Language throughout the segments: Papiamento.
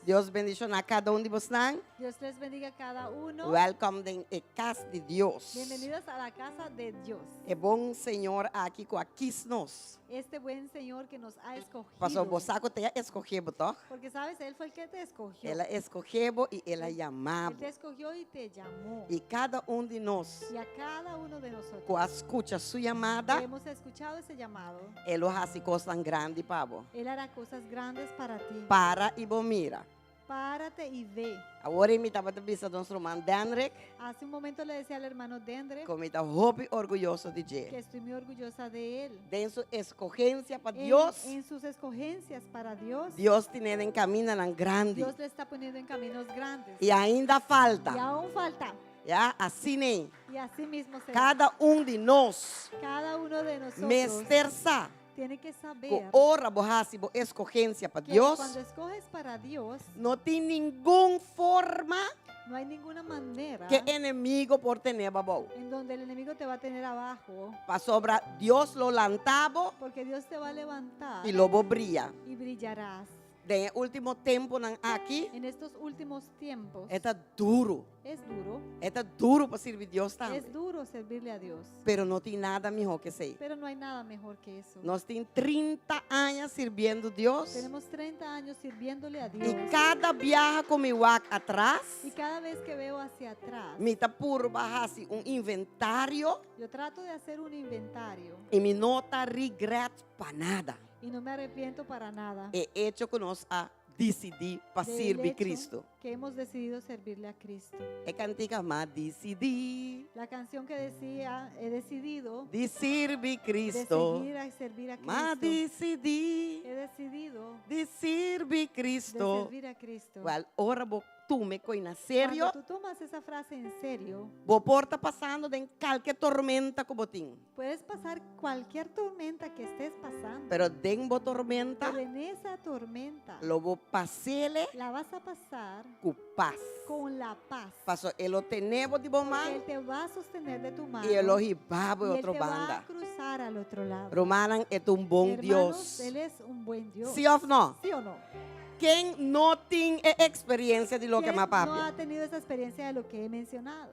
Dios bendishoná kada un di bosnan. Dios les bendiga a cada uno. Welkom den e kas di Dios. Bienvenidos a la casa de Dios. E bon Señor aki ku a kis nos. Este buen Señor que nos ha escogido. Pasobra bo sa ku ta E a eskohé bo, tòg? Porque sabes, Él fue el que te escogió. El a eskohé bo i El a yamá Él bo. te escogió y te llamó. I kada un di nos Y a cada uno de nosotros ku a skucha su yamada, que hemos escuchado ese llamado, E lo hasi kosnan grandi pa bo. Él hará cosas grandes para ti. Para i bo mira. Párate y ve. Awor ei mi tabata bisa nos ruman Denrick. Hace un momento le decía al hermano Dendrick. Ku mi ta hopi orguyoso di dje. Que estoy muy orgullosa de él. Den su eskogensia pa Dios. En sus escogencias para Dios. Dios tin'é den kamindanan grandi. Dios le está poniendo en caminos grandes. I ainda falta. Y aún falta. Ya, asina ei. Y así mismo será. Kada un di nos. Cada uno de nosotros. Mester sa. Tiene que saber. Ku ora bo hasi bo eskogensia pa Dios. Que cuando escoges para Dios. No tin ningun forma. No hay ninguna manera. Ke enemigo por tene bo abou. En donde el enemigo te va a tener abajo. Pasobra Dios lo lanta bo. Porque Dios te va a levantar. I lo bo bria. Y brillarás. Den e último tempunan aki. En estos últimos tiempos. E ta duru. Es duro. E ta duru pa sirbi Dios tambe. Es duro servirle a Dios. Pero no tin nada mihó ke esei. Pero no hay nada mejor que eso. Nos tin trinta aña sirbiendo Dios. Tenemos treinta años sirviéndole a Dios. I kada biaha ku mi wak atras. Y cada vez que veo hacia atrás. Mi ta purba hasi un inventario. Yo trato de hacer un inventario. I mi no ta regret pa nada. Y no me arrepiento para nada. E echo ku nos a disidí pa Del sirbi hecho Cristo. que hemos decidido servirle a Cristo. E kantika M'a disidí. La canción que decía, he decidido. Di sirbi De Cristo. seguir a servir a M'a Cristo. disidí. He decidido. Di sirbi Cristo. De servir a Cristo. Wèl, ora bo Tuma e koi na serio. Cuando tú tomas esa frase en serio. Bo por ta pasando den kalke tormenta ku bo tin. Puedes pasar cualquier tormenta que estés pasando. Pero den bo tormenta. Pero en esa tormenta. Lo bo pas'ele. La vas a pasar. Ku pas. Con la paz. Paso e lo tene bo di bo man. Porque él te va a sostener de tu mano. I e lo hiba bo e Y él otro te va a banda. cruzar al otro lado. Rumannan e ta un bon Hermanos, Dios. Él es un buen Dios. Si òf no? Si o no? Ken no tin e experiencia di loke Ken m'a papia? no ha tenido esa experiencia de lo que he mencionado?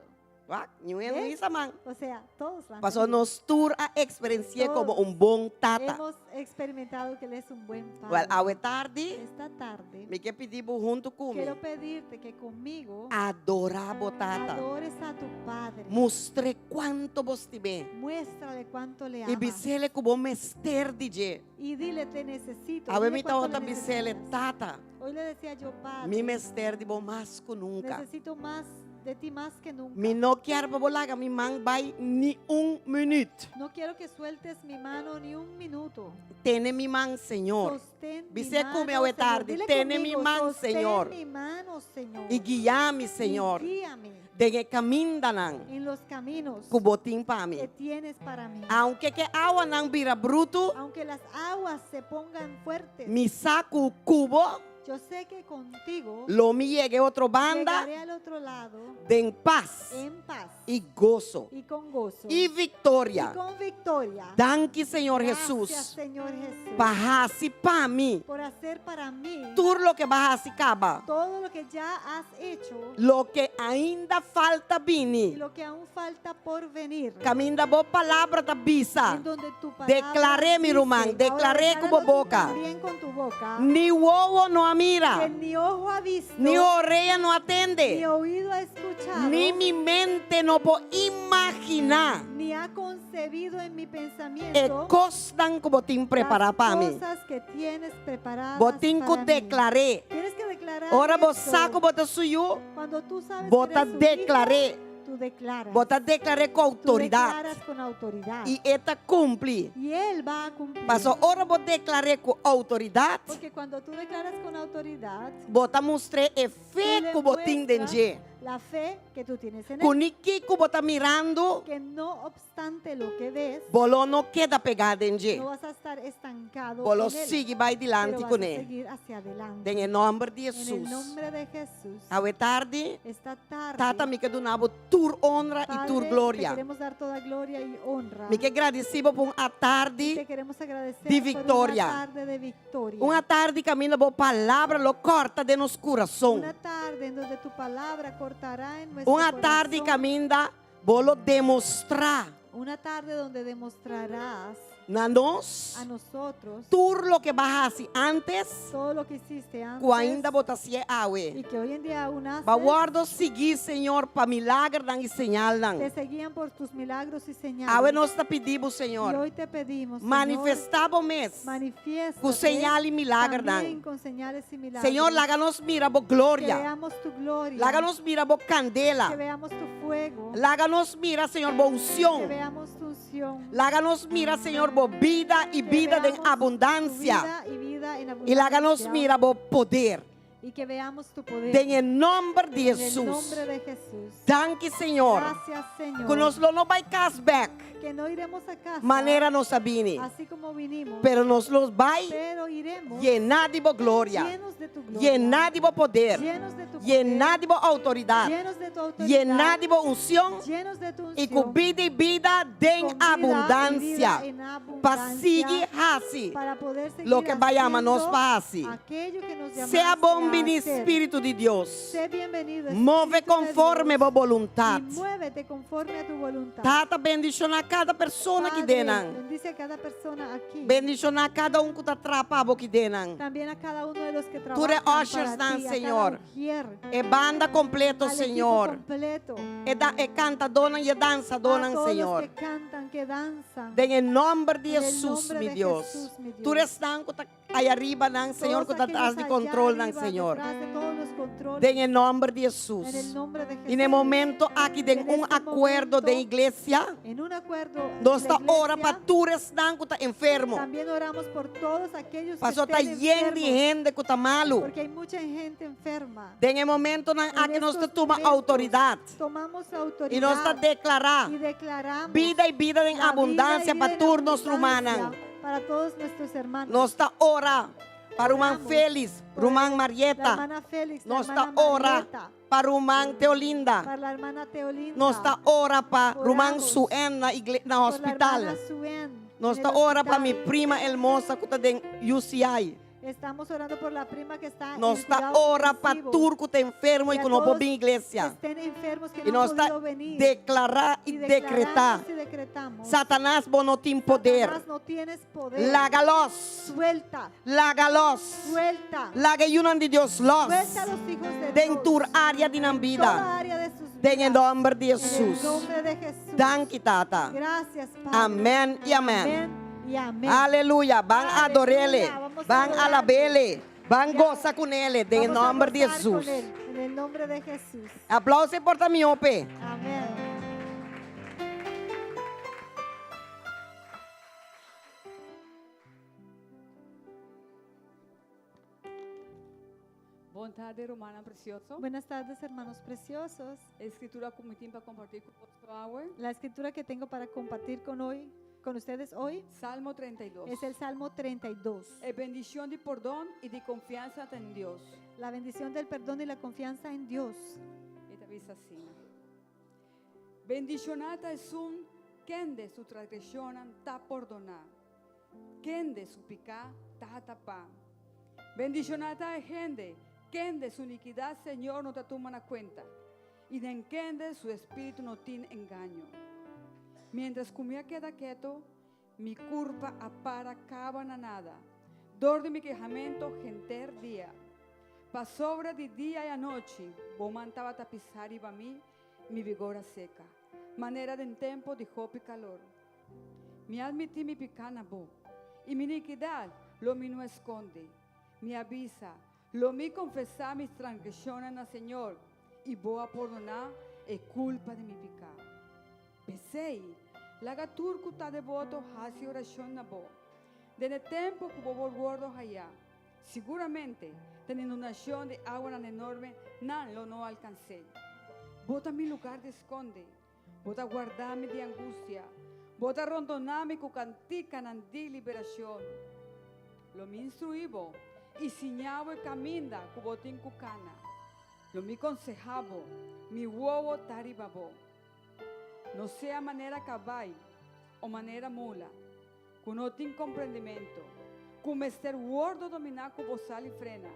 Wak, niun hende no Ves? bisa man. O sea, todos la han Paso tenido. nos tur a experienci'é komo Todos un bon tata. Hemos experimentado que Él es un buen Wel, padre. awe tardi, Esta tarde, mi ke pidi bo huntu ku mi. quiero pedirte que conmigo Adorá bo tata. adores a tu padre. Mustr'é kuantu bo stim'é. Muéstrale cuánto le I amas. bis'é ku bo mester di dje. Y dile, te necesito. Awe Dile mi cuánto tabata le bis'é, necesitas. Tata, Hoy le decía yo, Padre, mi mester di bo mas ku nunka. necesito más de ti más que nunca. Mi no kier pa bo laga mi man bai ni un minüt. No quiero que sueltes mi mano ni un minuto. Tene mi man, Señor. Sostén mi Bis'é ku mi mano, awe Señor. tardi, Dile Tene mi conmigo, man, sostén Señor. mi mano, Señor. I guia mi, Señor. Y guíame. Den e kamindanan. En los caminos. Ku bo tin pa mi. Que tienes para mi. Aunke ke awanan bira brutu. Aunque las aguas se pongan fuertes. Mi sa ku ku bo. Yo sé que contigo. Lo mi yega e otro banda. Llegaré al otro lado. Den pas. En paz. I goso. Y con gozo. I viktoria. Y con victoria. Danki Señor Gracias, Hesus. Señor Jesús. Pa hasi pa mi. Por hacer para mí. Tur loke bo a hasi kaba. Todo lo que ya has hecho. Loke ainda falta bini. Y lo que aún falta por venir. Kaminda bo palabra ta bisa. En donde tu palabra Deklar'é mi dice, ruman, deklar'é ku bo Ahora decláralo tú boka. también con tu boca. Ni wowo no a mira. Que ni ojo ha visto. Ni orea no a tende. Ni oído ha escuchado. Ni mi mente no por imaginá. Ni ha concebido en mi pensamiento. E kosnan ku bo tin prepará pa mi. Las cosas que tienes preparadas Bo tin ku para mí. deklar'é. Tienes que declarar Ora bo esto. sa ku bo ta su yu, Cuando tú sabes bo que ta eres su hijo, deklar'é. tú declaras. Bo ta deklar'é ku Tú outoridat. declaras con autoridad. I e ta kumpli. Y él va a cumplir. Paso ora bo deklar'é ku outoridat, Porque cuando tú declaras con autoridad, bo ta mustr'é e tú fe le ku bo tin den muestras dje. la fe que tú tienes en Ku él. ni kiko bo ta mirando, Que no obstante lo que ves, bo lo no keda pegá den dje. no vas a estar estancado Bo lo en él, sigui bai pero dilanti vas a kuné. seguir hacia adelante. Den e nòmber di En el Hesus. nombre de Jesús. Awe tardi, Esta tarde, Tata mi ke duna bo tur. tur honra i Padre, tur te gloria. queremos dar toda gloria y honra. Mi ke gradisí bo pa un Y atardi te queremos agradecer di por una victoria. tarde de victoria. Un atardi kaminda bo palabra lo kòrta den nos kurason. Una tarde en donde tu palabra cortará en nuestro Un atardi corazón. kaminda bo lo demostrá Una tarde donde demostrarás na nos a nosotros tur loke bo a hasi antes todo lo que hiciste antes ku ainda bo ta hasié awe. y que hoy en día aún haces. Bo a wòrdu sigui, Señor, pa milagernan i señalnan. Te seguían por tus milagros y señales. Awe nos ta pidi bo, Y Señor, hoy te pedimos, Señor, manifestá bo mes manifiéstate ku señal i milagernan. también con señales y milagros. Señor, laga nos mira bo Que gloria. veamos tu gloria. Laga nos mira bo kandela. Que veamos tu fuego. Laga nos mira, Señor, bo Que unshon. veamos tu unción. Laga nos mira, Señor, bo bida i Que bida den veamos tu abundansia. vida y vida en I laga nos abundancia. mira bo poder. Y que veamos tu poder. Den e nòmber di En el Hesus. nombre de Jesús. Danki, Señor. Gracias, Señor. Ku nos lo no bai kas bèk Que no iremos a casa manera nos a bini. así como vinimos, Pero nos lo bai pero iremos yená di bo gloria. llenos de tu gloria, Yená di bo poder. llenos de tu poder, Yená di bo outoridat. llenos de tu autoridad, Yená di bo unshon. llenos de tu unción, I ku bida i bida den con vida y abundansia. vida en Pa abundancia, sigui hasi para poder seguir loke bo a yama nos haciendo pa hasi. aquello que nos Sea llamaste bon a bini hacer. Spiritu di Dios. Sé bienvenido, Move Espíritu de konforme Dios, bo boluntat. y muévete conforme a tu voluntad. Tata bendishoná kada persona aki Padre, denan. bendice a cada persona aquí. Bendishoná kada un ku ta traha pa bo aki denan. También a cada uno de los que Tur e trabajan para ushers nan, ti, a cada Señor. ujier, E banda kompleto, al equipo Señor. completo, E da e kantadonan i e a dansadonan, todos los Señor. que cantan, que danzan. Den e nòmber di En el Hesus, nombre mi de Dios. Jesús, mi Dios. Tur esnan ku ta ei ariba nan, Señor, Todos ku ta aquellos tras di allá kontrolnan, arriba, Señor. detrás de todos los controles, Den e nòmber di en el Hesus. nombre de I na e Jesús. momento aki den En un este akuerdo den momento, iglesia, En un acuerdo en nos la ta ora iglesia, pa tur esnan ku ta enfermo. también oramos por todos aquellos que Paso ta estén yen di enfermos, hende ku ta malu. porque hay mucha gente enferma. Den e momentonan En aki nos ta estos tuma momentos, outoridat Tomamos i autoridad nos ta deklará y declaramos bida i bida den la vida y abundansia vida pa en tur nos abundancia rumannan. Para todos nuestros hermanos. Nos ta ora pa ruman Oramos Félix, por ruman La Marieta. hermana Félix, la Nos ta hermana ora Marieta, pa ruman Teolinda. para la hermana Teolinda, Nos ta ora pa ruman Oramos Suen na igle na por la hospital. hermana Suen Nos en ta el ora pa mi hospital. prima hermosa ku ta den UCI. Estamos orando por la prima que está Nos en ta cuidados ora pa intensivos, tur ku ta enfermo Y i a ku no por todos bin que iglesia. estén enfermos que I no han nos ta podido venir. deklará i y dekretá. declaramos y decretamos. Satanas bo no tin poder. Satanás, no tienes poder. Laga los. Suelta, Laga los. suelta. Laga e yunan di Dios los. Suelta a los hijos de Den Dios. tur área di nan bida. Toda área de sus Den e vidas. nòmber di En el Hesus. nombre de Jesús. Danki Tata. Gracias, Padre. Amèn i amèn. Amén y amén. Aleluya. Ban Aleluya. ador'é. Vamos a Ban adorarle. alab'é. Ban Ya. gosa kuné. Den Vamos a nòmber di gozar con Hesus. él, En el nombre de Jesús. Aplouso por ta mihó p'e. Amén. Bon tardi, rumannan presioso. Buenas tardes, hermanos preciosos. E skritura ku mi tin pa kompartí ku boso awe. La escritura que tengo para compartir con hoy, con ustedes hoy, Salmo 32. es el Salmo 32. E bendishon di pordon i di konfiansa den Dios. La bendición del perdón y la confianza en Dios. E ta bisa asina. Bendishoná ta esun kende su transgreshonnan ta pordoná, kende su piká ta tapá. Bendishoná ta e hende kende su inikidat Señor no ta tuma na kuenta, i den kende su espíritu no tin engaño. Mientras ku mi a keda keto, mi kurpa a para kaba na nada, dor di mi kehamentu henter dia. Pasobra di dia i anochi, bo man tabata pisa riba mi, mi vigor a seka, manera den tempu di hopi kalor. Mi a admití mi piká na bo, i mi inikidat lo mi no a skonde. Mi a bisa, Lo mi konfesá mis transgreshonnan na Señor, i bo a pordoná e kulpa di mi piká. P'esei, laga tur ku ta deboto hasi orashon na bo. Den e tempu ku bo por wòrdu hayá, siguramente den inundashon di awanan enorme nan lo no alkans'é. Bo ta mi lugar di skonde, bo ta warda mi di angustia, bo ta rondoná mi ku kantikanan di liberashon. Lo mi instruí bo i siñá bo e kaminda ku bo tin ku kana. Lo mi konsehá bo, mi wowo ta riba bo. No sea manera kabai o manera mula, ku no tin komprendimentu, ku mester wòrdu dominá ku bosal i frena,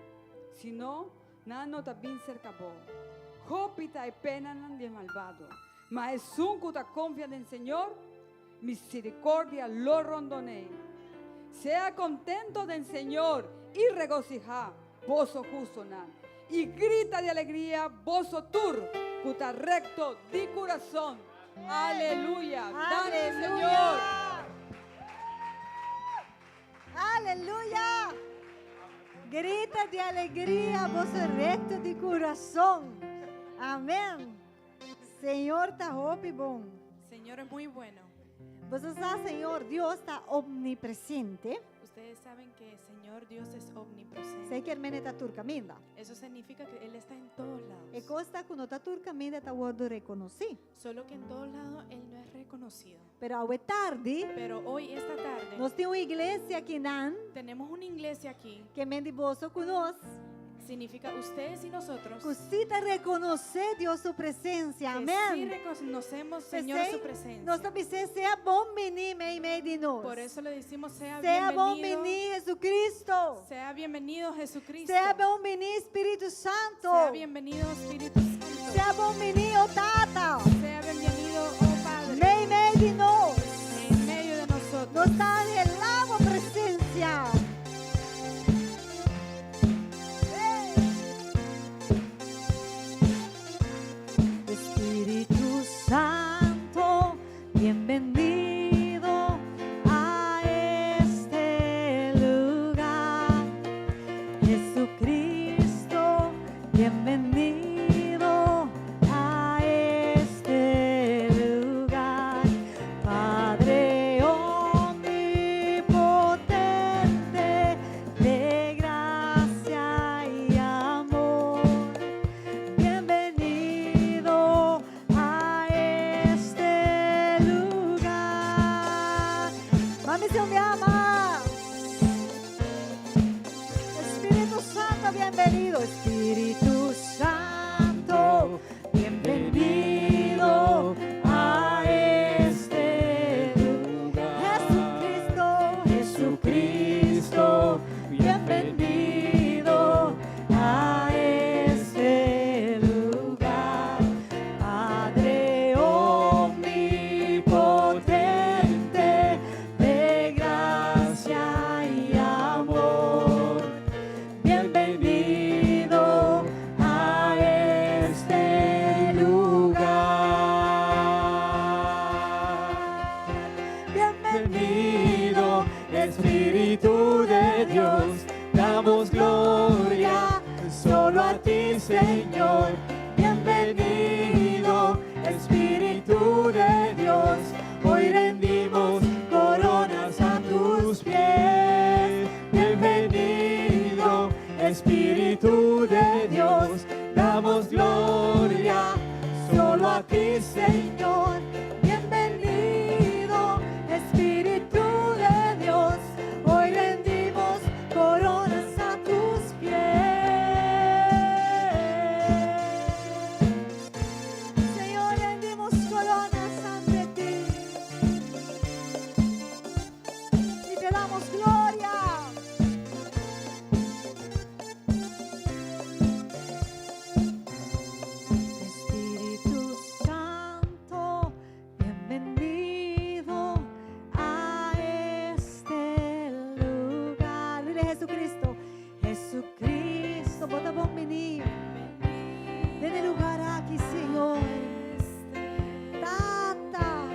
sino nan no ta bin serka bo. Hopi ta e penanan di e malbado, ma esun ku ta konfia den Señor, miserikordia lo rondon'é. Sea kontento den Señor i regosihá, boso hustonan, i grita di alegria, boso tur ku ta rekto di kurason. Aleluya! Danki, Señor! Aleluya! Grita di alegria, boso rekto di kurason. Amèn. Señor ta hopi bon. Señor es muy bueno. Boso sa Señor Dios ta omnipresente. Ustedes saben que Señor Dios es omnipresente. Esei kier men e ta tur kaminda. Eso significa que Él está en todos lados. E kos ta ku no ta tur kaminda ta wòrdu rekonosí. Solo que en todos lados Él no es reconocido. Pero awe tardi. Pero hoy, esta tarde. Nos tin un iglesia akinan. Tenemos una iglesia aquí. Ke men di boso ku nos. Significa ustedes y nosotros. Ku sí ta rekonosé Dios su presensia. Amén. Que sí reconocemos Señor su presencia. Nos ta bis'é sea bon biní meimei di nos. Por eso le decimos sea Sea bon bienvenido. biní Jesucristo. Sea bienvenido Jesucristo. Sea bon biní Spiritu Santo. Sea bienvenido Espíritu Santo. Sea bon biní, o Tata. Sea bienvenido, oh Padre. Meimei di nos. En medio de nosotros. Nos ta anhelá bo presencia. Espíritu Santo, bienvenido a este lugar. Jesucristo, bienvenido a este lugar. Padre omnipotente de gracia y amor, bienvenido a este lugar. Mami, se me ama. Espíritu Santo, bienvenido. Espíritu Santo, bienvenido a este lugar. Jesucristo, Jesucristo, bienvenido a este lugar. Padre omnipotente de gracia y amor, bienvenido a este lugar. Bienvenido, Espíritu de Dios, damos gloria solo a ti, Señor. Bienvenido, Espíritu de Dios, hoy rendimos coronas a tus pies. Bienvenido, Espíritu de Dios, damos gloria solo a ti, Señor. Bienvenido, Espíritu de Dios. Hoy rendimos coronas a tus pies. Señor, rendimos coronas ante ti. Y te damos gloria. Espíritu Santo, bienvenido a este lugar. Dile Jesucristo, Jesucristo, bo ta bon bini. Den e lugar aki, Señor. Tata,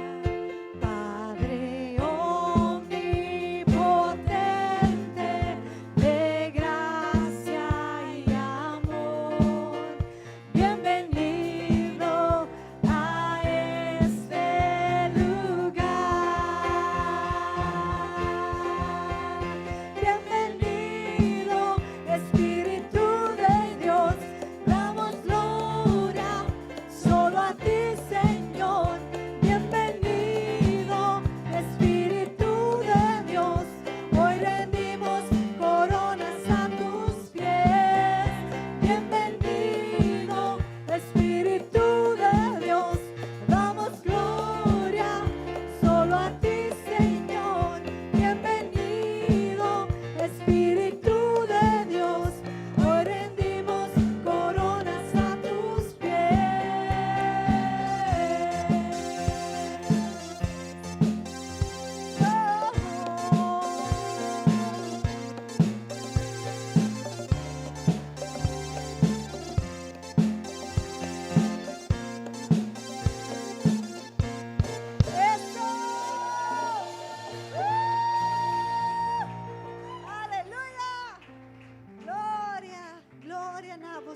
Padre omnipotente de gracia y amor, bienvenido a este lugar. Bienvenido, Espíritu de Dios, damos gloria solo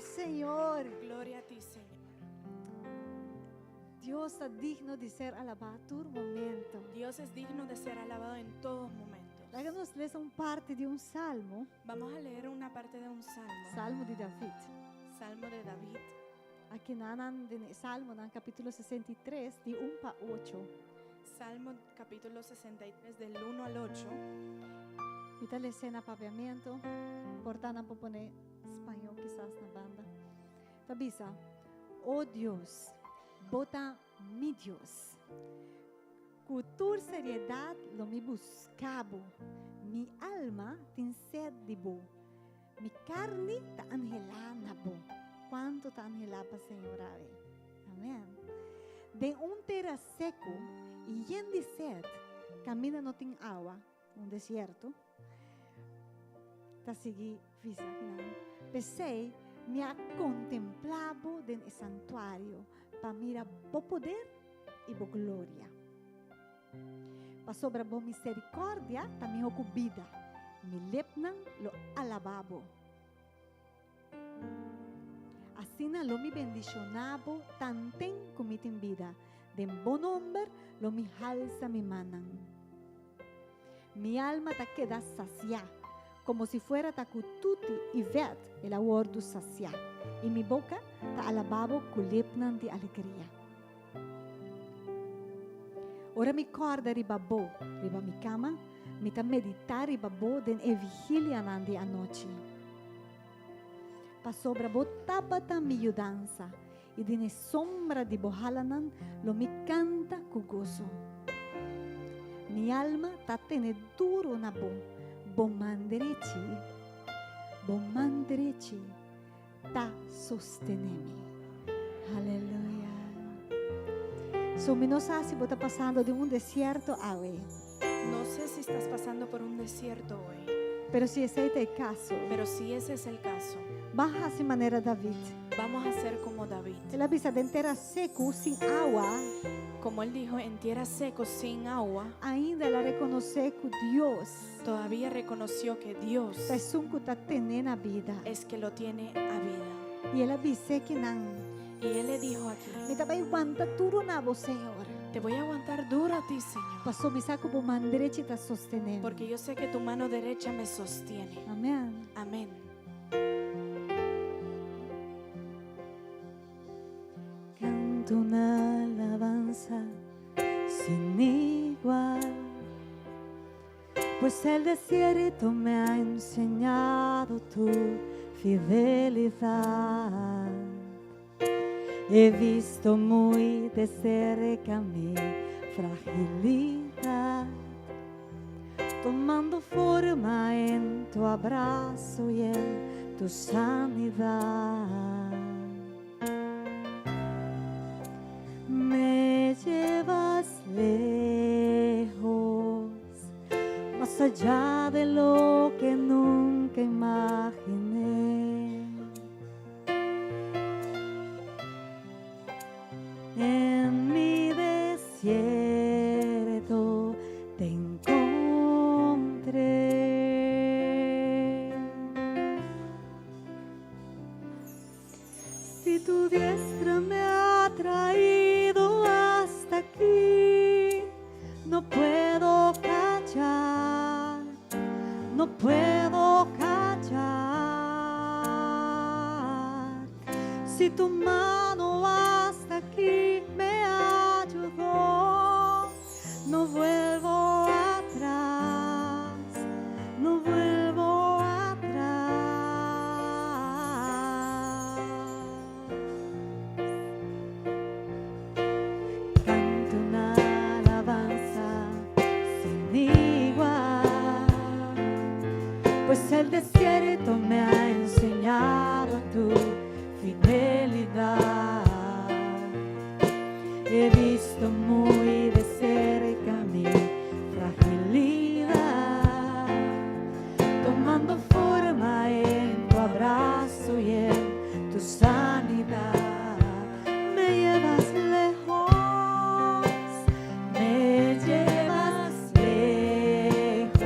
bo, Señor. Gloria a ti, Señor. Dios ta digno di ser alabá tur momento. Dios es digno de ser alabado en todos momentos. Laga nos lesa un parti di un salmo, Vamos a leer una parte de un salmo. Salmo di David. Salmo de David. Akinan den e Salmonan kapítulo 63 di 1 pa 8. Salmo capítulo 63 del 1 al 8. Mi ta les'é na papiamentu, por ta nan por pone spañó kisas na banda. Ta bisa, O Dios, bo ta mi Dios. Ku tur seriedat lo mi buska bo. Mi alma tin sed di bo. Mi karni ta anhelá na bo. Kuantu ta anhelá pa Señor awe? Amèn. Den un tera seku i yen di sed, kaminda no tin awa, un desierto, ta sigui bisa kinan, P'esei mi a kontemplá bo den e santuario pa mira bo poder i bo gloria. Pasobra bo miserikòrdia ta mihó ku bida, mi lepnan lo alabá bo. Asina lo mi bendishoná bo tanten ku mi tin bida, den bo nomber lo mi halsa mi mannan. Mi alma ta keda sasiá, komo si fuera ta ku tuti i vèt el a wòrdu sasiá, i mi boka ta alabá bo ku lepnan di alegria. Ora mi kòrda riba bo riba mi kama, mi ta meditá riba bo den e vigilianan di anochi. Pasobra bo tabata mi yudansa, i den e sombra di bo halanan lo mi kanta ku goso. Mi alma ta tene duru na bo, bo man drechi, bo man drechi ta sostené mi. Aleluya. So mi no sa si bo ta pasando den un desierto awe. No sé si estás pasando por un desierto hoy. Pero si esei ta e kaso. Pero si ese es el caso. Ban hasi manera David. Vamos a hacer como David. El a bisa den tera seku sin awa. Como él dijo, en tierra seco sin agua. Ainda el a rekonosé ku Dios. Todavía reconoció que Dios. Ta esun ku ta ten'é na bida. Es que lo tiene a vida. I el a bis'é kinan. Y él le dijo aquí. Mi ta bai wanta duru na bo, Señor. Te voy a aguantar duro a ti, Señor. Paso mi sa ku bo man drechi ta sostené mi. Porque yo sé que tu mano derecha me sostiene. Amén. Amén. Canto una alabanza sin igual, pues el desierto me ha enseñado tu fidelidad. He visto muy de cerca mi fragilidad, tomando forma en tu abrazo y en tu sanidad. Me llevas lejos, más allá de lo que nunca imaginé. En mi desierto te encontré. Si tu diestra me ha traído hasta aquí, no puedo callar, no puedo callar. Si tu mano hasta aquí me ayudó, no vuelvo atrás, no vuelvo atrás. Canto una alabanza sin igual, pues el desierto me ha enseñado tu fidelidad. He visto muy de cerca mi fragilidad, tomando forma en tu abrazo y en tu sanidad. Me llevas lejos, me llevas lejos,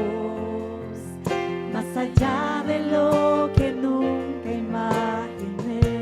más allá de lo que nunca imaginé.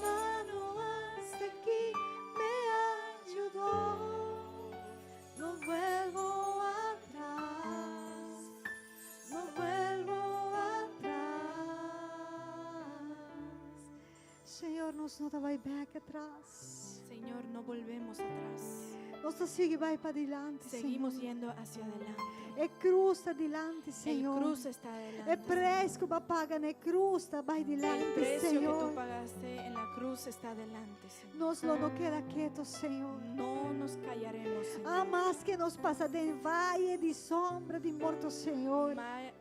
mano hasta aquí me ayudó. No vuelvo atrás, no vuelvo atrás. Señor, nos no ta bai bèk atras. Señor, no volvemos atrás. Nos ta sigui bai padilanti, Seguimos Señor. yendo hacia adelante. E krus ta dilanti, El Señor. cruz está E adelante. preis ku bo a paga na krus ta bai El dilanti, precio que tú Señor. pagaste en la cruz está adelante, Señor. Nos lo no keda ketu, Señor. No nos callaremos, Señor. Ah, maske nos pasa den vaye di sombra di morto, Señor.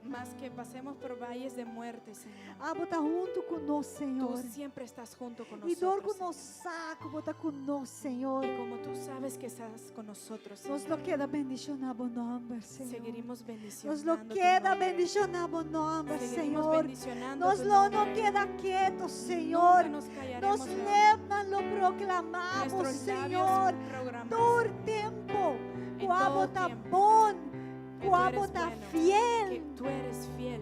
Más que pasemos por valles de muerte, Señor. Abo ta huntu ku nos, Tú Señor. siempre estás junto con I dor ku nosotros. nos Señor. sa ku bo ta ku nos, Señor. Y como tú sabes que estás con nosotros, Nos Señor, lo keda bendishoná bo nòmber, Señor. seguiremos Nos bendicionando. lo tu keda nombre. bendishoná bo nòmber, Seguiremos Señor. bendicionando Nos tu lo no nombre. keda ketu, Señor. Nunca nos callaremos. Nos Señor. lepnan lo proklamamos, Nuestros labios Señor. programan Tur tempu. En Ku abo todo ta tiempo. bon. Que Ku tú abo eres ta bueno, fiel. que tú eres fiel.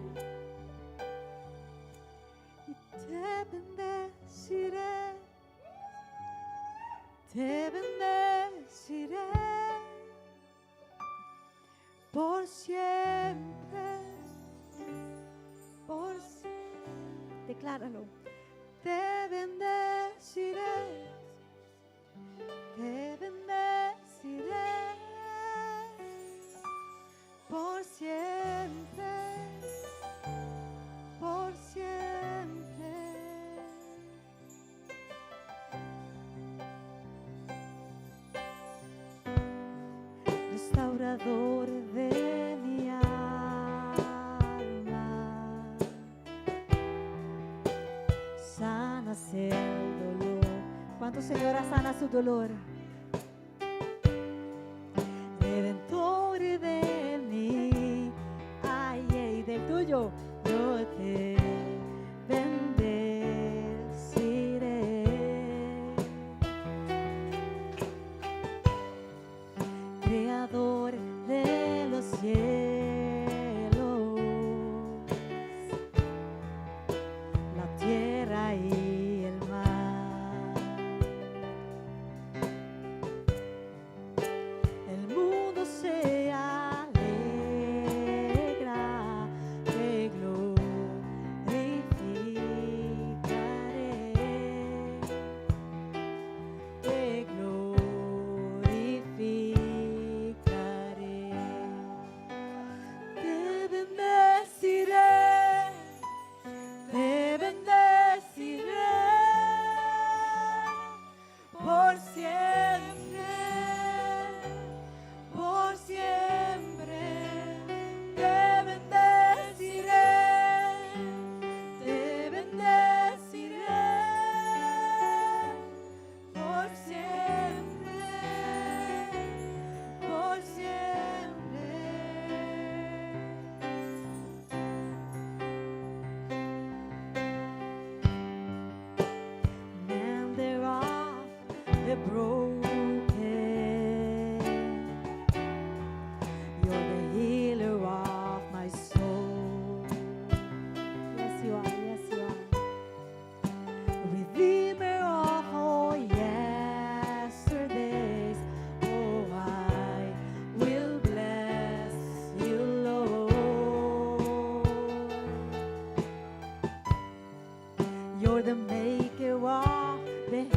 Y te bendeciré, te bendeciré por siempre, por siempre. Decláralo. Te bendeciré, te bendeciré por siempre, por siempre. Restaurador de mi alma, sanas el dolor. ¿Cuánto Señora sana su dolor? Redentor de mí, ay, ay, del tuyo, yo te bendeciré. Creador de los cielos, la tierra y el mar. El mundo se alegra, te glorificaré, te glorificaré. Te bendeciré, te bendeciré por siempre, por siempre. Te bendeciré, te bendeciré por siempre, por siempre. Mender of the broken, you're the healer of my soul. Yes, you are. Yes, you are. Redeemer of all yesterdays, oh, I will bless you, Lord. You're the maker of the heavens.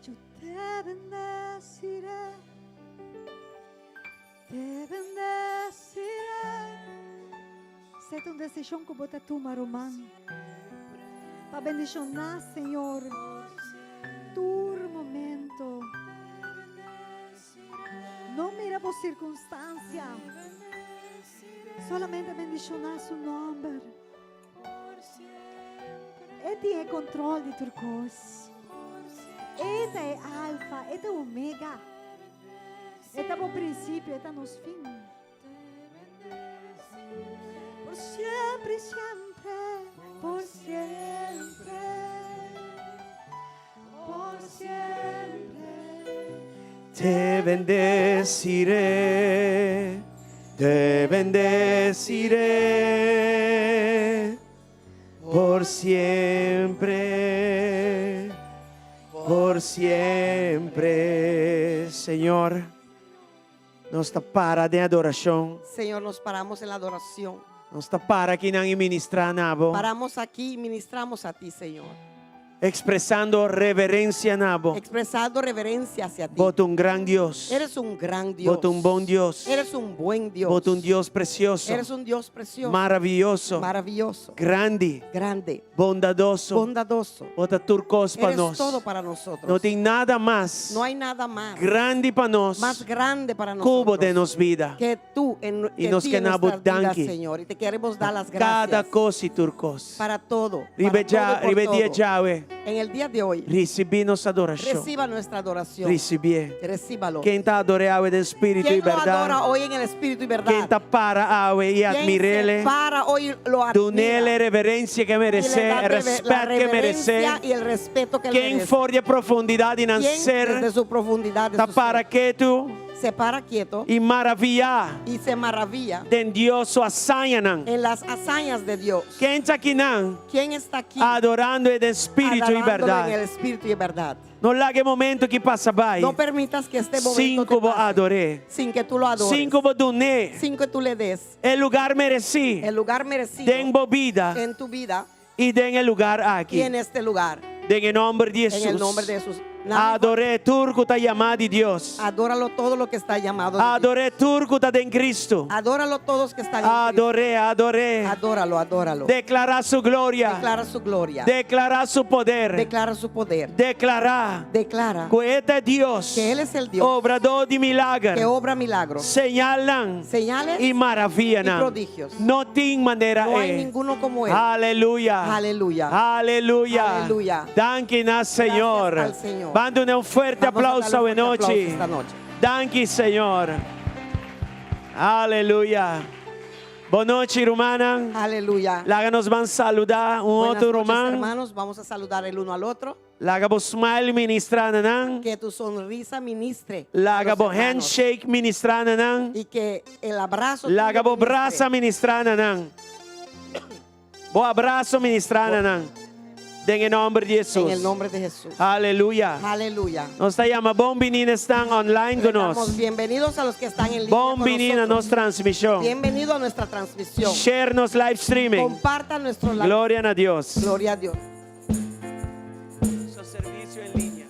Yo te bendeciré, te bendeciré. Esei ta un desishon ku bo ta tuma, ruman, pa bendishoná Señor tur momento. No mira bo sirkunstansia, solamente bendishoná su nòmber. E tin e control di tur cos. E ta e Alfa, e ta Omega. E ta bo principio, e ta nos fin. Por siempre y siempre, por siempre, por siempre. Te bendeciré, te bendeciré por siempre, por siempre. Señor, nos ta para den adoracion. Señor, nos paramos en la adoración. Nos ta para akinan y ministra na bo. Paramos aquí y ministramos a ti, Señor. Expresando reverencia na bo. Expresando reverencia hacia ti. Bo ta un gran Dios. Eres un gran Dios. Bo ta un bon Dios. Eres un buen Dios. Bo ta un Dios precioso. Eres un Dios precioso. Maraviyoso. Maravilloso. Grandi. Grande. Bondadoso. Bondadoso. Bo ta tur kos pa Eres nos. todo para nosotros. No tin nada mas. No hay nada más. Grandi pa nos. Más grande para Ku bo nosotros. den nos bida. Que tú en, Y que nos ti ke en na bo nuestras vidas, danki. Señor. Y te queremos dar las Kada gracias. kos y tur kos. Para todo. Riba Para todo dja, y por riba dia todo. djawe. En el día de hoy. Risibí nos adorashon. Reciba nuestra adoración. Risibié. Recíbalo. Ken ta ador'é awe den spiritu y ¿Quién lo adora bèrdat? hoy en el espíritu y verdad? Ken ta para awe y ¿Quién se admir'é? para hoy lo admira? Dun'é e reverensia ku e Y le meresé, da e la rèspèt ku e meresé. reverencia y el respeto que él Ken merece. for di e profundidat di nan ¿Quién ser desde su profundidad de ta su para ser ketu se para quieto i maravillá y se maravilla den Dios su hazañanan? en las hazañas de Dios? Ken ta akinan ¿Quién está aquí adorando e den spiritu i adorándolo bèrdat? en el espíritu y verdad? No laga e momento aki pasa bai No permitas que este momento sin te ku bo pase ador'é, sin que tú lo adores, sin ku bo dun'é sin que tú le des e lugar meresí el lugar merecido den bo bida en tu vida i den e lugar aki. y en este lugar. Den e nomber di En el Hesus. nombre de Jesús. Nada Ador'é tur ku ta yamá di Dios. Adóralo todo lo que está llamado de Dios. Ador'é tur ku ta den Cristo. Adóralo todos que están en Cristo. Ador'é, ador'é. Adóralo, adóralo. Declará su gloria. Declara su gloria. Declará su poder. Declara su poder. Declará. Declara. Ku E ta Dios. Que Él es el Dios. Obradó di milager. Que obra milagros. Señalnan. Señales. Y maravillanan. Y prodigios. No tin manera No hay E. ninguno como Él. Aleluya. Aleluya. Aleluya. Aleluya. Danki na Señor. al Señor. Ban duna un fuerte Vamos a aplauso darle un awe fuerte aplauso nochi. esta noche. Danki Señor. Aleluya. Bon nochi, rumannan. Aleluya. Laga nos ban saluda un Buenas otro noches, ruman. hermanos, vamos a saludar el uno al otro. Laga bo smile ministra na nan. Que tu sonrisa ministre. a Laga los bo hermanos. handshake ministra na nan. Y que el abrazo Laga tuyo bo brasa ministre. ministra na nan. Bo abraso ministra na nan. Den e nomber di Hesus. En el nombre de Jesús. Aleluya. Aleluya. Nos ta yama bon bini na esnan online Le ku nos. damos bienvenidos a los que están en línea Bon con bini na nosotros. nos transmisión. Bienvenido a nuestra transmisión. Share nos live streaming. Compartan nuestro live. Gloria na Dios. Gloria a Dios. Su servicio en línea.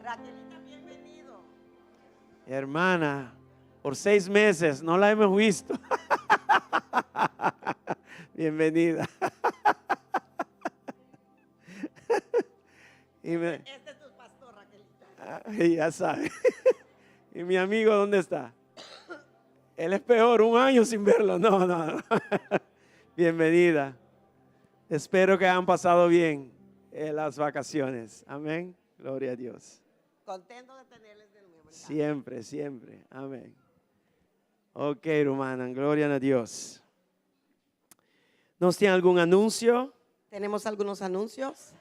Raquelita, bienvenido. Hermana, por seis meses no la hemos visto. Bienvenida. Y me, Este es tu pastor, Raquelita. Ah, ya sabe. ¿Y mi amigo dónde está? Él es peor, un año sin verlo. No, no, no. Bienvenida. Espero que hayan pasado bien en las vacaciones. Amén. Gloria a Dios. Contento de tenerles de nuevo. Siempre, siempre. Amén. Ok, rumannan, gloria na Dios. Nos tin algun anuncio? Tenemos algunos anuncios.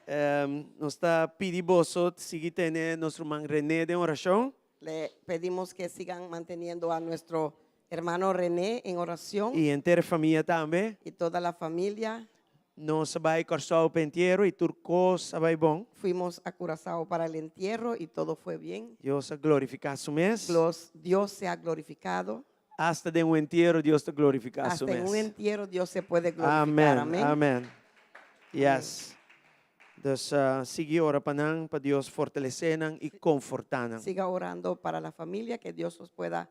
Nos ta pidi boso sigui tene nos ruman René den oracion. Le pedimos que sigan manteniendo a nuestro hermano René en oración. Y henter famia tambe. Y toda la familia. Nos a bai Kòrsou pa entiero y tur kos a bai bon. Fuimos a Curazao para el entierro y todo fue bien. Dios a glorifiká su mes. Dios se ha glorificado. Hasta den un entiero Dios ta glorifiká su Hasta en mes. un entierro Dios se puede glorificar. Amen. Amén. Amen. Yes. Dus sigui ora pa nan, pa Dios fortalesé nan i konfortá nan. Siga orando para la familia, que Dios los pueda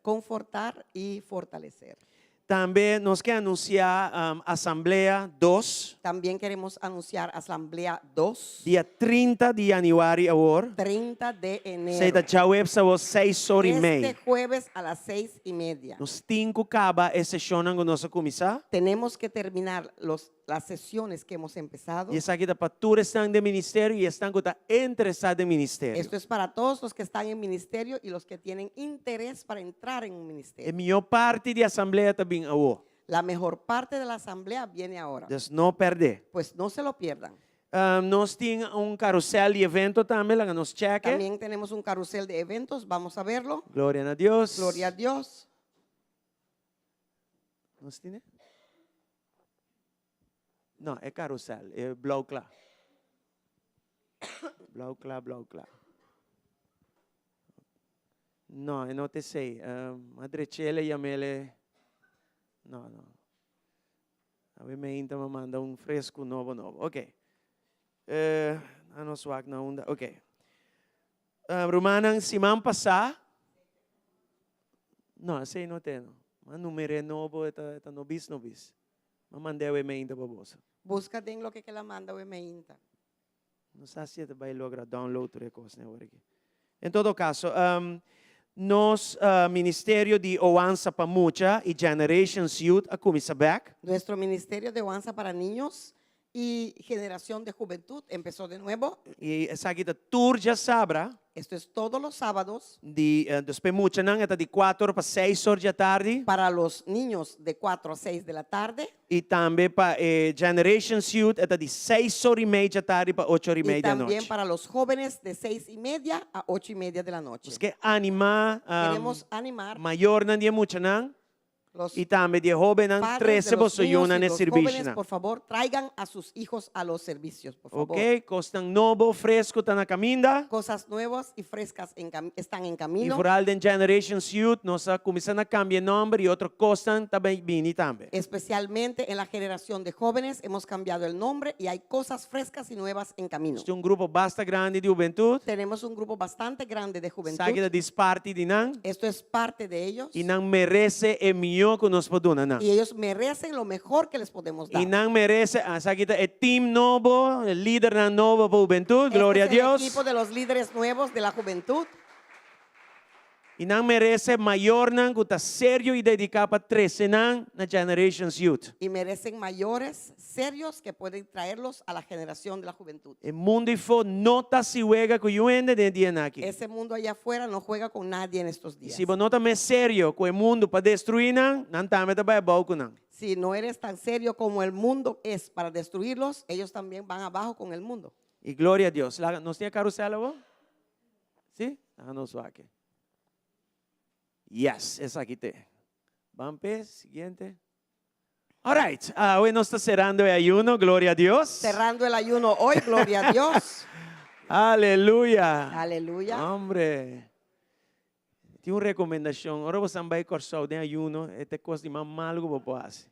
confortar y fortalecer. Tambe nos ke anunsiá Asamblea dos. También queremos anunciar Asamblea 2. Dia 30 di yanüari awor. 30 de enero. Esei ta djaweps awor seis ora i mei. Este jueves a las seis y media. Nos tin ku kaba e seshonnan ku nos a kuminsá. Tenemos que terminar los las sesiones que hemos empezado. I esaki ta pa tur esnan den ministerio i esnan ku ta interesá den ministerio. Esto es para todos los que están en ministerio y los que tienen interés para entrar en un ministerio. E mihó parti di asamblea ta bin awó. La mejor parte de la asamblea viene ahora. Dus no pèrdè. Pues no se lo pierdan. Nos tin un karusèl di evento tambe, laga nos chèk'e. También tenemos un carrusel de eventos, vamos a verlo. Gloria na Dios. Gloria a Dios. Nos tine? No, e carrusel, e blauw kla. Blauw kla, blauw kla. No, e no te sei. Um, a drechele yamele. No, no. Awe me inta me manda un fresco nobo nobo. Ok. Uh, ano swak na unda. Ok. Rumannan, siman pasá, no, esei no te no. Ma numer'é nobo, e ta, e ta nobis nobis. Ma mand'é awe meinta pa boso. Buska den loke ke el a manda awe meinta. No sa si e ta bai logra download tur e kosnan awor aki. En todo kaso, nos ministerio di Oansa pa Mucha i Generations Youth a kuminsá bèk. Nuestro ministerio de Oansa para Niños Y generacion de juventud empezó de nuevo. Y esaki ta tur djasabra. Esto es todos los sábados. Di dus p'e muchanan e ta di cuatro or pa seis or djatardi. Para los niños de cuatro a seis de la tarde. Y tambe pa e Generations Youth e ta di seis or y mei djatardi pa ocho or y mei Y di anochi. también para los jóvenes de seis y media a ocho y media de la noche. Nos ke anima Queremos animar. mayornan di e muchanan. Los I tambe di e hóbennan, padres de trese los boso niños yunan y na e los sirbishi jóvenes, nan. por favor, traigan a sus hijos a los servicios, por favor. Ok, kosnan nobo, fresku ta na kaminda. Cosas nuevas y frescas en cam- están en I camino. foral den Generations Youth nos a kuminsá na kambia e nòmber i otro kosnan ta bai bini tambe. Especialmente en la generación de jóvenes hemos cambiado el nombre y hay cosas frescas y nuevas en camino. Nos tin un grupo basta grandi di hubentut. Tenemos un grupo bastante grande de juventud. Esaki ta disparti di nan. Esto es parte de ellos. I nan merece e mihó ku nos por duna nan. Y ellos merecen lo mejor que les podemos dar. I nan merece, esaki ta e team nobo, e lidernan nobo pa hubentud, Este gloria a es el Dios. equipo de los líderes nuevos de la juventud. I nan merece mayornan ku ta serio i dediká pa trese nan na Generations Youth. Y merecen mayores serios que pueden traerlos a la generación de la juventud. E mundu ifó no ta hasi wega ku yu hende den e dianan aki. Ese mundo allá afuera no juega con nadie en estos I días. si bo no ta mes serio ku e mundu pa destruí nan, nan tambe ta bai abou ku nan. Si no eres tan serio como el mundo es para destruirlos, ellos también van abajo con el mundo. I gloria a Dios. Laga, nos tin e karusel awor? Sí? Laga nos wak. Yes, esaki te. Ban p'e, siguiente. All right, awe nos ta cerrando e ayuno, gloria a Dios. Cerrando el ayuno hoy, gloria a Dios. Aleluya. Aleluya. Hombre. Tin un recomendacion. Ora bo san bai Corsou den ayuno, e ta e cos di mas malo cu bo por haci.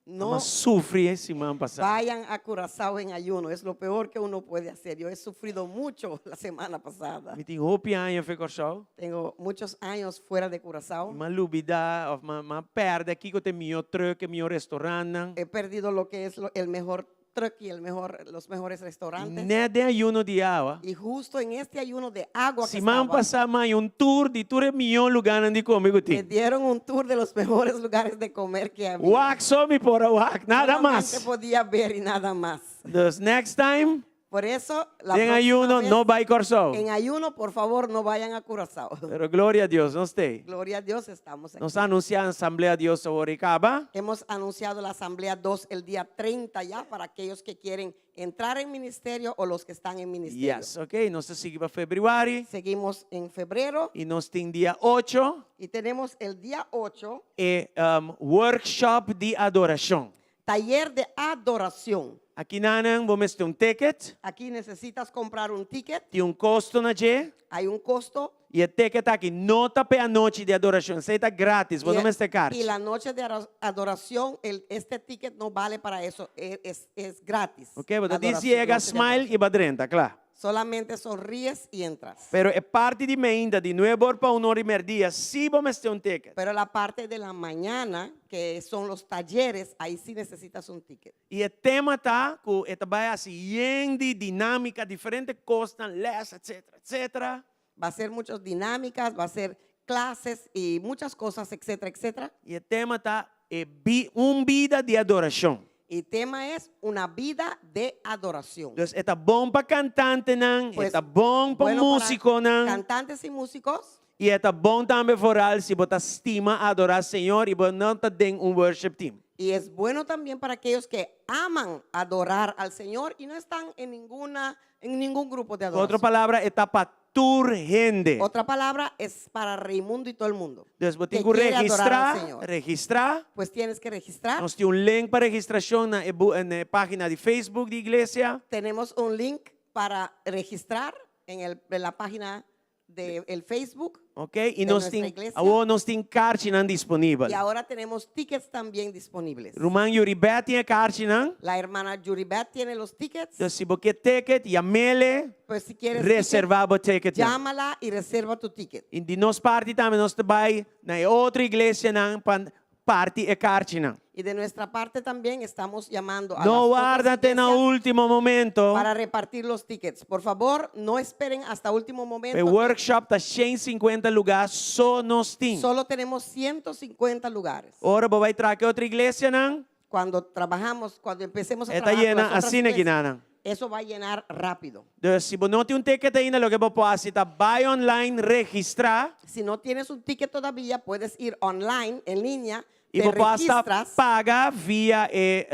No M'a sufri e siman pasá. vayan a Curazao en ayuno, es lo peor que uno puede hacer. Yo he sufrido mucho la semana pasada. Mi tin hopi aña fe Kòrsou. Tengo muchos años fuera de Curazao. M'a lubidá òf m'a m'a pèrdè kiko ta e mihó trùk, e mihó restorantnan. He perdido lo que es el mejor truck y el mejor, los mejores restaurantes. Nèt den ayuno di awa. Y justo en este ayuno de agua que Siman estaba, pasá m'a haña un tour di tur e mihó lugánan di come ku me tin. dieron un tour de los mejores lugares de comer que había. Wak so mi por a wak, nada Solamente mas. podía ver y nada más. Dus next time. Por eso, la Den próxima ayuno, vez, no bai Kòrsou. En ayuno, por favor, no vayan a Curazao. Pero gloria a Dios, nos t'ei. Gloria a Dios, estamos aquí. Nos a anunsiá Asamblea Dios awor i kaba. Hemos anunciado la Asamblea 2 el día 30 ya para aquellos que quieren entrar en ministerio o los que están en ministerio. Yes, ok. Nos ta sigui pa febrüari. Seguimos en febrero I nos tin dia 8 y tenemos el día 8 e um, workshop di adorashon. taller de adoración. Akinan bo mester un ticket, Aquí necesitas comprar un ticket, tin un kosto na dje. hay un costo. I e ticket aki no ta pa e anochi di adorashon, esei ta gratis, bo no mester karchi. Y la noche de adoración, este ticket no vale para eso, es gratis. Ok, bo La ta disi adoración, yega noche de smile adoración. i bo a drenta, kla. Solamente sonríes y entras. Pero e parti di meinta di nuebe or pa un or di merdia, sí bo mester un ticket. Pero la parte de la mañana, que son los talleres, ahí sí necesitas un ticket. I e tema ta ku e ta bai hasi yen di dinámika, diferente kosnan, les, etcétera, etcétera. Va a ser muchas dinámicas, va a ser clases y muchas cosas, etcétera, etcétera. I e tema ta e bi, un bida di adorashon. Y tema es una vida de adoración. Dus e ta bon pa kantantenan, e Pues, ta bon pa bueno para músikonan. Cantantes y músicos. I e ta bon tambe vooral si bo ta stima adorá Señor i bo no ta den un worship team. Y es bueno también para aquellos que aman adorar al Señor y no están en ninguna en ningún grupo de Ku otro adoración. palabra, e ta pa tur hende. Otra palabra es para Raimundo y todo el mundo. Dus bo tin que ku quiere adorar al registrá, Señor. registrá. Pues tienes que registrar. Nos tin un link pa registrashon na e na e página di Facebook di iglesia. Tenemos un link para registrar en el, en la página de el Facebook. Ok, i De nos nuestra tin, iglesia. awor nos tin karchinan disponibel. Y ahora tenemos tickets también disponibles. Ruman Yuribet tin e karchinan. La hermana Yuribet tiene los tickets. Dus si bo ke ticket, yam'é, Pues si quieres ticket, reservá bo ticket. llámala y reserva tu ticket. I di nos parti tambe nos ta bai na e otro iglesianan pa parti e karchinan. Y de nuestra parte también estamos llamando a No las otras warda te na iglesias último momento. para repartir los tickets. Por favor, no esperen hasta último momento. E workshop ta 150 lugá so nos tin. Solo tenemos 150 lugares. Ora bo bai traha ku e otro iglesianan, Cuando trabajamos, cuando empecemos a e ta trabajar con yena las otras asina iglesias, akinan. eso va a llenar rápido. Dus si bo no tin un ticket ainda, loke bo por hasi ta bai online registrá. Si no tienes un ticket todavía, puedes ir online, en línea, I te bo por hasta registras. paga via e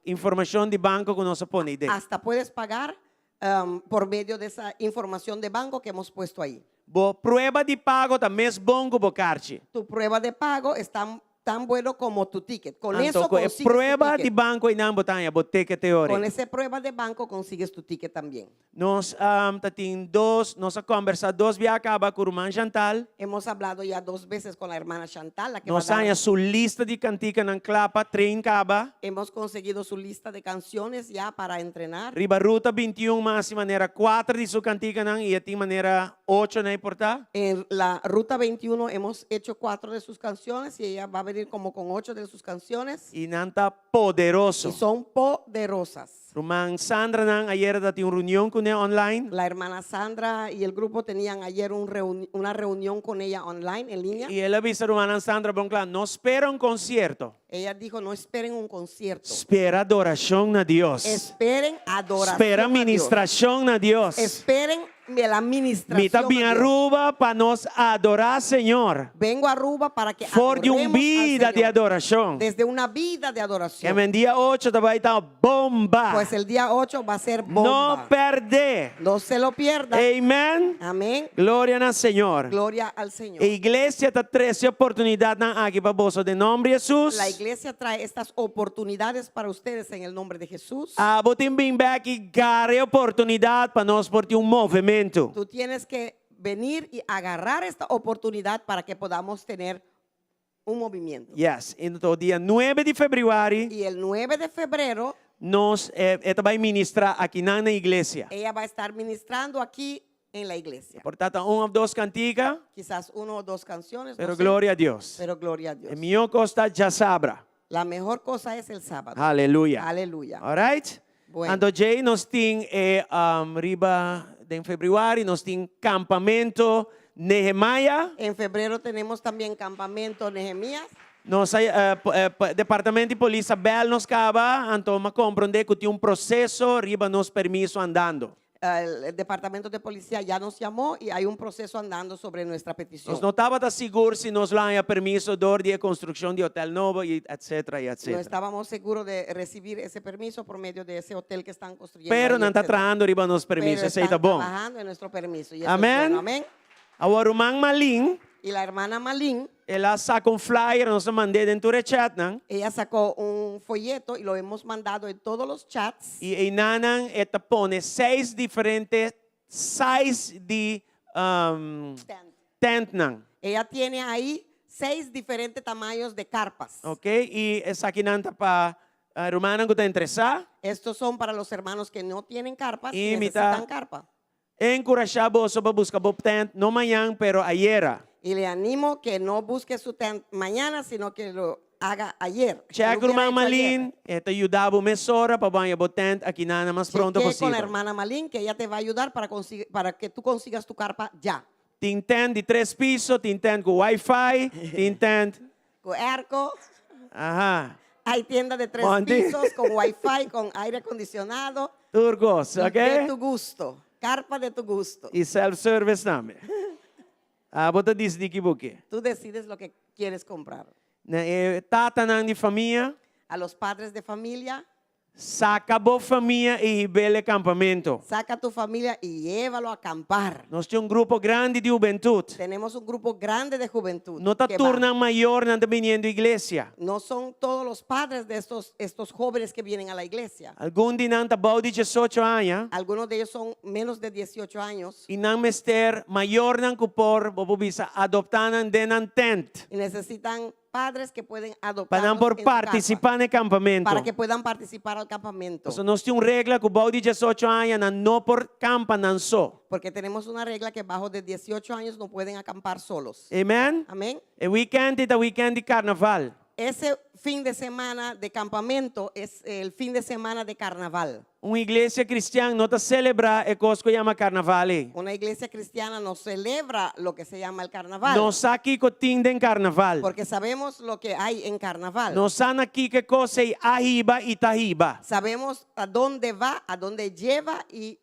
informashon di banko ku nos a pone den. Hasta puedes pagar por medio de esa información de banco que hemos puesto ahí. Bo prueba di pago ta mes bon ku bo karchi. Tu prueba de pago está tan bueno como tu ticket. Con Anto, eso ku e consigues tu prueba di ticket. banko einan bo ta haña bo ticket e ora. Con esa prueba de banco consigues tu ticket también. Nos ta tin dos, nos a kombersá dos bia kaba ku ruman Chantal. Hemos hablado ya dos veces con la hermana Chantal, la que va Nos a dar haña su lista di kantikanan kla pa train kaba. Hemos conseguido su lista de canciones ya para entrenar. Riba Ruta 21 m'a hasi manera kuater di su kantikanan i e tin manera ocho na e porta. En la Ruta 21 hemos hecho cuatro de sus canciones y ella va a venir como con ocho de sus canciones. I nan ta poderoso. Y son poderosas. Ruman Sandra nan ayera ta tin un reunion kuné online. La hermana Sandra y el grupo tenían ayer un una reunión con ella online, en línea. I el a bisa rumannan Sandra bon kla, no spera un konsierto. Ella dijo, no esperen un concierto. Spera adorashon na Dios. Esperen adoración Spera a Dios. ministrashon na Dios. Esperen la ministración Mi ta bin a Dios. Aruba pa nos adorá Señor. Vengo a Aruba para que For di un adoremos al bida di Señor. adorashon. Desde una vida de adoración. Ke men dia ocho ta bai ta bomba. Pues el día 8 va a ser bomba. No pèrdè. No se lo pierda. Amen. Amén. Gloria na Señor. Gloria al Señor. E iglesia ta trese oportunidatnan aki pa boso den nòmber di Hesus. La iglesia trae estas oportunidades para ustedes en el nombre de Jesús. Abo tin bin bèk i gara e oportunidat pa nos por tin un movementu. Tú tienes que venir y agarrar esta oportunidad para que podamos tener un movimiento. Yes, anto dia nuebe di febrüari. Y el 9 de febrero. Nos e ta bai ministrá akinan na iglesia. Ella va a estar ministrando aquí en la iglesia. Por ta ta un of dos kantika. Quizás uno o dos canciones, no Pero sé. gloria a Dios. Pero gloria a Dios. E mihó kos ta djasabra. La mejor cosa es el sábado. Aleluya. Aleluya. All right? Bueno. Anto djei nos tin e riba den februari nos tin campamento Nehemiah. En febrero tenemos también campamento Nehemías. Nos a, departamento di polis a bel nos caba, anto m'a comprende cu tin un proceso riba nos permiso andando. El departamento de policía ya nos llamó y hay un proceso andando sobre nuestra petición. Nos no tabata sigur si nos lo haña permiso door di e construccion di hotel nobo y etcetera y No etcetera. estábamos seguros de recibir ese permiso por medio de ese hotel que están construyendo Pero ahí, nan ta etcétera. trahando riba nos permiso, Pero esey ta están bon. trabajando en nuestro permiso y eso es Amén. bueno. Amén. Awor ruman Malin. Y la hermana Malin. El a saca un flyer, nos a mand'é den tur e chatnan. Ella sacó un folleto y lo hemos mandado en todos los chats. Y einanan e ta pone seis diferente size di Tent. tentnan. Ella tiene ahí seis diferentes tamaños de carpas. Ok, y esakinan ta pa rumannan cu ta interesá. Estos son para los hermanos que no tienen carpas y Y mi ta necesitan carpa. Enkurashá boso pa buska bo tent, no mañan, pero ayera. Y le animo que no busque su tent mañana, sino que lo haga ayer. Check Lo hubiera ruman hecho ayer. Malin, e ta yuda bo mesora pa bo haña bo tent aki na mas pronto Chequee con la posibel. hermana Malin, que ella te va a ayudar para consi-, para que tú consigas tu carpa ya. Tin tent di tres piso, tin tent ku wifi, tin tent. Ku airco. Aha. Hay tienda de tres Monty. pisos, con wifi, con aire acondicionado. Tur kos, ok? De tu gusto. Carpa de tu gusto. Y self-service tambe. Abo ta disidí ki bo ke. Tú decides lo que quieres comprar. Na e tatanan di famia. A los padres de familia. Saca bo famia y hib'é e campamento. Saca tu familia y llévalo a acampar. Nos tin un grupo grandi di hubentud. Tenemos un grupo grande de juventud No ta que va. tur nan mayornan ta biniendo iglesia. No son todos los padres de estos, estos jóvenes que vienen a la iglesia. Algun di nan ta bou di diesocho aña. Algunos de ellos son menos de 18 años. Y nan mester mayornan cu por, bo por bisa, adopta nan den nan tent. Y necesitan padres que pueden Pa nan adoptarlos por en su casa, partisipá na e kampamentu. para que puedan participar al campamento. Pasobra nos tin un regla ku bou di diesocho aña nan no por kampa nan so. Porque tenemos una regla que bajo de 18 años no pueden acampar solos. Amen? Amén. E weekend ei ta weekend di karnaval. Ese fin de semana de campamento es el fin de semana de carnaval. Un iglesia kristian no ta selebrá e kos ku yama karnaval ei. Una iglesia cristiana no celebra lo que se llama el carnaval. Nos sa kiko tin den karnaval. Porque sabemos lo que hay en carnaval. Nos sa na kiko e kos ei a hiba i ta hiba. Sabemos a dónde va, a dónde lleva y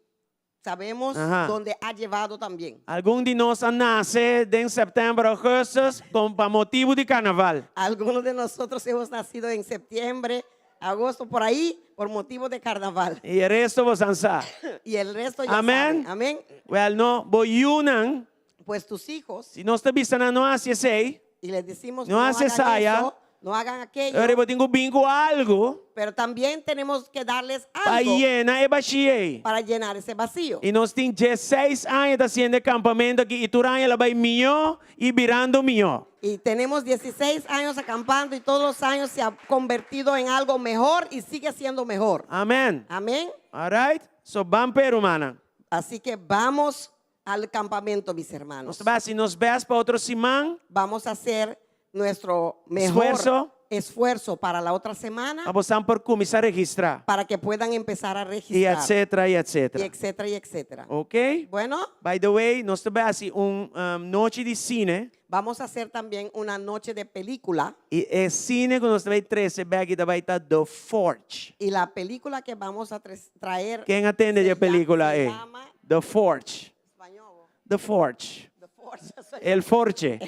sabemos Aha. dónde ha llevado también. Algun di nos a nase den sèptèmber, ougùstùs, kon pa motibu di karnaval. Algunos de nosotros hemos nacido en septiembre, agosto, por ahí, por motivo de carnaval. I e resto bosan sa. Y el resto ya Amén. saben. Amén. Wèl, no, bo yunan. Pues tus hijos. Si nos ta bisa nan no hasi esei. Y les decimos, No no hasi hagan esaya. eso, no hagan aquello. Ora bo tin ku bin ku algu. Pero también tenemos que darles Pa algo yena e bashí ei. para llenar ese vacío. I nos tin diesseis aña ta hasiendo e kampamentu aki i tur aña el a bai mihó i birando mihó. Y tenemos 16 años acampando y todos los años se ha convertido en algo mejor y sigue siendo mejor. Amén. Amén. All right? So ban p'e rumannan. Así que vamos al campamento, mis hermanos. Nos ta bai hasi nos best pa otro siman. Vamos a hacer nuestro mejor Esfuerzo. esfuerzo para la otra semana. Pa bosan por kuminsá registrá. Para que puedan empezar a Y registrar. etcétera, y etcétera. Y etcétera, y etcétera. Ok? Bueno. By the way, nos ta bai hasi un nochi di cine. Vamos a hacer también una noche de película. Y e cine ku nos ta bai trese bek ta bai ta The Forge. Y la película que vamos a traer. Ken a tende di e película se ei? llama The Forge. Español. The Forge. The Forge. El Forge.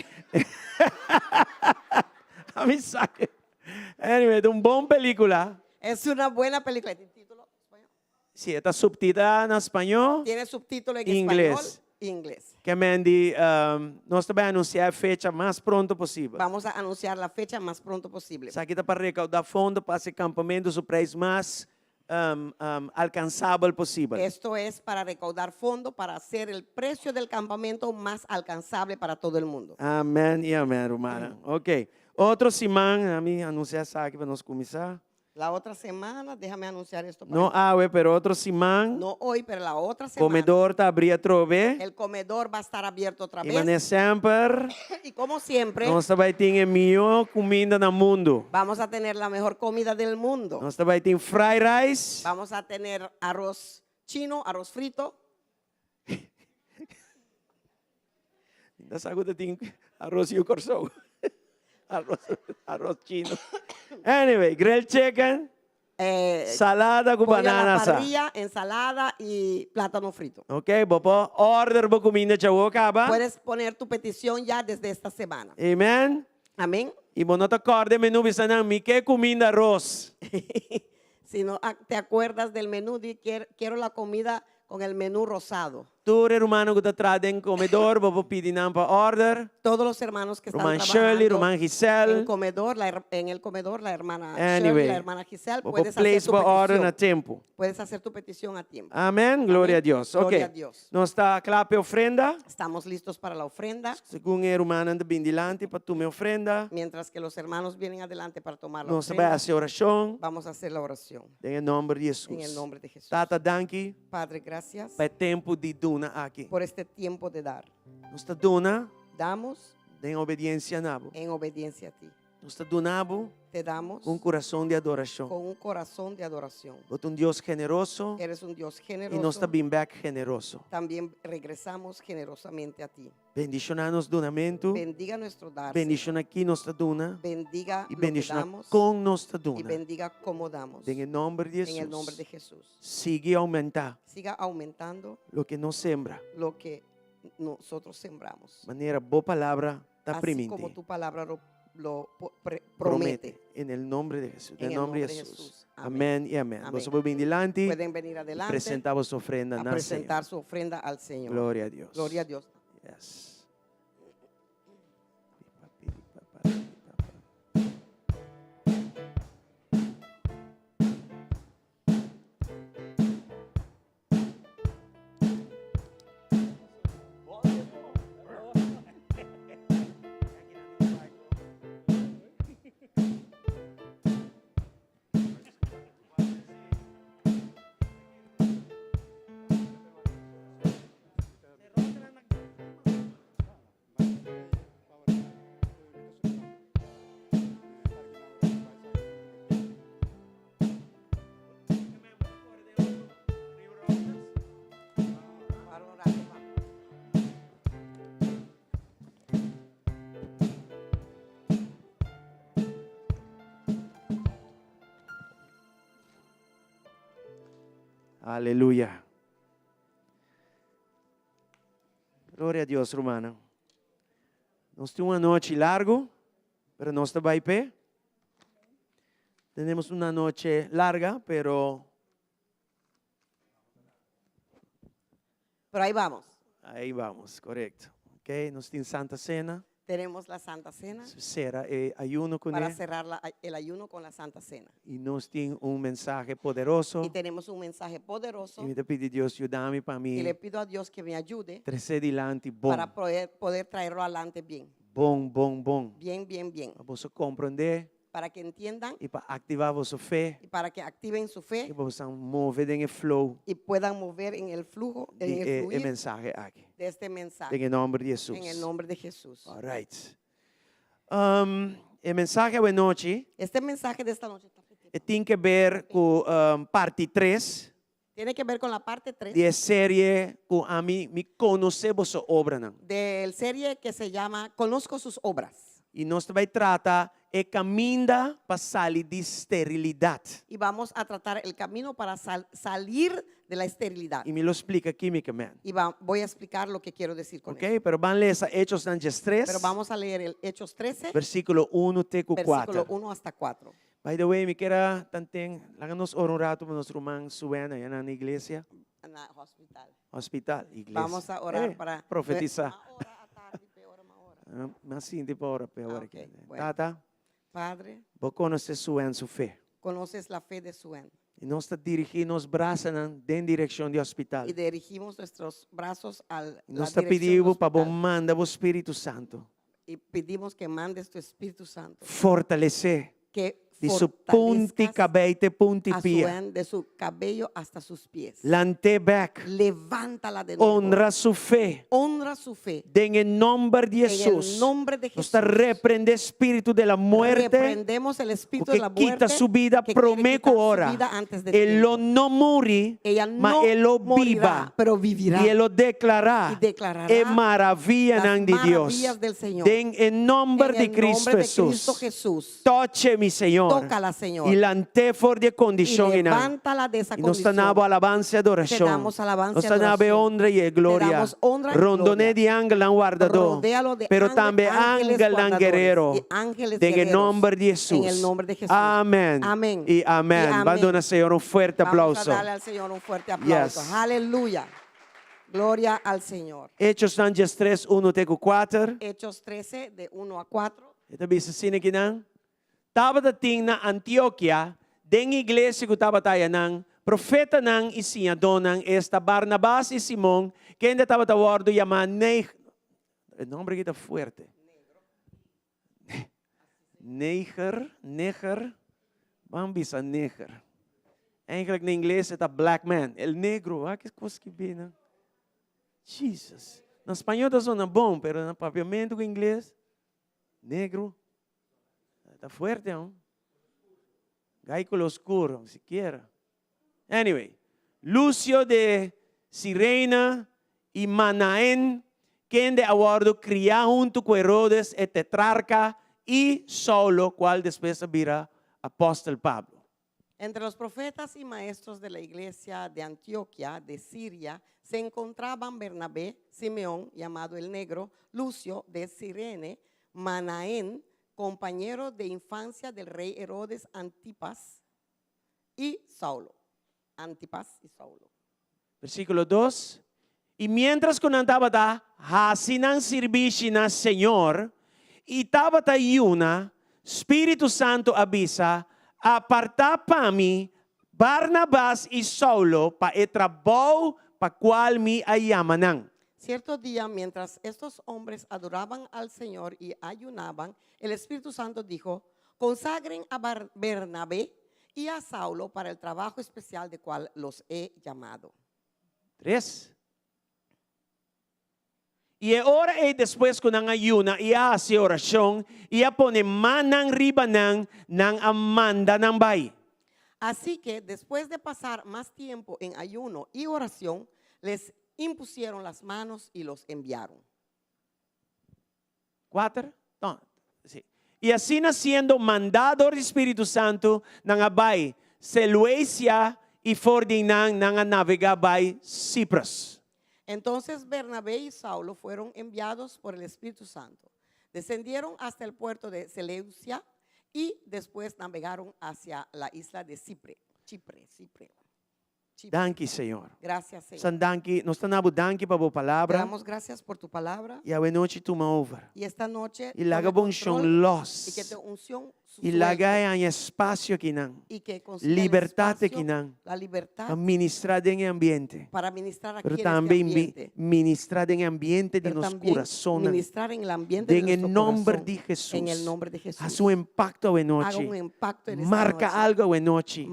A mi sa. Anyway, ta un bon película. Es una buena película. ¿Tiene título español? Sí, e ta subtitulá na spañó. Tiene subtítulo en Inglés. español e inglés. Ke men di, nos ta bai anunsiá e fecha mas pronto posibel. Vamos a anunciar la fecha más pronto posible. Esaki ta pa rekoudá fondo pa hasi kampamentu su preis mas alkansabel posibel. Esto es para recaudar fondo para hacer el precio del campamento más alcanzable para todo el mundo. Amèn i amèn, rumannan. Ok. Otro siman, ami anunsiá esaki pa nos kuminsá. La otra semana, déjame anunciar esto para No awe, pero otro siman. No hoy, pero la otra semana. Comedor ta abrí atrobe. El comedor va a estar abierto otra I vez. manera semper. Y como siempre. Nos ta bai tin e mihó kuminda na mundu. Vamos a tener la mejor comida del mundo. Nos ta bai tin fried rice. Vamos a tener arroz chino, arroz frito. Ta sa ku ta tin aros yu Kòrsou. Arroz, arroz chino. Anyway, grilled chicken, Eh, salada ku pollo a la banana asá. parrilla, ensalada y plátano frito. Ok, bo por order bo kuminda djawo kaba. Puedes poner tu petición ya desde esta semana. Amen. Amén. I bo no ta kòrda e menú bisa nan, mi ke kuminda aros. Si no te acuerdas del menú, di quiero la comida con el menú rosado. Tur e rumannan ku ta traha den komedor, bo por pidi nan pa order. Todos los hermanos que están Ruman Shirley, trabajando ruman Giselle. en comedor, la her- en el comedor, la hermana Shirley, Anyway, la hermana Giselle, bo por puedes hacer place tu bo order na petición. tempu. Puedes hacer tu petición a tiempo. Amen. Gloria a Amén. Dios. Gloria Ok. a Dios. Nos ta kla pa e ofrenda. Estamos listos para la ofrenda. Segun e rumannan ta bin dilanti pa tuma e ofrenda. Mientras que los hermanos vienen adelante para tomar la Nos ta bai ofrenda, hasi orashon. vamos a hacer la oración. Den e nòmber di Hesus. En el nombre de Jesús. Tata, danki Padre, gracias pa e tempu di duna aki. por este tiempo de dar. Nos ta duna Damos den obediensia na bo. en obediencia a ti. Nos ta duna bo Te damos ku un kurason di adorashon. con un corazón de adoración. Bo ta un Dios generoso Eres un Dios i nos ta generoso. bin bèk generoso. También regresamos generosamente a ti. Bendishoná nos dunamentu. Bendiga nuestro dar. Bendishoná ki nos ta duna. Bendiga I lo que bendishoná damos kon nos ta y duna. bendiga cómo damos. Den e nòmber di En el nombre de Hesus. Jesús. Sigui oumentá Siga aumentando loke nos sembra. lo que nosotros sembramos. Manera bo palabra ta Así primintí. como tu palabra lo, lo Promete. promete. En el nombre de Jesús. En Den el nombre nombre di de Hesus. Jesús. Amén. Amén i amén. Amén. Boso por bin dilanti Pueden venir i adelante presentá boso ofrenda a na Señor. presentar su ofrenda al Señor. Gloria a Dios. Gloria a Dios. Yes. Aleluya. Gloria a Dios, rumannan. Nos tin un anochi largo, pero nos ta bay p'e. Tenemos una noche larga, pero Pero ahí vamos. Ahí vamos, correcto. Ok, nos tin Santa Cena. Tenemos la Santa Cena. Sera e ayuno con Para e. cerrar la, el ayuno con la Santa Cena. Y nos tin un mensahe poderoso. Y tenemos un mensaje poderoso. Y mi ta pidi Dios yudami pa mi. Y le pido a Dios que me ayude. Trece dilanti bon. Para poder, poder traerlo adelante bien. Bon, bon, bon. Bien, bien, bien. Pa boso comprende. Para que entiendan. Y pa activa boso fe. Y para que activen su fe. Y pa boso move den e flow. Y puedan mover en el flujo, en Di el e, e fluir mensahe aki. de este mensaje. Den e nomber di Hesus. En el nombre de Jesús. All right. Um, e mensahe awe nochi. Este mensaje de esta noche está E tin ke ber ku um, parti 3. Tiene que ver con la parte 3. Di e serie ku ami mi konosé boso obranan. Del serie que se llama Conozco sus obras. I nos ta bai trata e kaminda pa sali di sterilidat. Y vamos a tratar el camino para salir de la esterilidad. I mi lo splika kímikamente. Y voy a explicar lo que quiero decir con Ok, eso. pero ban lesa Hechosnan diestres. Pero vamos a leer el Hechos 13, Versíkulo unu te ku versículo kuater. 1 hasta 4. By the way, mi kier a tanten, laga nos ora un rato pa nos ruman Suena, ya na iglesia. Na hospital. Hospital, iglesia. Vamos a orar Eh, para profetisa. Ma ora, a tarde, pe ora, ma ora. Ah, ma sinti pa ora, pe ora Ah, ok, ke. bueno. Tata, Padre, bo konosé Suen su fe. Conoces la fe de Suen. I nos ta dirigí nos brasanan den direkshon di hospital. Y dirigimos nuestros brazos al I nos la ta dirección pidi bo pa bo hospital. manda bo Spiritu Santu. Y pedimos que mandes tu Espíritu Santo. Fortalesé. Que Di su punti fortalezcas kabei te punti a su pia. en- de su cabello hasta sus pies. Lant'é bèk. Levántala de nuevo. Honra su fe. Honra su fe. Den e nòmber di En el Hesus. nombre de Nos ta Jesús. reprendé spiritu de la muerte Reprendemos el ku espíritu ke de la kita muerte su bida que quiere promé quitar ku su ora. vida antes de E lo tiempo. no muri, Ella ma no e lo morirá, biba. pero vivirá. I e lo deklará Y declarará e maravianan las di Dios. maravillas del Señor. Den e nòmber En di el Cristo nombre de Hesus. Cristo Jesús. Toch'e, mi Señor. Tócala, Señor. I lant'é for di e Y kondishon einan. levántala de esa I nos ta na bo condición. alabansa i adorashon. Te damos alabanza Nos y ta na bo adoración. honra i e Te gloria. damos honra y Rondoné gloria. di angelnan wardadó. Rodéalo de Pero ángel- tambe ángeles angelnan guardadores guerero. y ángeles Den e guerreros. nòmber di Hesus. En el nombre de Jesús. Amèn. Amén. I amèn. Y amén. Ban duna Señor un fuerte Vamos aplauso. a darle al Señor un fuerte aplauso. Yes. Aleluya. Gloria al Señor. Hechosnan 13, 1 te ku 4. Hechos 13, de 1 a 4. E ta bisa asina kinan, Tabata tin na Antiokia, den iglesia ku tabata ayanan, profetanan i siñadónan, esta Barnabas i Simon, kende tabata wòrdu yamá Neig, e nòmber aki ta fuerte, Neger, Neger, ban bisa Neger. Eigenlijk na ingles e ta black man, el negro, wak e kos ki bini. Jesus. Na spañó ta sona bon, pero na papiamentu ku ingles, negro, ta fuerte aun. Gai ku lo oscuro, sikiera. Anyway, Lucio de Sirena i Manaen, kende a wòrdu kriá huntu ku Herodes e tetrarka i Saulo, kual despues a bira apòstel Pablo. Entre los profetas y maestros de la iglesia de Antioquia de Siria se encontraban Bernabé, Simeón, llamado el Negro, Lucio de Cirene, Manaén, compañero de infancia del rey Herodes Antipas, y Saulo. Antipas y Saulo. Versíkulo dos, I miéntras ku nan tabata hasi nan sirbishi na Señor i tabata yuna, Spiritu Santu a bisa, Apartá pa mi Barnabas i Saulo pa e trabou pa kual mi a yama nan. Cierto dia, mientras estos hombres adoraban al Señor y ayunaban, el Espíritu Santo dijo, Consagren a Bernabé y a Saulo para el trabajo especial de cual los he llamado. Tres. I e ora ei despues ku nan a yuna i a hasi orashon i a pone mannan riba nan, nan a manda nan bai. Así que después de pasar mas tiempo en ayuno y oración, les impusieron las manos y los enviaron. Kuater? No, sí. I asina siendo mandá dor di Spiritu Santu, nan a bai Seleucia i for di nan nan a navegá bai Cyprus. Entonces Bernabé y Saulo fueron enviados por el Espíritu Santo. Descendieron hasta el puerto de Seleucia y después navegaron hacia la isla de Cipre. Chipre, Cipre. Chipre. Danki, Señor. Gracias, Señor. San danki, nos ta na bo danki pa bo Te palabra. damos gracias por tu palabra. I awe nochi tuma over. Y esta noche I laga tome bo unshon control los. y que tu unción I laga suelte e haña espacio akinan. y que consiga el Libertad espacio, akinan. la libertad Pa ministra den e ambiente. para ministrar aquí Pero en este tambe ambiente. ministra den e ambiente di Pero nos también corazonnan. ministrar en el ambiente Den de e nuestro nomber corazón. di Jesús. En el nombre de Jesús. Hasi un impacto awe Haga nochi. un impacto en esta Marca noche. algo awe nochi.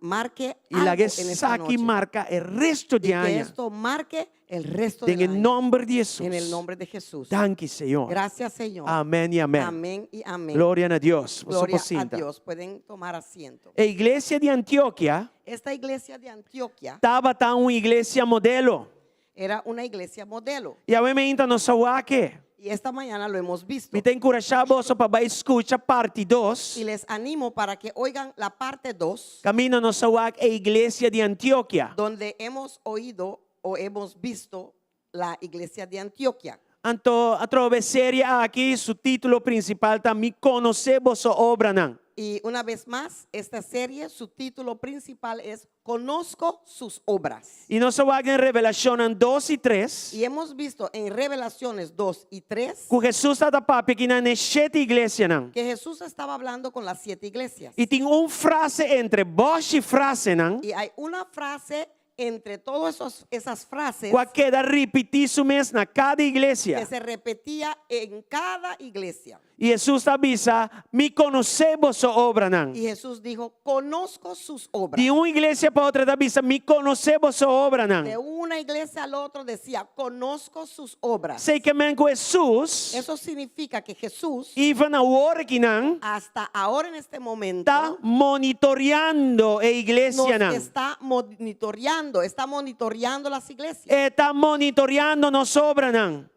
Marque I laga algo en esta esaki noche. marca e resto Y di que aña. esto marque el resto Den del e año. nomber di Jesús. En el nombre de Jesús. Danki, Señor. Gracias, Señor. Amén y amén. Amén y amén. Gloria na Dios. Boso Gloria por sinta. a Dios. Pueden tomar asiento. E iglesia di Antioquia Esta iglesia de Antioquia tabata un iglesia modelo. era una iglesia modelo. I awe mainta nos a wak e. Y esta mañana lo hemos visto. Mi ta enkurashá boso pa bai skucha parti dos. Y les animo para que oigan la parte 2, Kaminda nos a wak e iglesia di Antioquia. donde hemos oído o hemos visto la iglesia de Antioquia. Anto atrobe e serie aki su título prinsipal ta Mi konosé boso obranan. Y una vez más, esta serie, su título principal es Conozco sus obras. I nos a wak den Revelashonnan dos i tres. Y hemos visto en Revelaciones 2 y 3 Ku Hesus tabata papia kinan e shete iglesianan. que Jesús estaba hablando con las siete iglesias. I tin un frase entre bòshi frasenan. Y hay una frase. Entre todas esas frases ku a keda ripití su mes na kada iglesia. que se repetía en cada iglesia. I Hesus ta bisa, Mi konosé boso obranan. Y Jesús dijo, conozco sus obras. Di un iglesia pa otro e ta bisa, Mi konosé boso obranan. De una iglesia al otro decía, conozco sus obras. Esei ke men ku Hesus, Eso significa que Jesús, even awor akinan, hasta ahora en este momento, ta monitoreando e nos iglesianan. está monitoreando, está monitoreando las iglesias. E ta monitoreando nos obranan.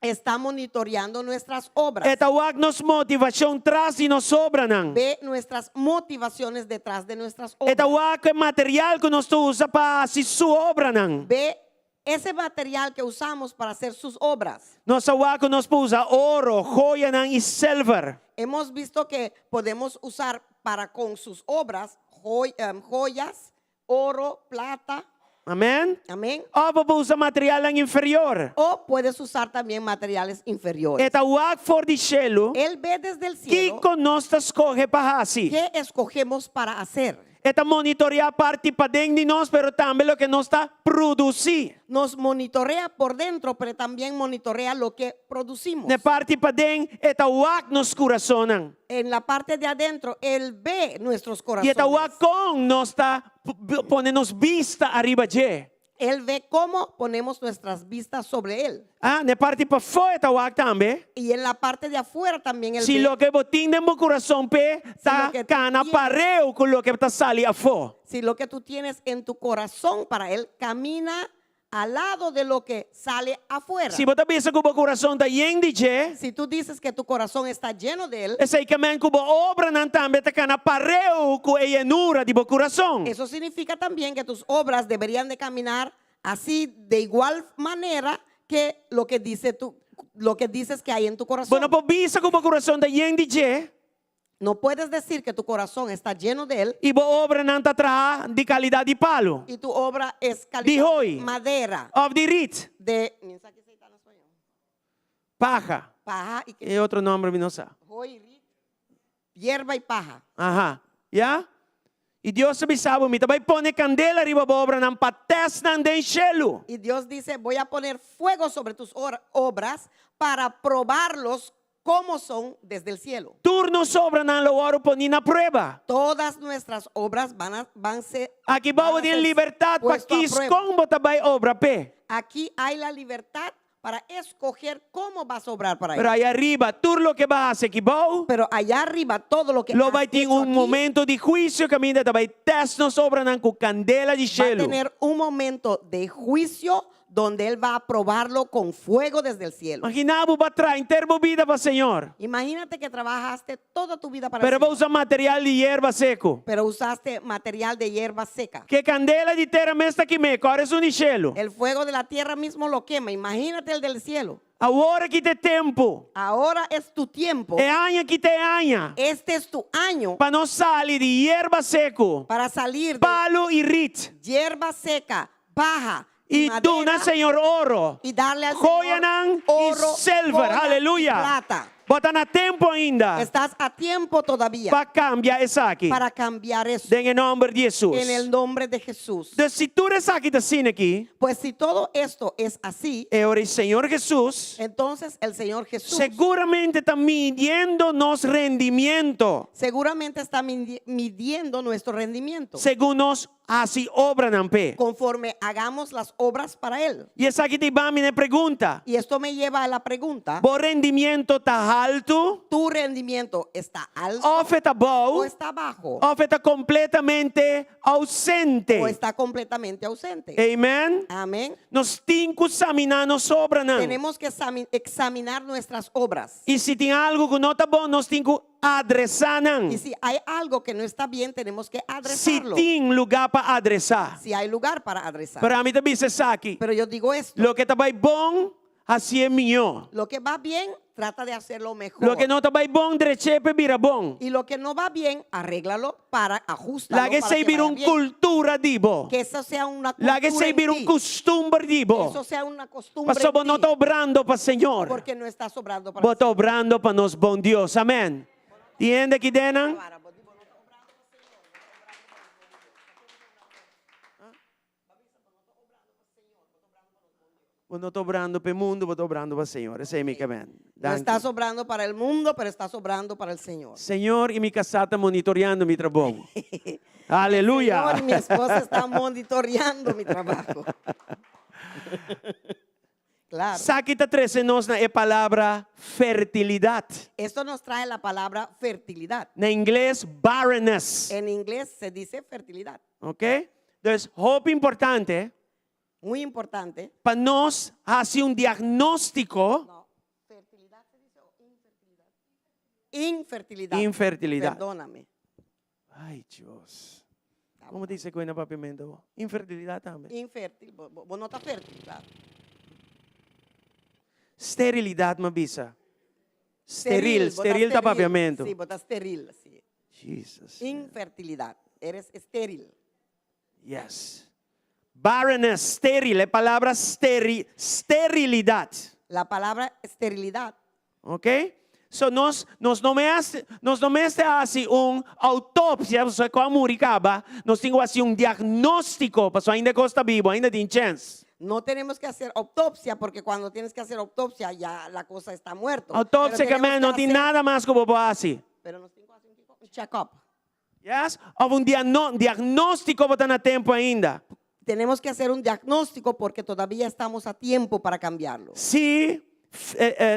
Está monitoreando nuestras obras. E ta wak nos motivashon tras di nos obranan. Ve nuestras motivaciones detrás de nuestras E ta obras. wak e material ku nos ta usa pa hasi su obranan. Ve ese material que usamos para hacer sus obras. Nos a wak ku nos por usa oro, joyanan i silver. Hemos visto que podemos usar para con sus obras joyas, oro, plata. Amèn? Amén. Òf bo por usa materialnan inferior. O puedes usar también materiales inferiores. E ta wak for di shelu. Él ve desde el cielo Kiko nos ta skohe pa hasi. qué escogemos para hacer. E ta monitoreá parti paden di nos, pero tambe loke nos ta produsí. Nos monitorea por dentro, pero también monitorea lo que producimos. Na parti paden, e ta wak nos kurasonnan. En la parte de adentro, Él ve nuestros I e ta corazones. wak kon nos ta pone nos bista ariba dje. Él ve cómo ponemos nuestras vistas sobre Él. Ah, na parti pafó e ta wak tambe. Y en la parte de afuera también Él Si ve. loke bo tin den bo kurason p'e ta loke kana tienes pareu ku loke ta sali afó. Si lo que tú tienes en tu corazón para Él camina al lado de lo que sale afuera. Si bo ta bisa ku bo kurason ta yen di dje, Si tú dices que tu corazón está lleno de Él, esei ke men ku bo obranan tambe ta kana pareu ku e yenura di bo kurason. eso significa también que tus obras deberían de caminar así de igual manera que lo que dice tu, lo que dices que hay en tu corazón. Bo no por bisa ku bo kurason ta yen di dje. No puedes decir que tu corazón está lleno de él I bo obranan ta traha di kalidat di palu. y tu obra es Di calidad hooi. madera Òf di rit. de Paha. Paha y E otro nòmber mi no sa. Hooi, rit, hierba y paja. Aha. Ya? I Dios ta bisa bo, mi ta bai pone kandela riba bo obranan pa tèst nan den shelu. Y Dios dice, voy a poner fuego sobre tus obras para probarlos como son desde el cielo. Tur nos obranan lo wòrdu poní na prueba. Todas nuestras obras van a, van ser, Aki bou van a tin ser libertat pa puesto a kis prueba. kon bo ta bai obra p'e. Aquí hay la libertad para escoger cómo vas a obrar para Pero él. aya riba, tur loke bo a hasi aki bou, Pero allá arriba todo lo que lo has bai tin hecho un aquí momento di huisio kaminda ta bai tèst nos obranan ku kandela di va a shelu. tener un momento de juicio donde él va a probarlo con fuego desde el cielo. Imaginá bo b'a traha henter bo bida pa Señor. Imagínate que trabajaste toda tu vida para el Pero bo Señor, usa material di yerba seku. pero usaste material de hierba seca. Ke kandela di tera mes ta kim'é, kòrda esun di shelu. El fuego de la tierra mismo lo quema. Imagínate el del cielo. Awor aki ta e tempu. Ahora es tu tiempo. E aña aki ta e aña. Este es tu año Pa nos sali di yerba seku, para salir de palu i rit. hierba seca, paja y I duna madera Señor oro, y darle al Señor joyanan i oro, silver. joya y Aleluya. plata. Bo ta na tempu ainda Estás a tiempo todavía pa kambia esaki. para cambiar eso. Den e nòmber di Hesus. En el nombre de Jesús. Dus si tur esaki ta asina aki, Pues si todo esto es así, e ora e Señor Hesus entonces el Señor Jesús seguramente ta midiendo nos rendimiento seguramente está midiendo nuestro rendimiento segun nos hasi obranan p'e. conforme hagamos las obras para Él. I esaki ta hiba mi na e pregunta. Y esto me lleva a la pregunta, Bo rendimiento ta haltu? ¿tu rendimiento está alto Òf e ta bou? o está bajo? Òf e ta kompletamente ausente? ¿O está completamente ausente? Amen. Amén. Nos tin ku saminá nos obranan. Tenemos que examinar nuestras obras. I si tin algu ku no ta bon, nos tin ku adresá nan. Y si hay algo que no está bien, tenemos que Si adresarlo. tin lugá pa adresá. Si hay lugar para adresar. Pero ami ta bisa esaki. Pero yo digo esto. Loke ta bai bon, hasié mihó. Lo que va bien, trata de hacerlo mejor. Loke no ta bai bon, drech'é p'e bira bon. Y lo que no va bien, arréglalo para ajustarlo. Laga para esei que bira vaya un bien. kultura di bo. Que eso sea una cultura Laga esei en bira un ti. kustumber di bo. Eso sea una costumbre Pasobra bo en no ti. ta obrando pa Señor. Porque no estás obrando para Bo el ta obrando pa nos bon Dios. Amén. Tin hende aki den nan? Bo no ta obrando pa e mundu, bo ta obrando pa Señor. Esei mi ke men. No Danki. estás obrando para el mundo, pero estás obrando para el Señor. Señor i mi kasá ta monitoreando mi trabou. Aleluya! Señor y mi esposa están monitoreando mi trabajo. Claro. Esaki ta trese nos na e palabra fertilidat. Esto nos trae la palabra fertilidad. Na ingles barrenness. En inglés se dice fertilidad. Ok? Dus hopi importante. Muy importante. Pa nos hasi un diagnóstiko. No, fertilidad se dice o infertilidad. Infertilidad. Infertilidad. Perdóname. Ay, Dios. Komo ta dice ku na papiamento bo? Infertilidad tambe. Infértil, bo, bo, bo no ta fértil, claro. Sterilidad m'a bisa. Steril, bo ta steril ta papiamento. Sí, bo ta steril, sí. Jesus. Infertilidad, eres estéril. Yes. Barrenness, steril, e palabra steri, sterilidad. La palabra esterilidad. Ok? So nos, nos no mester, nos no mester hasi un autopsia, pasobra ku a muri kaba, nos tin ku hasi un diagnóstiko, pasobra ainda e kos ta bibo, ainda tin chèns. No tenemos que hacer autopsia, porque cuando tienes que hacer autopsia ya la cosa está muerto. Autopsia Pero ke men tenemos no que tin hacer- nada mas ku bo por hasi. Pero nos tin ku hasi un kiko? Un check-up. Yes? Of un diagno, diagnóstiko bo ta na tempu ainda. Tenemos que hacer un diagnóstico porque todavía estamos a tiempo para cambiarlo. Si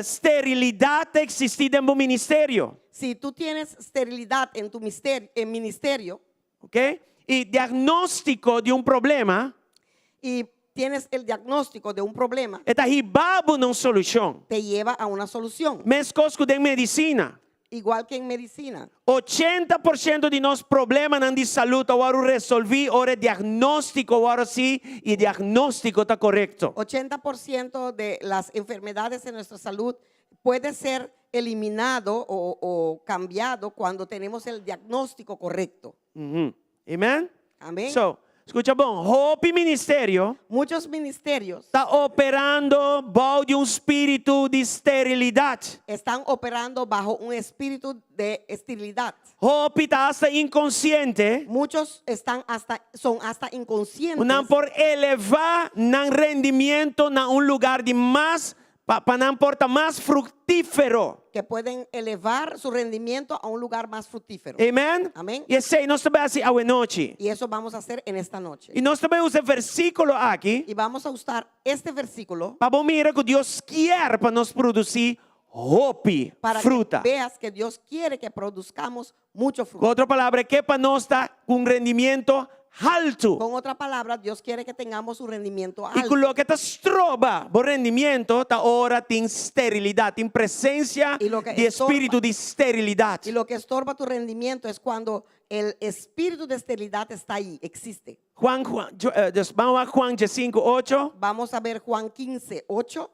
sterilidad ta existí den bo ministerio. Si tú tienes sterilidad en tu mister, en ministerio. Ok? I diagnóstiko di un problema. Y tienes el diagnóstico de un problema. E ta hiba bo na un solushon. Te lleva a una solución. Meskos ku den medisina. Igual que en medicina. 80 por shento di nos problemanan di salú ta wòrdu resolví ora e diagnóstiko wòrdu hasi i e diagnóstiko ta korekto. 80% de las enfermedades en nuestra salud puede ser eliminado o, o cambiado cuando tenemos el diagnóstico correcto. Amen? Amén. So, Skucha bon, hopi ministerio. Muchos ministerios. Ta operando bou di un spiritu di sterilidad. Están operando bajo un espíritu de esterilidad. Hopi ta hasta inkonsiente. Muchos están hasta, son hasta inconscientes. Ku nan por elevá nan rendimiento na un lugar di mas Pa pa nan por ta mas fructífero. Que pueden elevar su rendimiento a un lugar más fructífero. Amen. Amén. Y esei nos ta bai haci awe nochi. Y eso vamos a hacer en esta noche. Y nos ta bai usa e versículo aki. Y vamos a usar este versículo. Pa bo mira cu Dios kier pa nos produci hopi Para fruta. que veas que Dios quiere que produzcamos mucho fruto. Cu otro palabra, e ke pa nos ta cu un rendimiento haltu. Con otra palabra, Dios quiere que tengamos un rendimiento I ku alto. loke ta stroba bo rendimiento ta ora tin sterilidad, tin presencia Y lo que di estorba espíritu di sterilidad. Y lo que estorba tu rendimiento es cuando el espíritu de esterilidad está ahí, existe. Juan, Juan, yo, eh, dus vamos a Juan 5, 8. Vamos a ver Juan 15, 8.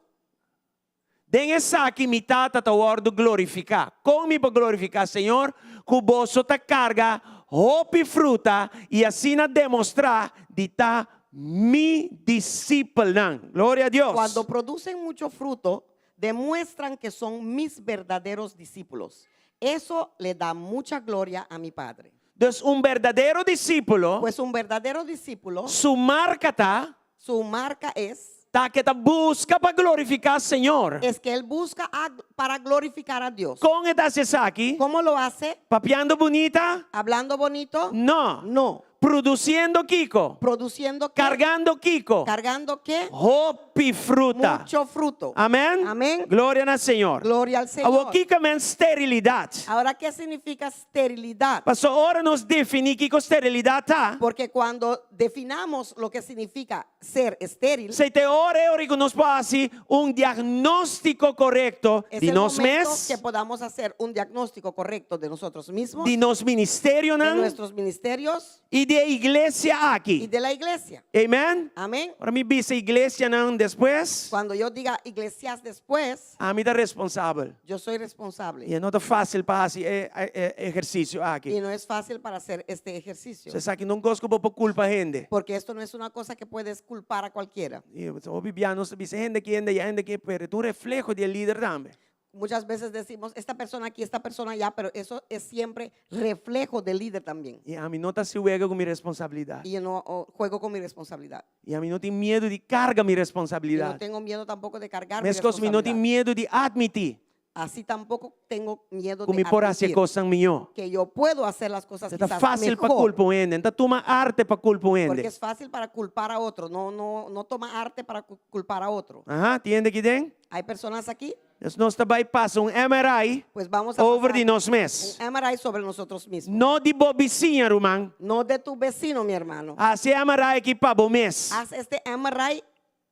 Den esaki mi Tata ta wòrdu glorifiká. Kon mi por glorifiká Señor? Ku boso ta karga hopi fruta i asina demostrá di ta mi disipelnan. Gloria a Dios! Cuando producen mucho fruto, demuestran que son mis verdaderos discípulos. Eso le da mucha gloria a mi Padre. Dus un berdadero disípulo, Pues un verdadero discípulo, su marka ta, su marca es, Ta ke ta buska pa glorifiká Señor. Es que él busca a, para glorificar a Dios. Kon e ta hasi esaki? ¿Cómo lo hace? Papiando bunita? ¿Hablando bonito? No. No. Produciendo kiko? ¿Produciendo qué? Cargando kiko? ¿Cargando qué? Hopi fruta. Mucho fruto. Amén. Amén. Gloria na Señor. Gloria al Señor. Awor kiko men sterilidad? Ahora, ¿qué significa esterilidad? Paso ora nos definí kiko sterilidad ta. Porque cuando definamos lo que significa ser estéril, Esei ta e ora e ora ku nos por hasi un diagnóstiko korekto es di el nos momento mes, que podamos hacer un diagnóstico correcto de nosotros mismos, di nos de ministerionan nuestros ministerios i di e iglesia y aki. de la iglesia. Amen? Amén. Ora mi bisa iglesianan despues, Cuando yo diga iglesias después, ami ta responsabel. yo soy responsable. I e no ta fásil pa hasi e e ehersisio aki. Y no es fácil para hacer este ejercicio. Esaki no un kos ku bo por kulpa hende. Porque esto no es una cosa que puedes culpar a cualquiera. I hopi bia nos ta bisa hende ki hende ya hende ki, pero e ta un refleho di e lider tambe. Muchas veces decimos, esta persona aquí, esta persona allá, pero eso es siempre reflejo del líder también. I ami no ta hasi wega ku mi responsabilidat. Y yo no oh, juego con mi responsabilidad. I ami no tin miedu di karga mi Y no responsabilidat. tengo miedo tampoco de cargar mi Meskos mi no tin responsabilidad. miedu di atmití Así tampoco tengo miedo ku de mi por hasi e admitir kosnan mihó. que yo puedo hacer las cosas E ta quizás fásil pa mejor. kulpa un hende, no ta tuma arte pa kulpa un Porque hende. es fácil para culpar a otro, no, no, no toma arte para culpar a otro. Aha, tin hende aki den? Hay personas aquí, Dus nos ta bai pasa un MRI pues vamos a over pasar di nos mes. un MRI sobre nosotros mismos. No di bo bisiña, ruman. No de tu vecino, mi hermano. Hasi e MRI aki pa bo mes. Haz este MRI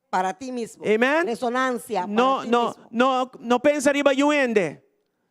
para ti mismo. Amen. Resonancia para No, ti no, mismo. no, no pensa riba niun hende.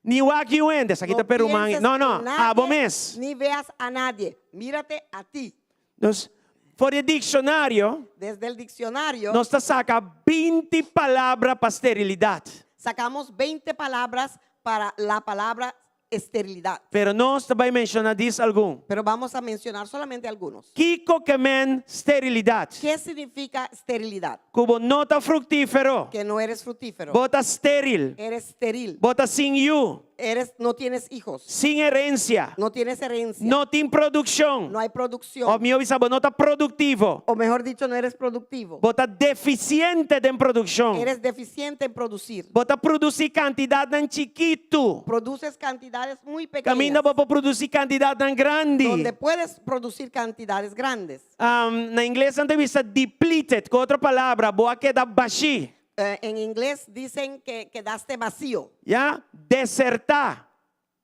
Ni wak niun hende. Esaki No ta pe ruman. pienses No, no, en nadie, abo mes. Ni veas a nadie. Mírate a ti. Dus, for di e dikshonario, Desde el diccionario nos ta saka 20 palabra pa sterilidad. sacamos 20 palabras para la palabra esterilidad. Pero nos ta bai menshoná djis algun. Pero vamos a mencionar solamente algunos. Kiko ke men sterilidad? ¿Qué significa esterilidad? Ku bo no ta fruktífero. Que no eres fructífero. Bo ta steril. Eres esteril. Bo ta sin yu. Eres, no tienes hijos. Sin herensia. No tienes herencia. No tin produkshon. No hay producción. Òf mihó bisa bo no ta produktivo. O mejor dicho, no eres productivo. Bo ta defisiente den produkshon. Eres deficiente en producir. Bo ta produsí kantidatnan chikitu. Produces cantidades muy pequeñas. Kaminda bo por produsí kantidatnan grandi. Donde puedes producir cantidades grandes. Um, na ingles nan ta bisa depleted, ku otro palabra, bo a keda bashí. Eh, en inglés dicen que quedaste vacío. Ya? Desertá.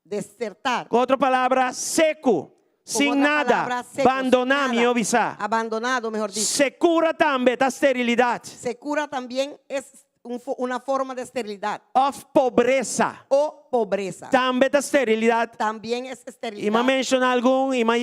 Desertar. Ku otro palabra, seku, Con sin otra nada, palabra, seco, sin bandoná, nada. mihó bisa. Abandonado, mejor dicho. Sekura tambe ta sterilidat. Secura también es un una forma de esterilidad. Òf pobresa. O pobreza. Tambe ta sterilidat. También es esterilidad. I m'a menshoná algun, i m'a,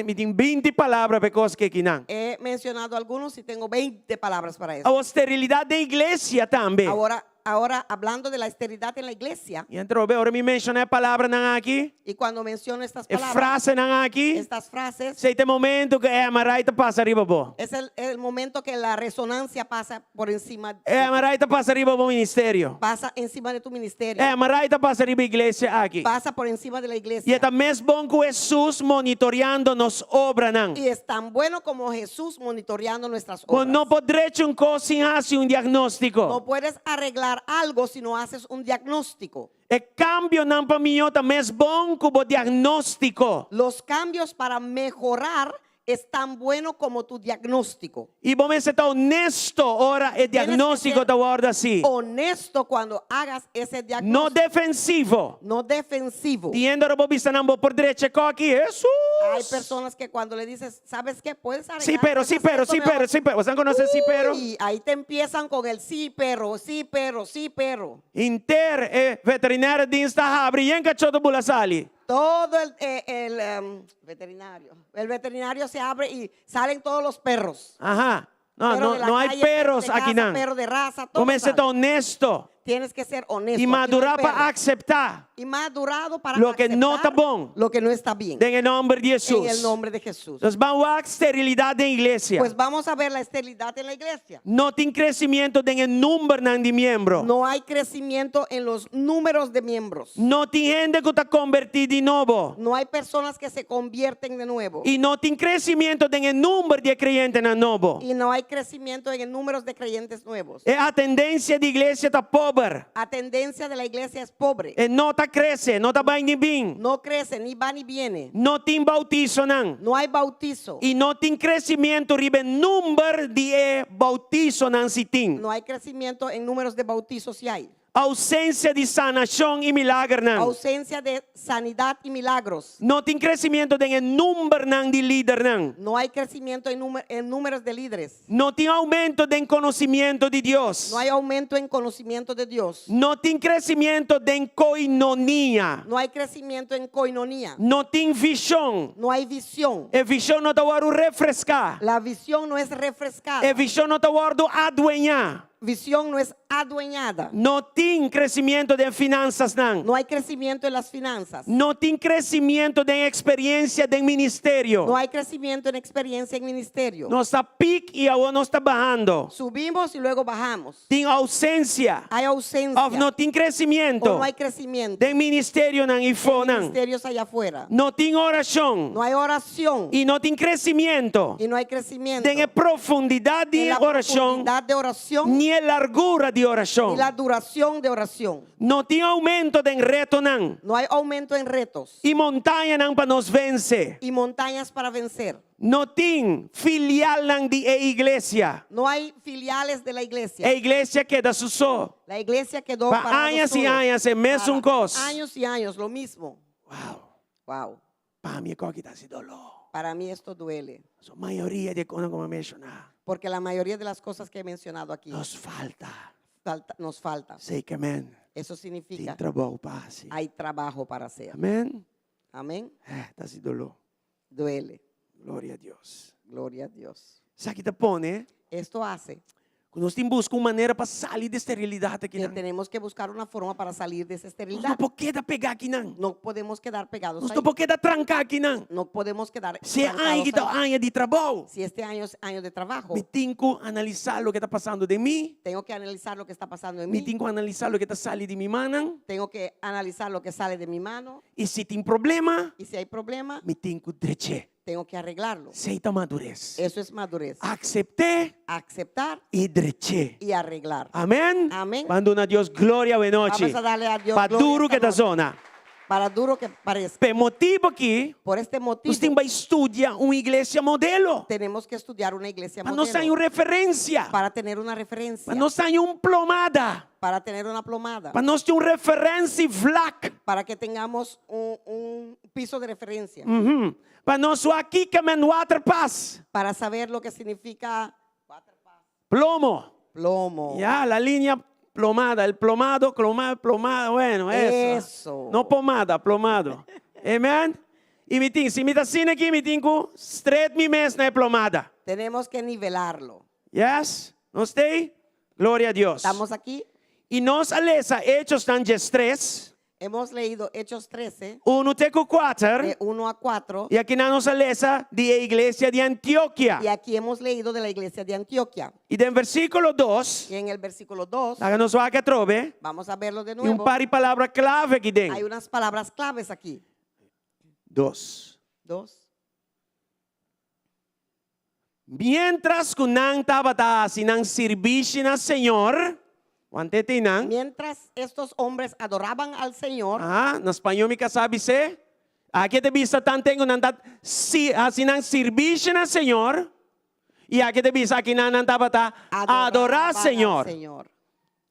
mi tin 20 palabra pa e kos ku akinan. He mencionado algunos y tengo 20 palabras para eso. Awor sterilidat den iglesia tambe. Ahora, ahora hablando de la esterilidad en la iglesia, I atrobe, ora mi menshoná e palabranan aki, y cuando menciono estas e palabras, frasenan aki, estas frases, esei ta e momento ku e MRI ta pasa riba bo. es el, el momento que la resonancia pasa por encima, E MRI ta pasa riba bo ministerio. pasa encima de tu ministerio, E MRI ta pasa riba iglesia aki. pasa por encima de la I iglesia. e ta mes bon ku Hesus monitoriando nos obranan. Y es tan bueno como Jesús monitoreando nuestras Bo obras. no por drecha un kos sin hasi un diagnóstiko. No puedes arreglar algo si no haces un diagnóstico. E kambionan pa mihó ta mes bon ku bo diagnóstiko. Los cambios para mejorar es tan bueno como tu diagnóstico. I bo mester ta honesto ora e Tienes que diagnóstiko ser ta wòrdu hasi. Honesto cuando hagas ese No diagnóstico. defensivo. No defensivo. Tin hende ora bo bisa nan bo por drecha e kos aki, Hesus! Hay personas que cuando le dices, ¿sabes qué? Puedes arreglar. Sí, pero, puedes sí, hacer pero, esto sí, mejor. pero, sí, pero. Boso konosé sí, pero? Uy, ahí te empiezan con el sí, pero, sí, pero, sí, pero. Henter e veterinario dienst ta habri, yen kachó ta bula sali. Todo el, eh, el, em, veterinario. El veterinario se abre y salen todos los perros. Ajá. No, Perro no, de la no hay calle, perros perro de aquí casa, nan. Perro de raza, todo Bo mester ta sale. honesto. Tienes que ser honesto. I Aquí no hay madurá pa perro. akseptá. Y madurado para Lo ke no aceptar ta bon. Lo que no está bien. Den e nòmber di Hesus. En el nombre de Jesús. Nos ban wak sterilidad den iglesia. Pues vamos a ver la esterilidad en la iglesia. No tin crecimiento den e numbernan di miembro. No hay crecimiento en los números de miembros. No tin hende ku ta konvertí di nobo. No hay personas que se convierten de nuevo. I no tin crecimiento den e number di kreyentenan nobo. Y no hay crecimiento en el número de creyentes nuevos. E atendensia di iglesia ta pober. La tendencia de la iglesia es pobre. E no ta krese, no ta bai ni bin. No crece, ni va ni viene. No tin bautisonan. No hay bautizo. I no tin kresementu riba e number di e bautisonan si tin. No hay crecimiento en números de bautizos si hay. Ausensia di sanashon i milagernan. Ausencia de sanidad y milagros. No tin kresementu den e numbernan di lidernan. No hay crecimiento en, número- en números de líderes. No tin oumento den konosementu di Dios. No hay aumento en conocimiento de Dios. No tin kresementu den koinonia. No hay crecimiento en coinonía. No tin vishon. No hay visión. E vishon no ta wòrdu refreská. La visión no es refrescada. E vishon no ta wòrdu adueñá. Visión no es adueñada. No tin crecimiento den finansasnan. No hay crecimiento en las finanzas. No tin crecimiento den experiencia den ministerio. No hay crecimiento en experiencia en ministerio. Nos ta piek y awor nos ta bahando. Subimos y luego bajamos. Tin ausencia. Hay ausencia. Of no tin crecimiento. O no hay crecimiento. Den ministerionan En eifonan. ministerios allá afuera. No tin oracion. No hay oración. Y no tin crecimiento. Y no hay crecimiento. Den e profundidad di En la oracion. profundidad de oración. Ni e largura di oracion. Ni la duración de oración. No tin aumento den retonan. No hay aumento en retos. Y montañanan pa nos vence. Y montañas para vencer. No tin filialnan di e iglesia. No hay filiales de la iglesia. E iglesia a keda su so. La iglesia quedó Pa parado añas y solo. añas e mesun Para cos. Años y años, lo mismo. Wow. Wow. Pa mi e kos aki ta hasi doló. Para mí esto duele. So mayoria di e kosnan ku mi a menshoná. Porque la mayoría de las cosas que he mencionado aquí Nos falta. falta, nos falta. Esei ke men. Eso significa Tin trabou pa hasi. hay trabajo para hacer. Amén. Amén. Eh, ta hasi doló. Duele. Gloria a Dios. Gloria a Dios. Esaki ta pone Esto hace ku nos tin buska un manera pa sali di esterilidad aki que nan. tenemos que buscar una forma para salir de esa Nos esterilidad. no por keda pegá aki nan. No podemos quedar pegados Nos ahí. no por keda tranká aki nan. No podemos quedar Si e trancados aña aki ta ahí. aña di trabou. Si este año es año de trabajo, Mi tin ku analisá loke ta pasando den mi. tengo que analizar lo que está pasando en Mi mí. tin ku analisá loke ta sali di mi mannan. Tengo que analizar lo que sale de mi mano. I si tin problema, Y si hay problema, mi tin ku drech'é. Tengo que arreglarlo. Esei ta madures. Eso es madurez. Aksept'é Aceptar i drech'é. y arreglar. Amén. Amén. Ban duna Dios gloria awenochi. Vamos a darle a Dios Pa gloria duro esta ke ta noche. zona. Para duro que parezca. P'e motibu aki, Por este motivo, nos tin bai studia un iglesia modelo. tenemos que estudiar una iglesia Pa nos modelo. haña un referensia. Para tener una referencia. Pa nos haña un plomada. Para tener una plomada. Pa nos tin un referentievlak. Para que tengamos un, un piso de referencia. Ujú. Pa nos wak kiko men waterpas. Para saber lo que significa Plomo. Plomo. Ya, la línea plomada, el plomado, plomado, plomado, bueno, eso. Eso. No pomada, plomado. Amen. Y mi tin, si mi ta asina aki, mi tin ku stret mi mes na e plomada. Tenemos que nivelarlo. Yes? Nos t'ei? Gloria a Dios. Estamos aquí. Y nos a lesa Hechosnan diestres. Hemos leído Hechos 13. Unu te ku kuater. De 1 a 4. Y aki nan nos a lesa di e iglesia di Antioquia. Y aquí hemos leído de la iglesia de Antioquia. Y den versículo 2. Y en el versículo 2. Laga nos wak atrobe. Vamos a verlo de Y un nuevo. par di palabra clave aki den. Hay unas palabras claves aquí. 2. 2. Mientras ku nan tabata hasi nan sirbishi na Señor, wante te nan. Mientras estos hombres adoraban al Señor. Aha, na spañó mi ka sabi se. Aki ta bisa tanten ku nan ta si, hasi nan sirbishi na Señor. I aki ta bisa aki nan nan tabata adorá Adoraban al Señor. Señor.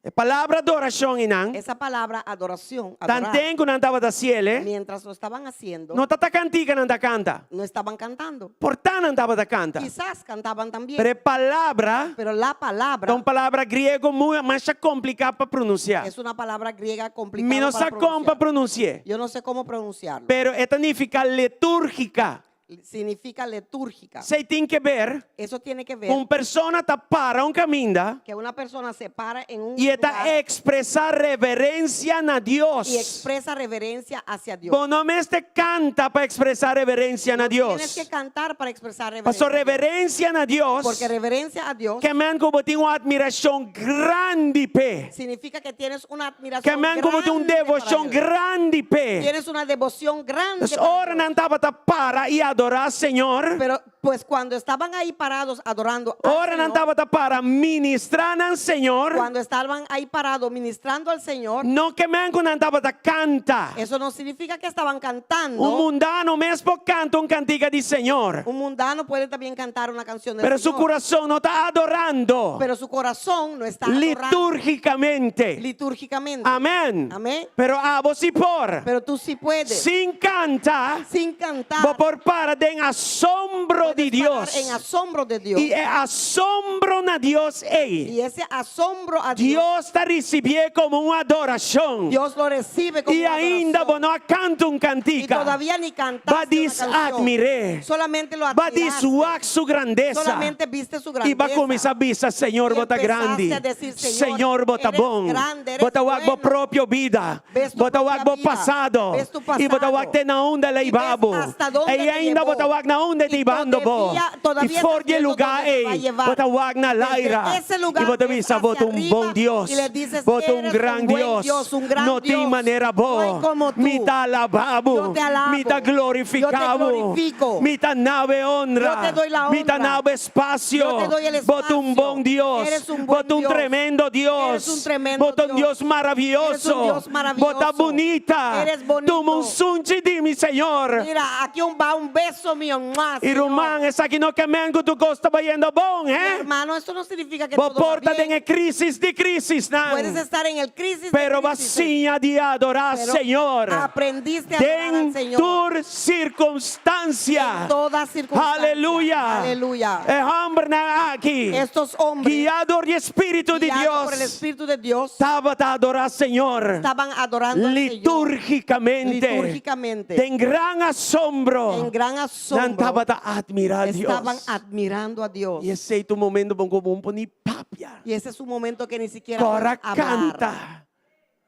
E palabra adorashon einan. Esa palabra adoración, adorar, Tanten ku nan tabata hasiel, mientras lo estaban haciendo, no tabata kantika nan ta kanta. no estaban cantando. Por ta nan tabata kanta. Quizás cantaban también. Pero e palabra, Pero la palabra ta un palabra griego muy masha kompliká pa pronunsiá. es una palabra griega complicada Mi no para sa kon pa pronunciar. pronunsi'é. Yo no sé cómo pronunciarlo. Pero e ta nifiká litúrgika. Significa letúrgica. Esei tin ke ber Eso tiene que ver ku un persona ta para un kaminda que una persona se para en un i e ta lugar ekspresá reverensia na Dios. y expresa reverencia hacia Dios. Bo no mester kanta pa ekspresá reverensia na Dios. Tienes que cantar para expresar reverencia. Paso reverensia na Dios. Porque reverencia a Dios. Ke men ku bo tin un admirashon grandi p'e. Significa que tienes una admiración Ke men ku bo tin un grande para devoshon Dios. grandi p'e. Tienes una devoción grande Pues para ora Dios. nan tabata para i adorá Señor. Pero pues cuando estaban ahí parados adorando al Ora nan Señor, tabata para ministrá nan Señor. cuando estaban ahí parados ministrando al Señor, No ke men ku nan tabata kanta. eso no significa que estaban cantando. Un mundano mes por kanta un kantika di Señor. Un mundano puede también cantar una canción del Pero su Señor. kurason no ta adorando. Pero su corazón no está adorando Litúrgicamente. litúrgicamente. Amén. Amén. Pero abo si por. Pero tú sí puedes. Sin kanta. Sin cantar. Bo por para den asombro. di Puedes parar Dios. en asombro de Dios. I e asombro na Dios ei. Y ese asombro a Dios, Dios ta risibié komo un adorashon. Dios lo recibe como I una ainda bo adoración. no a kanta un Y kantika. todavía ni Ba cantaste una dis canción. admir'é. Solamente lo Ba dis admiraste. wak su grandesa. Solamente viste su I ba grandeza. kuminsá bisa, Señor, Y bo ta empezaste grandi. a decir, Señor, Señor, bo ta eres bon. grande, eres Bo ta wak bo bueno. propio bida. Ves tu Bo ta wak propia bo vida. pasado. Ves tu I bo ta wak pasado. te na unda el a Y hiba ves bo. hasta dónde I te ainda bo ta llevó. wak na unda e ta Y hibando bo. todavía, I todavía for estás di e viendo lugá dónde te va a ei, llevar. bo ta wak na Desde laira. ese lugar I bo ta ves bisa, bo hacia ta un bon arriba Dios. y le dices, Bo ta un eres un gran buen Dios. Dios, un gran No tin Dios. manera bo. No hay como tú. Mi ta alabá bo. Yo te alabo. Mi ta glorifiká Yo te bo. glorifico. Mi ta duna bo honra. Yo te doy la Mi ta honra. duna bo espasio. Yo te doy el Bo ta un espacio. bon Dios. Eres un Bo buen ta un Dios. tremendo Dios. Eres un tremendo Bo ta un Dios. Dios maravioso. Eres un Dios maravilloso. Bo ta bunita. Eres bonito. Tuma un sunchi di mi, Señor. Mira, aquí un, va un beso mío. ¡Mua, I Señor! ruman, esaki no ke men ku tur kos ta bayendo bon, eh? Hermano, esto no significa que Bo todo va por ta bien. den e krísis di krisisnan. Puedes estar en el crisis de Pero bo a crisis, siña di adorá pero Señor. Aprendiste a adorar al Den Señor. tur sirkunstansia. En toda circunstancia. Aleluya. Aleluya. E hòmbernan aki. Estos hombres, Guiá dor di Spiritu di guiados por el Dios. Espíritu de Dios, Tabata adorá Señor. estaban adorando al Señor. Litúrgicamente. Litúrgicamente. Den gran asombro. En gran Nan asombro. tabata admirá Dios. Estaban admirando a Dios. I esei ta un momento ku bo no por ni papia. Y ese es un momento que ni siquiera Kòrda puedes hablar. kanta.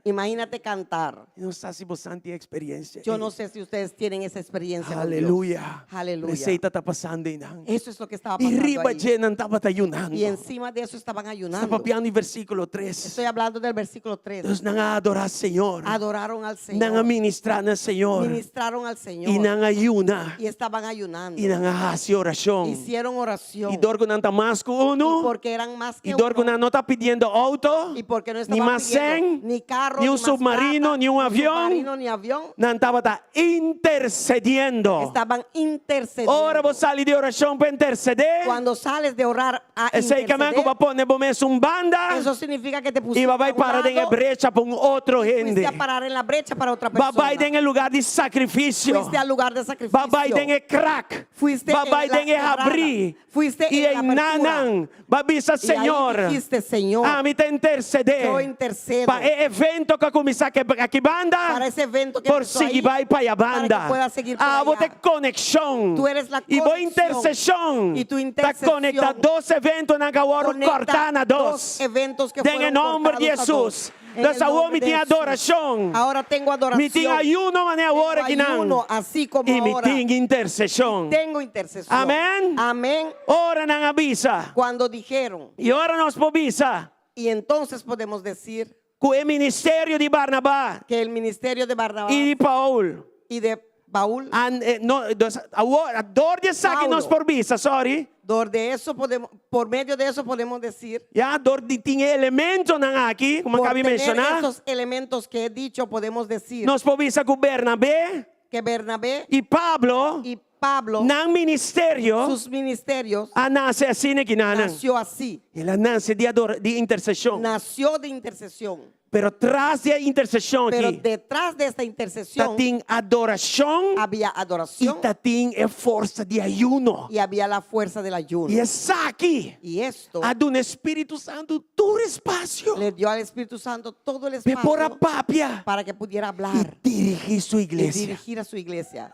Imagínate cantar. Mi no sa si boso tin e eksperensia. Yo no sé si ustedes tienen esa experiencia con Dios. Aleluya. Aleluya. Esei tabata pasando einan. Eso es lo que estaba I pasando riba ahí. dje nan tabata yunando. Y encima de eso estaban Ta ayunando. papiando den versíkulo 3. Estoy hablando del versículo 3. Dios nan a adorá Señor. Adoraron al Nan a Señor. ministrá na Señor. Ministraron al Señor. I nan a yuna. Y estaban ayunando. I nan a hasi orashon. Hicieron oración. I dor ku nan ta mas ku uno. Y porque eran más que I dor ku uno. nan no ta pidiendo outo. Y porque no Ni estaban mas pidiendo sen. ni carro, Ni un ni más submarino, plata, ni un avión. submarino, ni avión. Nan tabata intersediendo. Estaban intercediendo. Ora bo sali di orashon pa intersedé. Cuando sales de orar a Esei ke men interceder, ku bo a pone bo mes un banda. eso significa que te pusiste I bo a bai a un para den lado, brecha pa un otro fuiste hende. a parar en la brecha para otra persona. Bo a bai den lugá di sakrifisio. Fuiste al lugar de sacrificio. Bo a bai den krak. Fuiste Bo a en bai la den quebrada. habrí. Fuiste I en la apertura. einan. Bo a bisa Y ahí Señor. dijiste, Señor, Ami ta intersedé. yo intercedo. Pa e evento ku a kuminsá aki banda. Para ese evento que Por empezó sigui ahí, bai pa para banda. que pueda seguir por Abo allá. ta konekshon. Tú eres la I bo conexión. interseshon. Y tu Ta intercesión konektá dos eventonan ku a wòrdu Conecta kòrtá na dos. dos eventos que Den fueron nòmber di cortados a Hesus. dos. En Entonces, el awor nombre mi de tin Jesús. adorashon. Ahora tengo adoración. Mi tin ayuno manera awor Tengo aki nan. ayuno, así como I mi ahora. tin interseshon. Tengo intercesión. Amén. Amén. Ora nan a bisa. Cuando dijeron, I ora nos por bisa. y entonces podemos decir Ku e ministerio di Barnabas que el ministerio de Barnabas i di Paul. y de Paul, An, eh, no, dus, awor, dor di esaki Paulo. nos por bisa, sorry. dor de eso podemos, por medio de eso podemos decir, Ya, dor di tin e elementonan aki, komo por a kaba di tener menshoná. esos elementos que he dicho, podemos decir Nos por bisa ku Bernabé que Bernabé i Pablo, y Pablo, nan ministerio, sus ministerios, a nase asina akinan. nació así, El a nase di, ador, di interseshon. nació de intercesión. Pero tras di e interseshon Pero aki, detrás de esta intercesión tatin adorashon había i adoración tatin e forsa di ayuno. y había la fuerza del ayuno. I esaki Y esto a duna Spiritu Santu tur espasio. le dio al Espíritu Santo todo el P'e por a espacio papia para que pudiera i hablar dirigí su y iglesia. dirigir a su iglesia.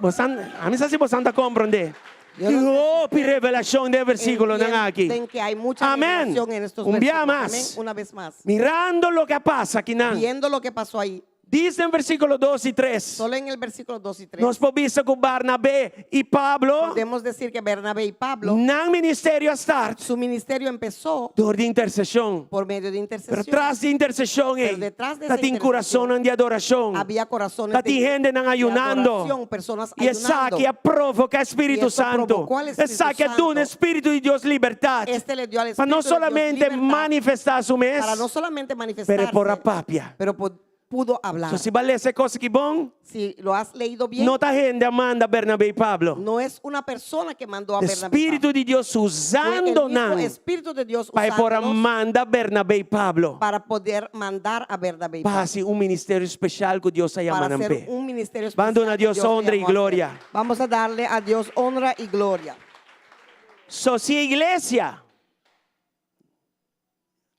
Boso, ami no sa si boso ta komprondé. Yo no sé si Hopi revelashon den e versíkulonan aki. Entienden que hay mucha Amén. revelación en estos Un día versículos. más. Amén. Una vez más. Mirando loke a pasa akinan. Viendo lo que pasó ahí, Dice den versíkulo 2 i 3. solo en el versículo 2 y 3, Nos por bisa ku Barnabé i Pablo, podemos decir que Bernabé y Pablo, nan ministerio a start su ministerio empezó dor di interseshon. por medio de Pero intercesión. tras di interseshon, Pero eh, detrás de esa tatin intercesión kurason di adorashon. Había corazones Tatin de, hendenan de ayunando. adoración, personas I ayunando. esaki a provoká Spiritu Y esto Santu. provocó al Espíritu Esaki a duna Santo. Spiritu di Dios libertat. Este le dio al Pa no Espíritu de Dios solamente libertad manifestá su mes, para no solamente pero manifestarse, por a papia. pero pudo hablar. So, si bo a lesa e kos aki bon, Si lo has leído bien, no ta hende a manda Bernabé i Pablo. no es una persona que mandó a E Bernabé y Spiritu Pablo. di Dios Fue el usando mismo nan Espíritu de Dios pa por usándolos manda Bernabé i Pablo. para poder mandar a Bernabé y Pa Pablo. hasi un ministerio spesial ku Dios a yama Para nan hacer p'e. un ministerio Ban especial. duna que Dios Dios le honra i llamó a hacer. gloria. Vamos a darle a Dios honra y gloria. So si iglesia.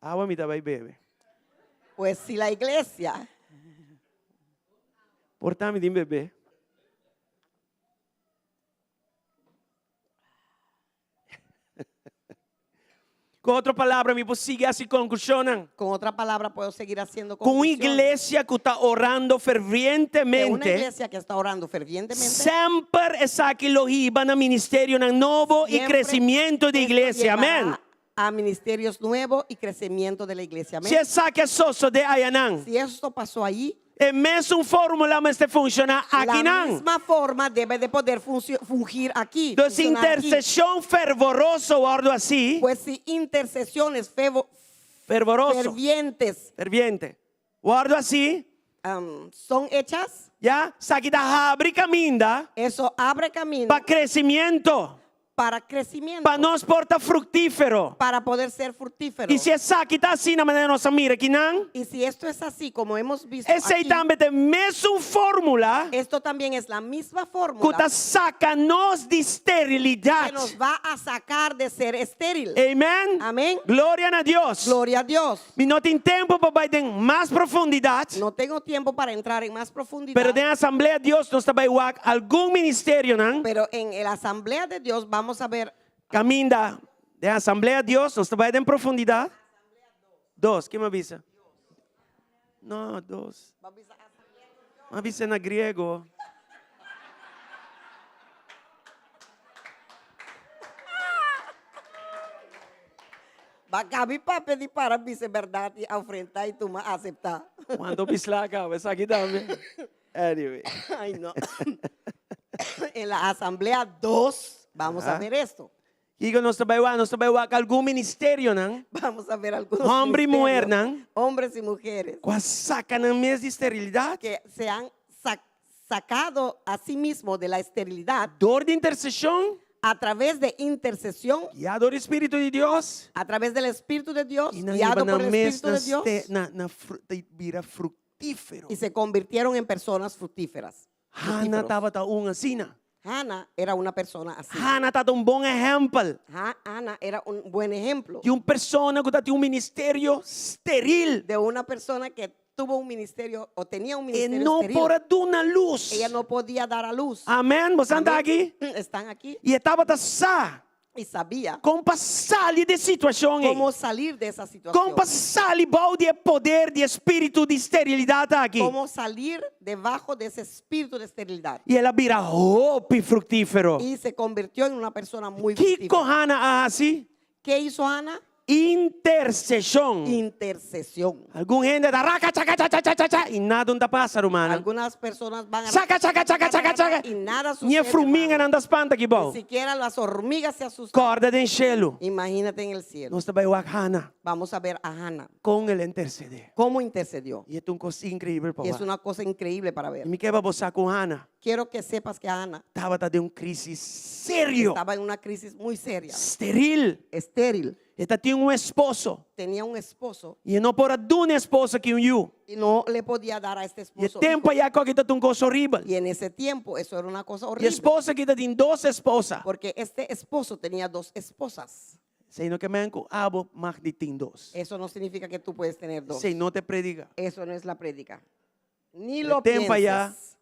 Awa mi ta bai bebe. Pues si la iglesia. Por ta mi tin bebe. Ku otro palabra mi por sigui hasi konklushonnan. Con otra palabra puedo seguir haciendo Ku un conclusiones. iglesia ku ta orando De una fervientemente, iglesia que está orando fervientemente. semper esaki lo hiba na ministerionan nobo i siempre crecimiento di esto iglesia. llevará Amén. A ministerios nuevos y crecimiento de la iglesia. Amén. Si esaki a sosodé ayanan, Si esto pasó allí, e mesun fórmula mester funshoná la akinan. misma forma debe de poder fungir aquí. Dus funcionar aquí. interseshon fervoroso wòrdu hasí, Pues si intercesiones fervoroso, fervientes, ferviente, wòrdu hasí, son hechas, ya, esaki ta habri kaminda eso abre camino pa crecimiento. para crecimiento. Pa nos por ta fructífero. Para poder ser fructífero. I si esaki ta asina manera nos a mira akinan, Y si esto es así, como hemos visto esei aquí, tambe ta e mesun fórmula esto también es la misma ku fórmula ta saca nos di que sterilidad. nos va a sacar de ser estéril. Amen. Amén. Gloria na Dios. Gloria a Dios. Mi no tin tempo pa bai den mas profundidad. No tengo tiempo para entrar en más profundidad. Pero den Asamblea Dios nos ta bai wak algun ministerionan. Pero en la Asamblea de Dios vamos a ver. Caminda den Asamblea Dios nos ta bai den profundidad. Dos, ken mi a bisa? No, dos. Mi a bisa na griego. Ba cabi papia di para bisa berdad y afrenta y tuma acepta. Cuanto bisla caba esaki tambe. Anyway. Ay, no. En la asamblea 2 vamos a ver esto. Kiko nos ta bai wak? Nos ta bai wak algun ministerionan. Vamos a ver algunos Hombre y ministerios, muhernan. Hombres y mujeres. Ku a saka nan mes di sterilidat. Que se han sacado a sí mismo de la esterilidad. Dor di interseshon. A través de intercesión. Guiá dor di Spiritu di Dios. A través del Espíritu de Dios. I nan Guiado hiba por nan el mes Espíritu na de Dios. ste, na, na fru, ta bira fructífero. Y se convirtieron en personas fructíferas. Hannah Fructíferos. tabata un asina. Hannah era una persona así. Hannah tabata un bon ehèmpel. Hannah era un buen ejemplo. Di un persona ku tabatin un ministerio steril. De una persona que tuvo un ministerio o tenía un E ministerio no estéril. por a duna luz. Ella no podía dar a luz. Amén. Boso ta Amén. aki? Están aquí. I e tabata sa. Y sabía. Kon pa sali di e situashon ei. Cómo salir de esa situación. Kon pa sali bou di e poder di e spiritu di sterilidat aki. Cómo salir debajo de ese espíritu de esterilidad. I el a bira hopi fruktífero. Y se convirtió en una persona muy Kiko fructífera. Hannah a hasi? Qué hizo Ana? Interseshon. Intersesión. Algun hende ta raca chaca cha cha cha cha cha y nada no ta pasa, rumannan. Algunas personas van a Saca chaca chaca chaca chaca. Y nada Ni e sucede, fruminganan hermano. ta spanta aki bou. Ni siquiera las hormigas se asustan. Corda den shelu. Imagínate en el cielo. Nos ta bai wak Hannah. Vamos a ver a Hannah. Kon el a intercedé. Cómo intercedió. Y e ta un kos increibel pa Y es wak. una cosa increíble para ver. Y mi ke pa bo sa ku Hannah. Quiero que sepas que Ana Tabata den un crisis serio. estaba en una crisis muy seria. Steril. Estéril. E tatin un esposo. Tenía un esposo. Y e no por a duna e esposo aki un yu. Y no le podía dar a este Y e esposo tempo hijo. ayá kos aki ta un kos horibel. Y en ese tiempo eso era una cosa Y e horrible. esposo aki tatin dos esposa. Porque este esposo tenía dos esposas. Esei no ke men ku abo mag di tin dos. Eso no significa que tú puedes tener dos. Esei no ta e predica. Eso no es la prédica. Ni E lo tempo ayá pienses.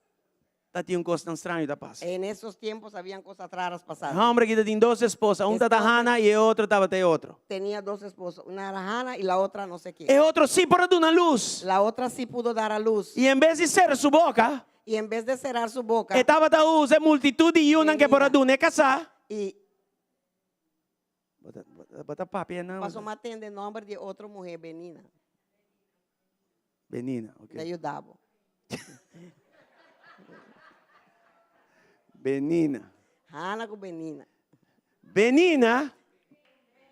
tatin un kosnan straño ta pasa. En esos tiempos habían cosas raras pasando. E hòmber aki tatin dos esposa, un tata Hannah i e otro tabata e otro. Tenía dos esposas, una era Hannah y la otra no sé quién. E otro sí por a duna lus. La otra sí pudo dar a luz. I en bes di sera su boka, Y en vez de cerrar su boca, e tabata usa e multitut di yunan ku por a duna e kasá. Y Bo ta papia nan. Pasó m'a tende nomber di otro muhé, Benina. Benina, ok. Ta yuda bo. Benina. Hana ku Benina. Benina.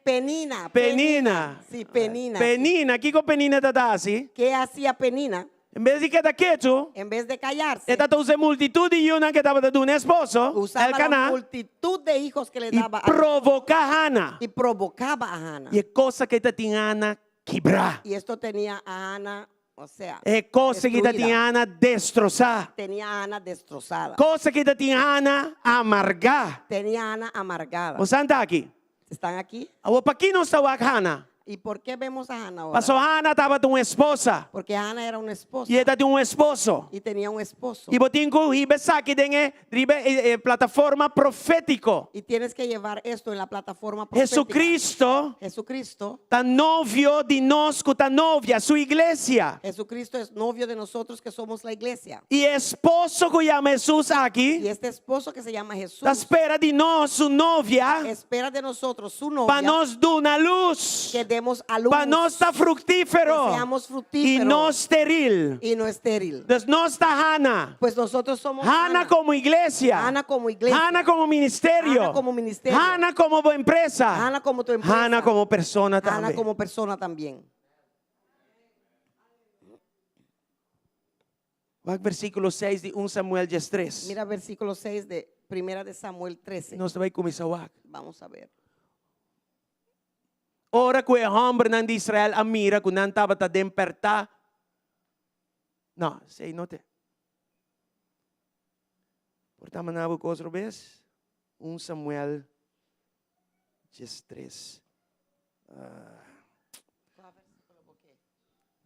Penina. Penina. Sí, Penina. Penina, kiko Penina ta ta hasi? Qué hacía Penina? En bes di keda ketu, En vez de callarse, e ta usa e multitut di yunan ku tabata duna e esposo, usaba la Elcaná, multitud de hijos que le i daba a provoká Hana. Y provocaba a Hana. I e kos aki tatin Hana kibrá. Y esto tenía a Hana, o sea, E kos aki tatin destruida. Hana destrosá. Tenía a Hana destrozada. Kos aki tatin Hana amargá. Tenía a Hana amargada. Bo sa ta aki. Están aquí? Awor pakiko nos ta wak Hana? ¿Y por qué vemos a Hannah ahora? Paso Hana tabata un esposa. Porque Hannah era una esposa I e tabatin un esposo. y tenía un esposo. I bo tin ku hiba esaki den e riba e, e plataforma profétiko. Y tienes que llevar esto en la plataforma profética. Jesucristo Jesucristo, ta novio di nos ku ta novia, su iglesia. Jesucristo es novio de nosotros que somos la iglesia. I e esposo ku yama Hesus aki, Y este esposo que se llama Jesús ta spera di nos, su novia, espera de nosotros su pa novia nos duna lus, que demos a luz, pa nos ta fruktífero que seamos i fructíferos no steril. y no estéril. Entonces nos ta Hana. Pues nosotros somos Hana komo iglesia. Hana como iglesia. Hana komo ministerio. Hana como ministerio. Hana komo bo empresa. Hana como tu empresa. Hana komo persona Hana tambe. como persona también. Wak versíkulo 6 di 1 Samuel 13. Mira versículo 6 de Primera de Samuel 13. Nos ta bai kuminsá wak. Vamos a ver. Ora ku e hòmbernan di Israel a mira ku nan tabata den pèrtá. No, esei no te. Por ta maná bo kos robes? 1 Samuel 13. Ah.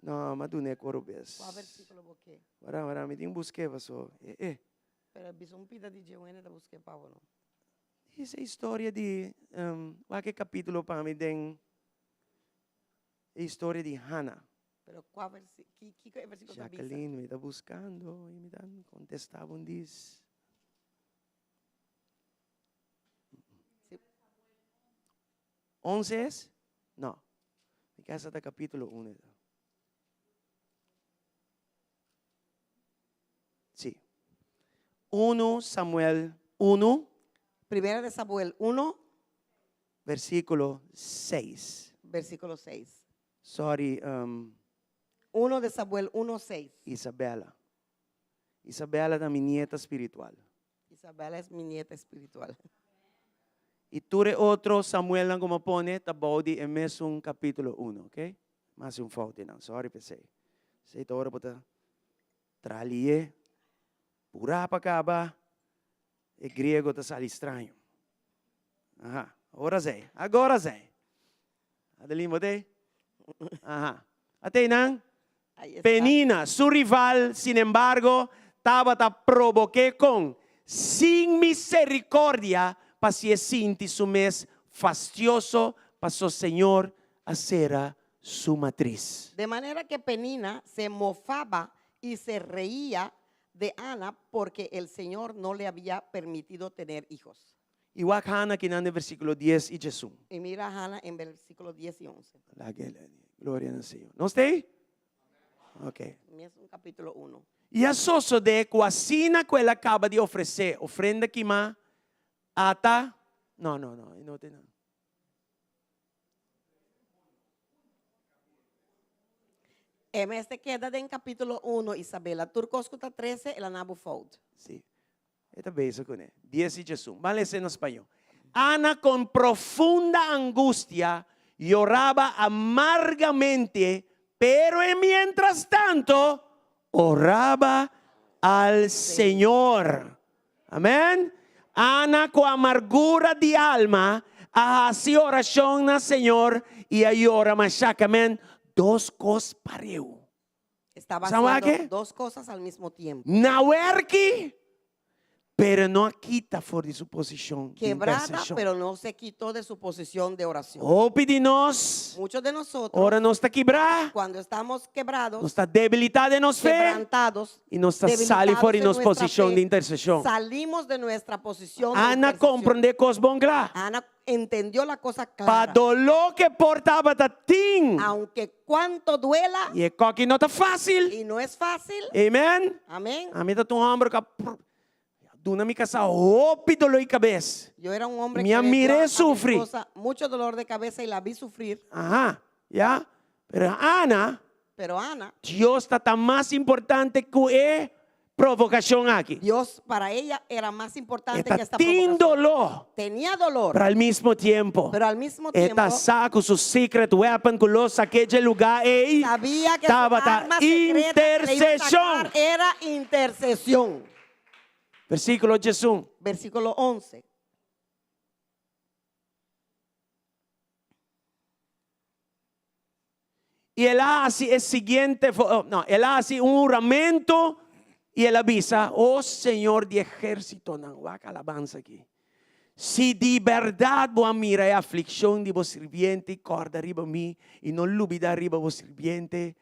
No, m'a dun'é kos robes. Kua versíkulo bo ke? Wara, wara, mi tin busk'é paso. Eh, eh. Pero bisa un pida di dje, un hende ta busk'é pa bo, no? Esei historia di, um, wak e kapítulo pa mi den e historia di Hannah. Pero kua versi, ki, kiko e versíkulo ta bisa? Jacqueline, mi ta buskando i mi ta kontestá bo un dis. Sí. 11 es? No. Mi kasa ta kapítulo 1. Sí. 1 Samuel 1. Primera de Samuel 1. Versíkulo 6. Versíkulo 6. Sorry, um, 1 de Samuel 1, 6. Isabela. Isabela ta mi nieta spiritual. Isabela es mi nieta espiritual. I tur e otro Samuelnan ku mi a pone ta bou di e mesun kapítulo 1, ok? Mi hasi un fout einan, sorry p'esei. Esei ta ora bo ta traha lié, purá pa kaba, e griego ta sali straño. Aha, ora esei, agora esei. Adeline, bo t'ei? Aha. Ata einan, Penina, su rival, sinembargo, tabata probok'é kon sin misericordia pa si e sinti su mes fastioso paso Señor a sera su matris. De manera que Penina se mofaba y se reía de Ana porque el Señor no le había permitido tener hijos. I wak Hana kinan den versíkulo dies i djesun. Y mira a Hana en versículo 10 y 11. Laga el Gloria na Señor. Nos ta ei? Ok. Mes un capítulo 1. I a sosodé ku asina ku el a kaba di ofresé ofrenda kimá, ata, no, no, no, e no ta einan. E mester keda den capítulo 1, Isabela. Tur kos ku ta trese, el a na bo fout. Sí. E ta bezig kuné. Dies i djesun. Ban lesa na spañó. Ana con profunda angustia yoraba amargamente, pero en mientras tanto oraba al Señor. Amén. Ana ku amargura di alma a hasi orashon na Señor i a yora mashá. Amén. Dos kos pareu. Estaba Sabe haciendo qué? dos cosas al mismo tiempo. Na werki, pero no a kita for di su posishon di Quebrada, interseshon. pero no se quitó de su posición de oración. Hopi di nos, Muchos de nosotros, ora nos ta kibrá, cuando estamos quebrados, nos ta debilitá den nos fe quebrantados, i nos ta sali debilitados for di en nos nuestra posishon fe, di interseshon. Salimos de nuestra posición de Ana intercesión. komprondé kos bon kla. Ana entendió la cosa Pa clara. doló ke por tabata tin. Aunque cuanto duela I e koki no ta fásil. y no es fácil. Amen. Amén. Ami ta un hòmber ku a duna mi kasá hopi doló di kabes. Yo era un hombre Mi que a le dio mir'é a mi sufri. esposa mucho dolor de cabeza y la vi sufrir. Aha, ya. Pero Ana, Pero Ana, Dios ta ta mas importante ku e provokashon aki. Dios para ella era más importante E ta que esta tin provocación. doló, Tenía dolor, pero al mismo tiempo, pero al mismo e tiempo ta sa ku su secret weapon ku lo sak'é dje lugá ei, sabía que su tabata arma secreta que le iba a interseshon. sacar era intercesión. Versíkulo 11. Versículo 11. I el a hasi e siguiente, oh, no, el a hasi un huramento i el a bisa, O Señor di ehérsitonan, wak alabansa aki. Si di bèrdat bo a mira e aflikshon di bo sirbiente i kòrda riba mi i no lubidá riba bo sirbiente,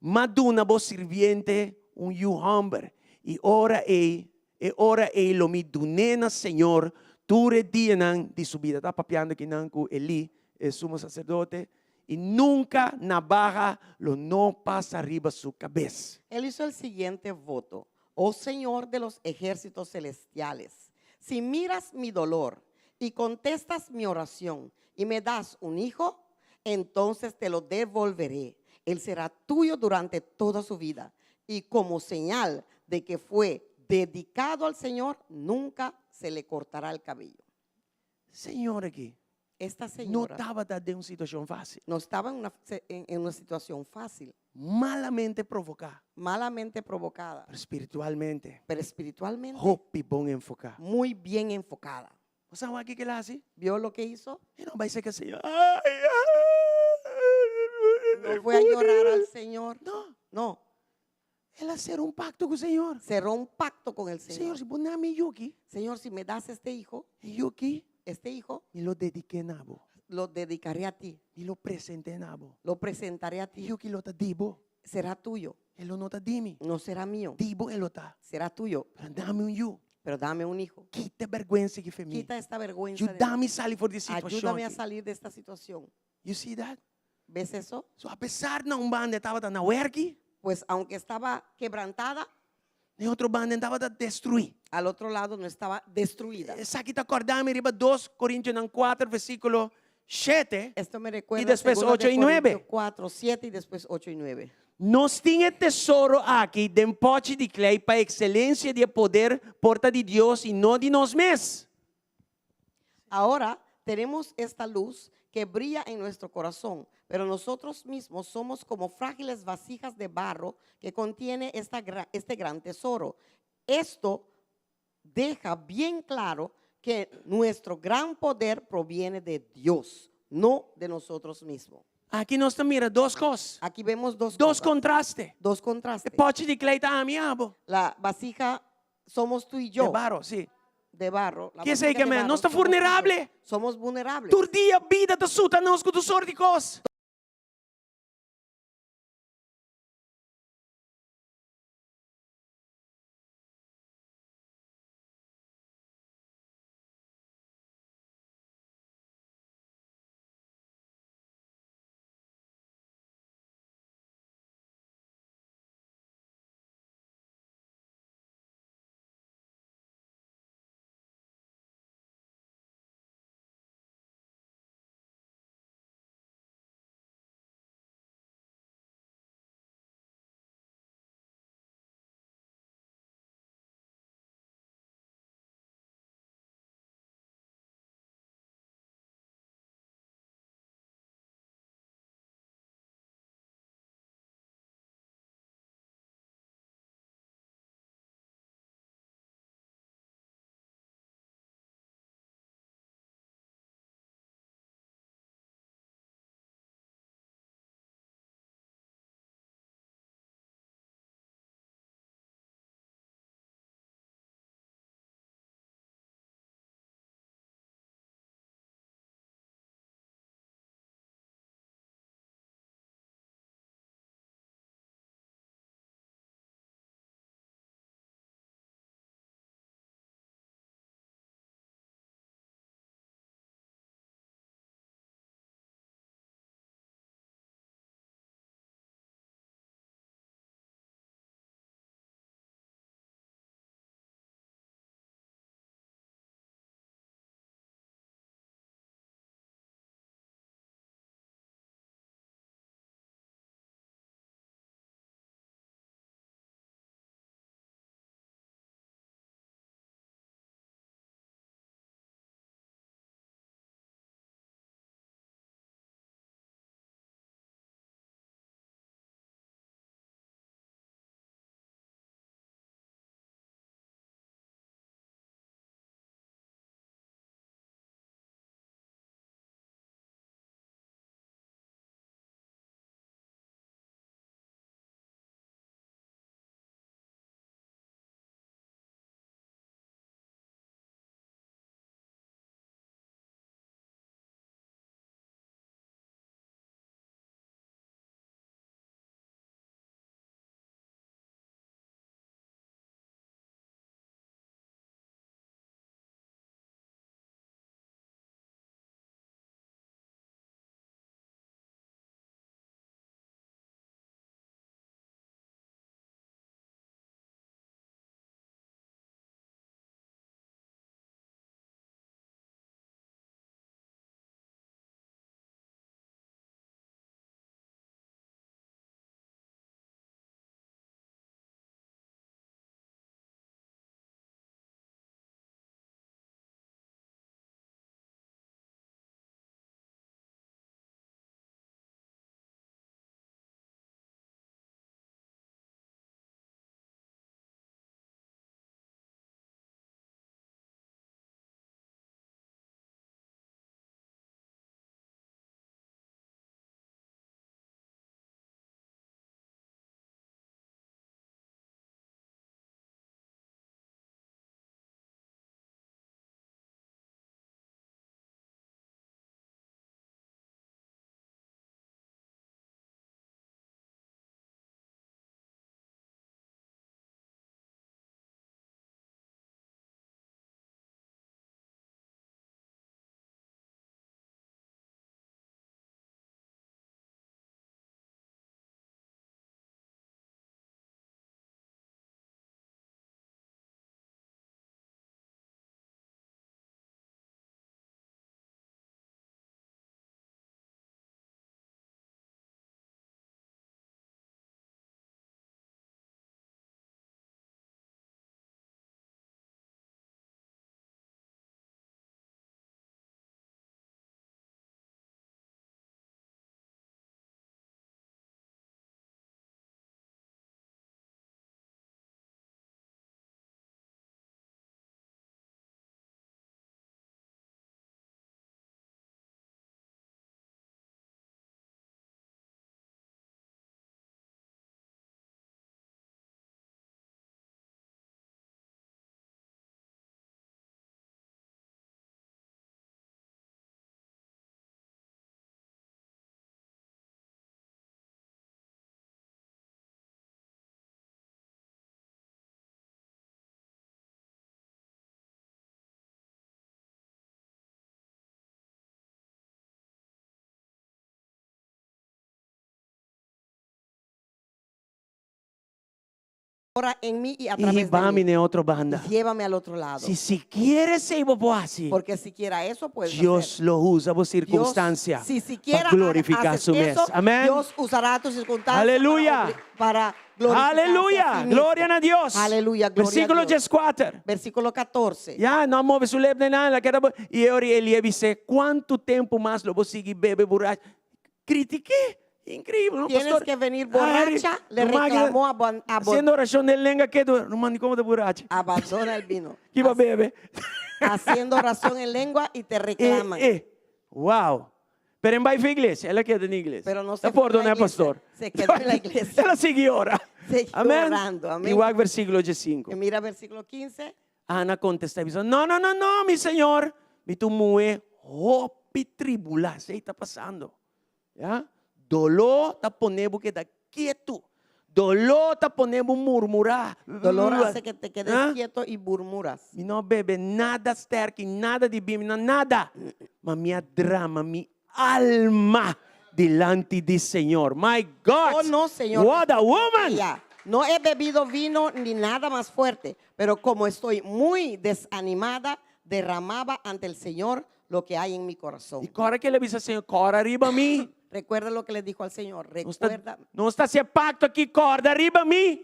m'a duna bo sirbiente un yu hòmber, i ora ei, e ora ei lo mi dun'é na Señor tur e dianan di su bida. Ta papiando akinan ku Elí, e sumo saserdote, i nunka nabaha lo no pasa riba su kabes. Él hizo el siguiente voto, Oh Señor de los ejércitos celestiales, si miras mi dolor y contestas mi oración y me das un hijo, entonces te lo devolveré. Él será tuyo durante toda su vida y como señal de que fue dedicado al Señor, nunca se le cortará el cabello. Señora aki Esta no señora tabata den un situashon fásil. no estaba en una situación fácil, Malamente provoká, malamente provocada, pero spiritualmente, pero espiritualmente hopi bon enfoká. muy bien enfocada. Bo sa kiko el a hasi? ¿Vio lo que hizo? E no a bai serka Señor. Ai, No fue a llorar al Señor. No, No, el a sera un pakto ku Señor. cerró un pacto con el Señor, Señor. si bo duna mi yu aki, Señor, si me das este hijo, e yu aki, este hijo, mi lo dedik'é na bo. Lo dedicaré a ti, Mi lo present'é na bo. Lo presentaré a ti. Yu aki lo ta di bo. Será tuyo, E lo no ta di mi. No será mío, Di bo e lo ta. Será tuyo. Pero duna mi un yu. Pero dame un hijo. Kita bèrgwensa aki for di mi. Quita esta vergüenza de mí. Yuda mi sali for di e situashon. Ayúdame a aki. Salir de esta situación. You see that? ¿Ves eso? So, apesar na un banda tabata na wèrki, Pues aunque estaba quebrantada, na otro banda tabata destruí. Al otro lado no estaba destruida. Esaki ta kòrda mi riba 2 Korintionan 4, versíkulo 7. Esto me recuerda Y después segunda de 8 y 9. Corintios 4, 7 y después 8 y 9. Nos tin e tesoro aki den pòchi di klei pa ekselensia di poder por ta di Dios i no di nos mes. Ahora tenemos esta luz que brilla en nuestro corazón, pero nosotros mismos somos como frágiles vasijas de barro que contiene este gran tesoro. Esto deja bien claro que nuestro gran poder proviene de Dios, no de nosotros mismos. Aki nos ta mira dos kos. Aquí vemos dos Dos cosas, kontraste. Dos contrastes. Pòchi di klei ta ami i abo. La vasija somos tú y De yo, barro, sí. De barro. La ¿Qué vasija es que de me- barro no está somos tú y yo. vulnerable? Somos vulnerables. Tur dia bida ta suta nos ku tur sorto di kos. Ora en mí y a I través de hiba mi mí. na e otro banda. Y llévame al otro lado. Si sikiera esei bo por hasi, Porque siquiera eso puedes Dios hacer. lo usa bo Dios, sirkunstansia si pa siquiera glorifiká haces su mes. eso, Amèn. Dios usará tus circunstancias Aleluya. para glorificarse a Aleluya. sí mismo. Gloria na Dios. Aleluya, gloria Versíkulo a Dios. 14. Versículo 14. Ya, no a move su lep ni nada. La keda bo- I ora Elí a bis'é, Kuantu tempu mas lo bo sigui bebe burachi? Kritiké. Inkreibel, no, Tienes pastor? que venir borracha, le Ruman, reclamó a a Bon- Hasiendo orashon den lenga ketu, ruman, di komo ta burachi? Abandona el vino. Ki bo a bebe? Haciendo oración en lengua y te reclaman. Eh, eh. Wow. Pero en bai fe iglesia, el a keda den iglesia. Pero no se Ta fue a la pordona, iglesia, pastor. se quedó en la iglesia. El a sigui ora. Siguió Amén. orando, amén. I wak versíkulo 15. Y mira versículo 15. Ana a kontestá i bisa, No, no, no, no, mi Señor, mi ta un muhé hopi tribulá. Esei ta pasando. Ya? Doló ta pone bo keda ketu. Doló ta pone bo murmurá. Dolor hace que te quedes Ah? quieto y murmuras. Mi no a bebe nada sterki, nada di biña, mi no nada. Ma mi a drama mi alma dilanti di Señor. My God! Oh, no, Señor. What a woman! Ya. No he bebido vino ni nada más fuerte, pero como estoy muy desanimada, derramaba ante el Señor lo que hay en mi corazón. I kòrda ku el a bisa Señor, kòrda riba mi. Recuerda lo que le dijo al Señor. Nos ta, Recuerda, nos ta hasi e pacto aki, kòrda riba mi.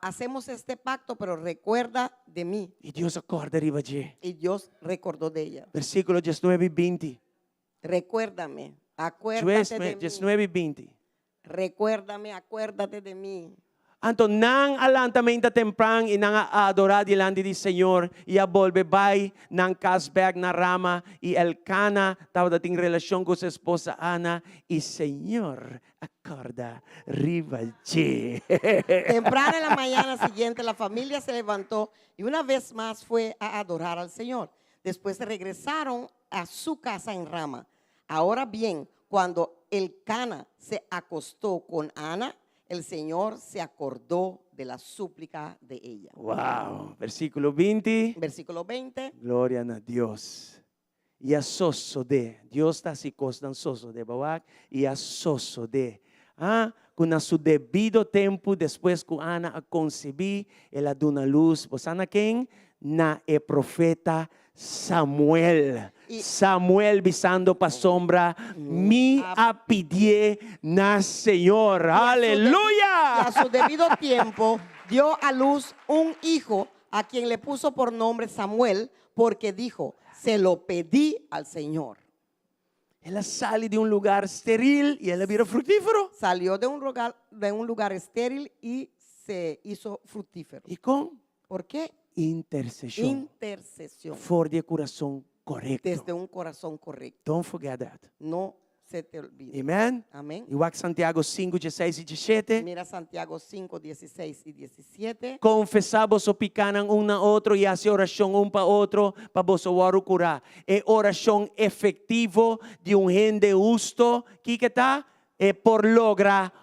hacemos este pacto, pero recuerda de mí. I Dios a kòrda riba dje. Y Dios recordó de ella. Versíkulo diesnuebe i binti. Recuérdame, acuérdate de mí. Diesnuebe i binti. Recuérdame, acuérdate de mí. Anto nan a lanta meinta tempran i nan a adorá dilanti di Señor i a bolbe bai nan kas bèk na Rama. I Elkana tabata tin relashon ku su esposa Ana, i Señor a kòrda riba dje. Temprano en la mañana siguiente la familia se levantó y una vez más fue a adorar al Señor. Después regresaron a su casa en Rama. Ahora bien, cuando Elcana se acostó con Ana, el Señor se acordó de la súplica de ella. Wow! Versíkulo 20. Versículo 20. Gloria na Dios. I a sosodé. Dios ta hasi kosnan sosodé, bo wak? I a sosodé. Ah, ku na su debido tempu, despues ku Ana a konsebí, el a duna lus, bo sa na ken? Na e profeta Samuel. Samuel bisando pasobra mi a pidié na Señor. Aleluya! Y a su debido tiempo dio a luz un hijo a quien le puso por nombre Samuel, porque dijo, se lo pedí al Señor. El a sali di un lugar steril y el a bira fructífero. Salió de un lugar, de un lugar estéril y se hizo fructífero. Y con? ¿Por qué? Intercesión. Intercesión. For di e kurason korekto. Desde un corazón correcto. Don't forget that. No se te olvide. Amen. Amén. I wak Santiago 5, 16 i 17. Mira Santiago 5, 16 y 17. Konfesá boso pikánan un na otro i hasi orashon un pa otro pa boso wòrdu kurá. E orashon efektivo di un hende husto, kiko ta? E por logra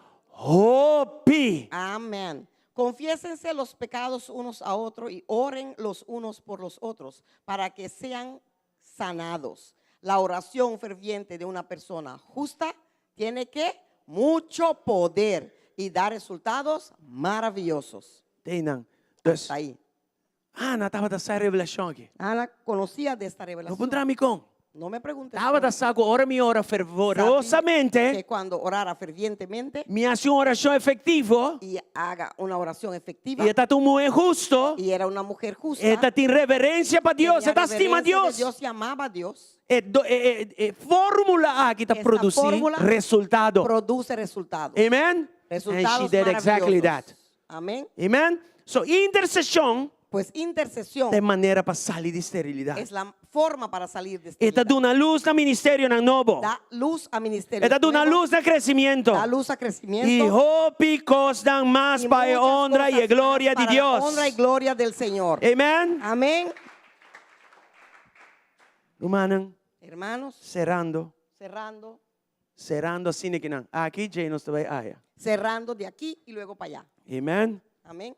hopi. Amén. Confiésense los pecados unos a otros y oren los unos por los otros para que sean sanados. La oración ferviente de una persona justa tiene que mucho poder y da resultados maravillosos. Teinan. Dus, Hasta ahí. Ana tabata sa e revelashon aki. Ana conocía de esta No revelación. puntra mi kon. No me preguntes. Tabata cómo. sa ku ora mi ora fervorosamente, Que cuando orara fervientemente mi hasi un orashon efektivo, y haga una oración efectiva, i e ta un muhé husto, y era una mujer justa, e ta tin reverensia pa Dios, tenía e ta stima reverencia de Dios. Dios y amaba a Dios. E, do, e, e, e fórmula aki ta Esta produsí fórmula resultado. Produce resultados. Amen? Resultados And she did exactly that. maravillosos. Amén. Amen? So, interseshon Pues intercesión ta e manera pa sali di sterilidad. es la forma para salir de E ta esterilidad. duna luz na ministerionan nobo. Da luz a ministerios E ta duna nuevos, luz na crecimiento. Da luz a crecimiento. Y hopi cosnan mas y pa e muchas honra y e cosas gloria más di para la Dios. Honra y gloria del Señor. Amen. Amén. Rumannan, Hermanos, cerrando, cerrando, cerrando asina ki nan. Aki djei nos ta bai aya. cerrando de aquí y luego para allá. Amen. Amén.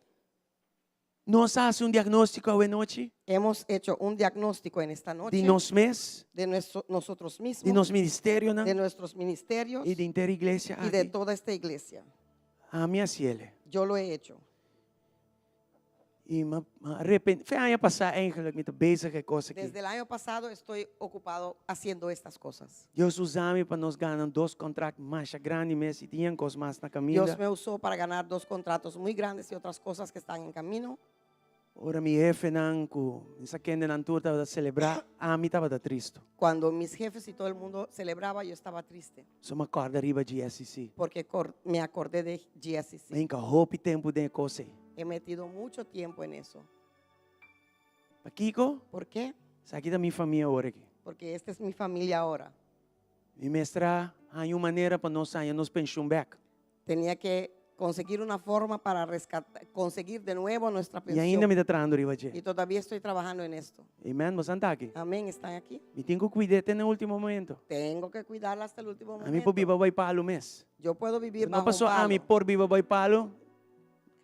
Nos a hasi un diagnóstiko awe nochi Hemos hecho un diagnóstico en esta noche di nos mes, de nosotros mismos, di nos ministerionan de nuestros ministerios i di henter iglesia y de aki. toda esta iglesia. Ami a hasiele. Yo lo he hecho. I m'a arepentí. Fe aña pasá eigenlijk mi ta bezig e kos aki. Desde el año pasado estoy ocupado haciendo estas cosas. Dios usa mi pa nos gana dos kontrakt masha grandi mes i tin kos mas na kaminda. Dios me usó para ganar dos contratos muy grandes y otras cosas que están en camino. Ora mi hefenan ku mi sa kendenan tur tabata selebrá, ami tabata tristu. Cuando mis jefes y todo el mundo celebraba, yo estaba triste. So mi a kòrda riba GSCC. Porque me acordé de GSCC. Mi a hinka hopi tempu den e kos ei. He metido mucho tiempo en eso. Pakiko? ¿Por qué? Esaki ta mi famia ora aki. Porque esta es mi familia ahora. Mi mester a haña un manera pa nos haña nos penshun bèk. Tenía que conseguir una forma para rescatar, conseguir de nuevo nuestra I ainda pensión. mi ta trahando riba dje. Y todavía estoy trabajando en esto. Amen. Boso ta aki? Amén. ¿Están aquí? Mi tin ku kuid'é te na último momento. Tengo que cuidarla hasta el último Ami por momento. biba bou palu mes. Yo puedo vivir No bajo un paso ami palo. por biba bou palu.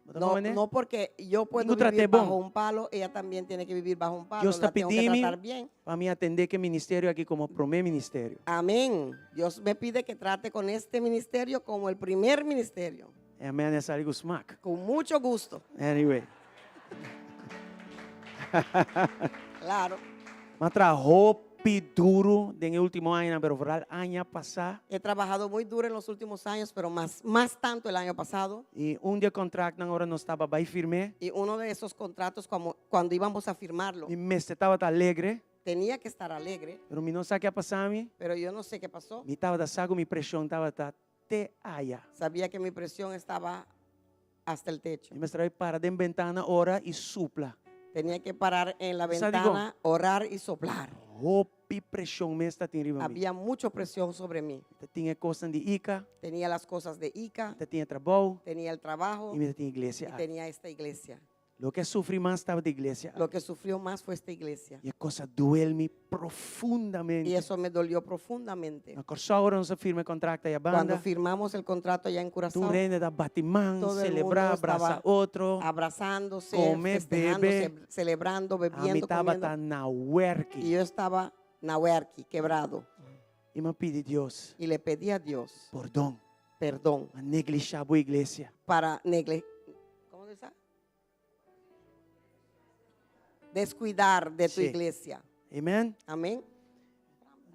Bo ta No, comprende? no porque yo puedo Tengo vivir trat'é bon. bajo un palo, ella también tiene que vivir bajo un palo. Dios ta La tengo que pidi mi tratar bien. pa mi atendé ku e ministerio aki komo promé ministerio. Amén. Dios me pide que trate con este ministerio como el primer ministerio. Amén, a sali ku smak. Con mucho gusto. Anyway. Claro. M'a traha hopi duru den e último añanan, pero vooral aña pasá. He trabajado muy duro en los últimos años, pero más, más tanto el año pasado. I un di e kontraktnan ora nos taba bai firm'é. Y uno de esos contratos, como, cuando íbamos a firmarlo, Mi mester tabata alegre. tenía que estar alegre, Pero mi no sa ke a pasa mi. pero yo no sé qué pasó. Mi tabata sa ku mi preshon tabata te aya. Sabía que mi presión estaba hasta el techo. Mi mester a bai para den bentana ora i supla. Tenía que parar en la Sa digo, ventana, orar y soplar. Hopi preshon mes ta tin riba mi. Había mucha presión sobre mí. Mi ta tin e kosnan di Ica. Tenía las cosas de Ica. Mi ta tin e trabou. Tenía el trabajo. I mi ta tin iglesia Y aki. tenía esta iglesia. Loke a sufri mas tabata iglesia aki. Lo que sufrió más fue esta iglesia. I e kos a duel mi profundamente. Y eso me dolió profundamente. Na Kòrsou ora nos a firma e kontrakt aya banda. Cuando firmamos el contrato allá en Curazao, Tur hende ta bati man, todo el mundo selebrá, estaba brasa otro, abrazándose, kome, festejando, bebe. celebrando, Ami bebiendo, tabata comiendo. na wèrki. Y yo estaba nahuerqui, quebrado. I m'a pidi Dios Y le pedí a Dios pordon. perdón. M'a neglishá bo iglesia. Para negle, ¿cómo se dice? Descuidar de tu Sí. iglesia. Amen. Amén.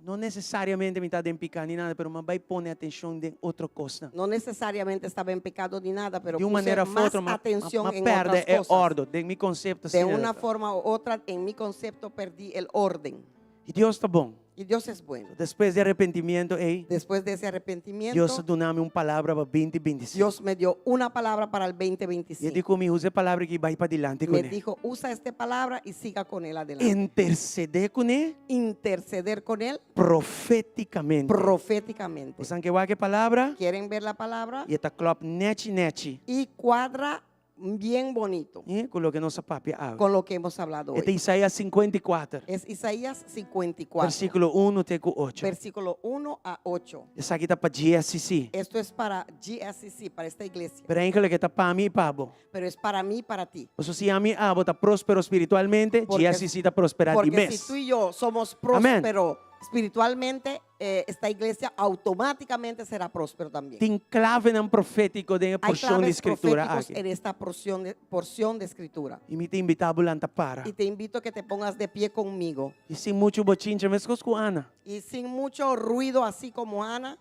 No necesariamente mi ta den piká ni nada, pero m'a bai pone atenshon den otro kosnan. No necesariamente estaba en pecado ni nada, pero Di un puse manera of más otro, m'a atención m'a en perde otras e cosas. ordo. Den mi konsepto De asina una ta. forma u otra, en mi concepto perdí el orden. I Dios ta bon. Y Dios es bueno. Despues di arrepentimiento ei, Después de ese arrepentimiento, Dios a duna mi un palabra pa binti binti sinku. Dios me dio una palabra para el I e 2025. di ku mi, usa e palabra aki bai padilanti Me kuné. dijo, usa esta palabra y siga con él adelante. Intercedé kuné Interceder con él proféticamente. proféticamente. Bosan ke wak e palabra? ¿Quieren ver la palabra? I e ta klòp nèchi nèchi. Y cuadra bien bonito Eh, ku loke nos a papia awe. con lo que hemos hablado E ta hoy. Isaías 54, Es Isaías 54, versíkulo 1 te ku 8. versículo 1 a 8. Esaki ta pa GSCC. Esto es para GSCC, para esta iglesia. Pero eigenlijk e ta pa mi i pa bo. Pero es para mí y para ti. Pasobra si ami i abo ta próspero spiritualmente, Porque GSCC ta prosperá di porque mes. si tú y yo somos Amén. prósperos espiritualmente, eh, esta iglesia automáticamente será próspero también. Tin klavenan profétiko den e Hay porshon di claves Skritura proféticos aki. en esta porción de, porción de escritura. I mi ta invitá bo lanta para. Y te invito a que te pongas de pie conmigo. I sin muchu bochincha, meskos ku Ana. Y sin mucho ruido, así como Ana,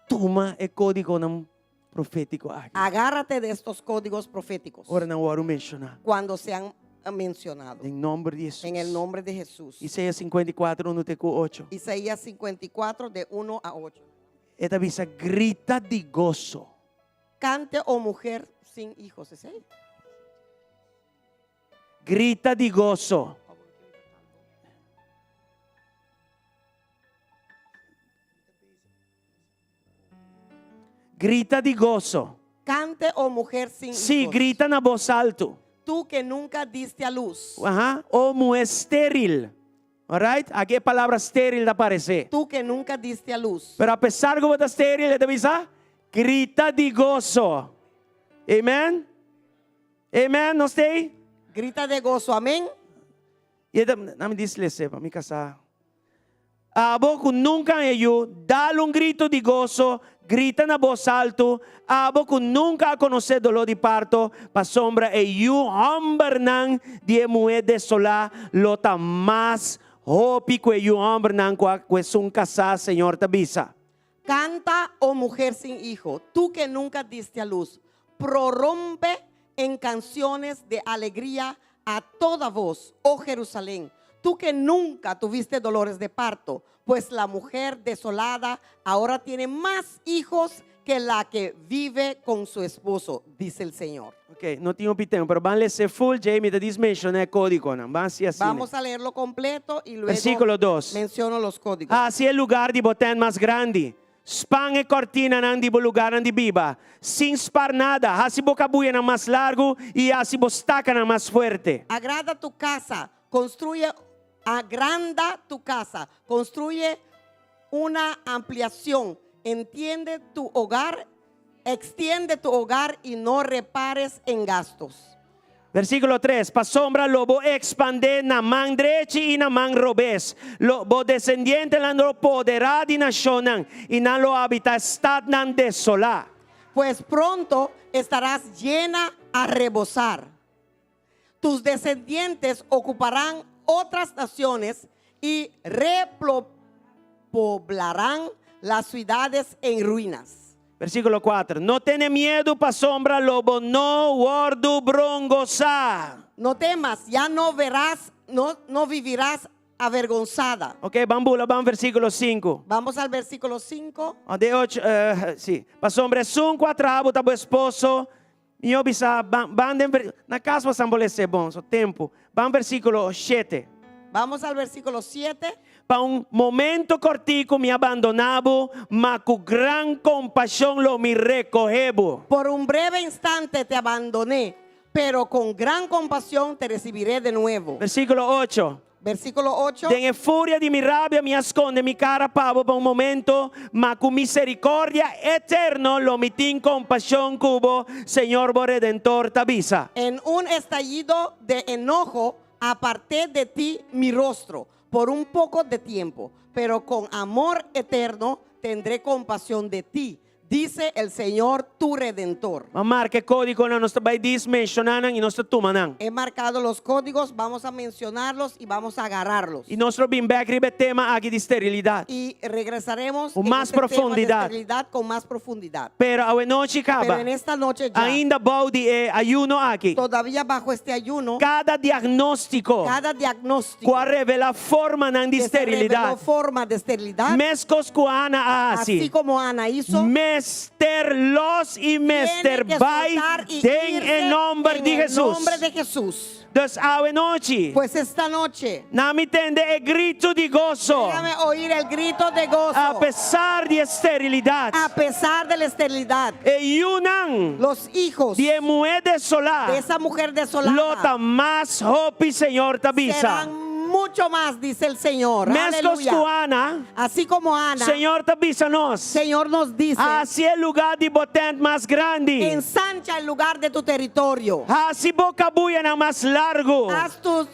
Tuma e kódigonan profétiko aki. agárrate de estos códigos proféticos Ora nan wòrdu menshoná. cuando sean mencionados. Den nòmber di Hesus. En el nombre de Jesús. Isaías 54, 1 te ku 8. Isaías 54, de 1 a 8. E ta bisa, grita di goso. Cante, oh mujer sin hijos. ¿Es ahí? Grita di goso. Grita di goso. Cante, oh mujer sin Sí, hijos. grita na bos altu. Tú que nunca diste a luz. Aha. O muhé estéril. Alright? Aki e palabra estéril ta aparesé. Tú que nunca diste a luz. Pero apesar ku bo ta estéril, e ta bisa, grita di goso. Amen? Amen? Nos ta ei? Grita de gozo. Amén. I e ta, na mi disles'é pa mi kasá. Abo ku nunka a haña yu, dal un gritu di goso, grita na bos altu, abo ku nunka a konosé doló di parto, pasobra e yu hòmbernan di e muhé desolá lo ta mas hopi ku e yu hòmbernan ku a ku esun kasá, Señor ta bisa. Kanta, o muher sin hijo, tú que nunca diste a luz, prorrumpe en canciones de alegría a toda voz, oh Jerusalén, tú que nunca tuviste dolores de parto, pues la mujer desolada ahora tiene más hijos que la que vive con su esposo, dice el Señor. Ok, no tin hopi tempu, pero ban lesa full dje, mi ta dis menshoná e kódigonan. Ban hasi asina. Vamos a leerlo completo y luego Versíkulo dos. menciono los códigos. Hasi e lugar di bo tènt mas grandi. Span e kòrtinanan di bo lugarnan di biba, sin spar nada. Hasi bo kabuyanan mas largu i hasi bo stakanan mas fuerte. Agrada tu casa, construye Agranda tu casa, construye una ampliación, entiende tu hogar, extiende tu hogar y no repares en gastos. Versíkulo tres, Pasobra lo bo ekspandé na man drechi i na man robes, lo bo desendientenan lo poderá di nashonnan, i nan lo habitá statnan desolá. Pues pronto estarás llena a rebosar. Tus descendientes ocuparán otras naciones y repoblarán las ciudades en ruinas. Versíkulo kuater, No tene miedu, pasobra lo bo no wòrdu brongosá. No temas, ya no verás, no, no vivirás avergonzada. Ok, ban bula ban versíkulo sinku. Vamos al versículo 5. De ocho, sí. Pasobra esun ku a traha bo ta bo esposo, Mihó bisa, ban, ban den ver, na kas bo san bo les'é bon, so tempu. Ban versíkulo shete. Vamos al versículo 7. Pa un momento kòrtiku mi a bandoná bo, ma ku gran kompashon lo mi rekohé bo. Por un breve instante te abandoné, pero con gran compasión te recibiré de nuevo. Versíkulo ocho. Versíkulo ocho. Den e furia di mi rabia mi a skonde mi kara pa bo pa un momento, ma ku miserikòrdia eterno lo mi tin kompashon ku bo, Señor bo Redentor ta bisa. En un estallido de enojo aparté de ti mi rostro por un poco de tiempo, pero con amor eterno tendré compasión de ti, Dice el Señor tu Redentor. A marka e kódigonan, nos ta bai dis menshoná nan i nos ta tuma nan. He marcado los códigos, vamos a mencionarlos y vamos a agarrarlos. I nos lo bin bèk riba e tema aki di sterilidat. Y regresaremos Ku en mas este tema de profundidat. esterilidad con más profundidad. Pero awenochi Pero kaba, en esta noche ya, ainda bou di e ayuno aki, todavía bajo este ayuno, kada diagnóstiko cada diagnóstico ku a revelá formanan di que se reveló sterilidat, forma de esterilidad, meskos ku Ana a así hasi, como Ana hizo, mester los i mester tiene que bai soltar y den irse e nòmber en di el Hesus. nombre de Jesús. Dus awenochi, Pues esta noche, na mi tende e gritu di goso, déjame oír el grito de gozo, a pesar di e sterilidat, a pesar de la esterilidad, e yunan los hijos di e muhé desolá de esa mujer desolada lo ta mas hopi, Señor ta bisa. serán mucho más, dice el Señor. Meskos Aleluya. ku Ana, Así como Ana, Señor ta bisa nos, Señor nos dice, hasi e lugá di bo tent mas grandi, ensancha el lugar de tu territorio. hasi bo kabuyanan mas largu, Haz tus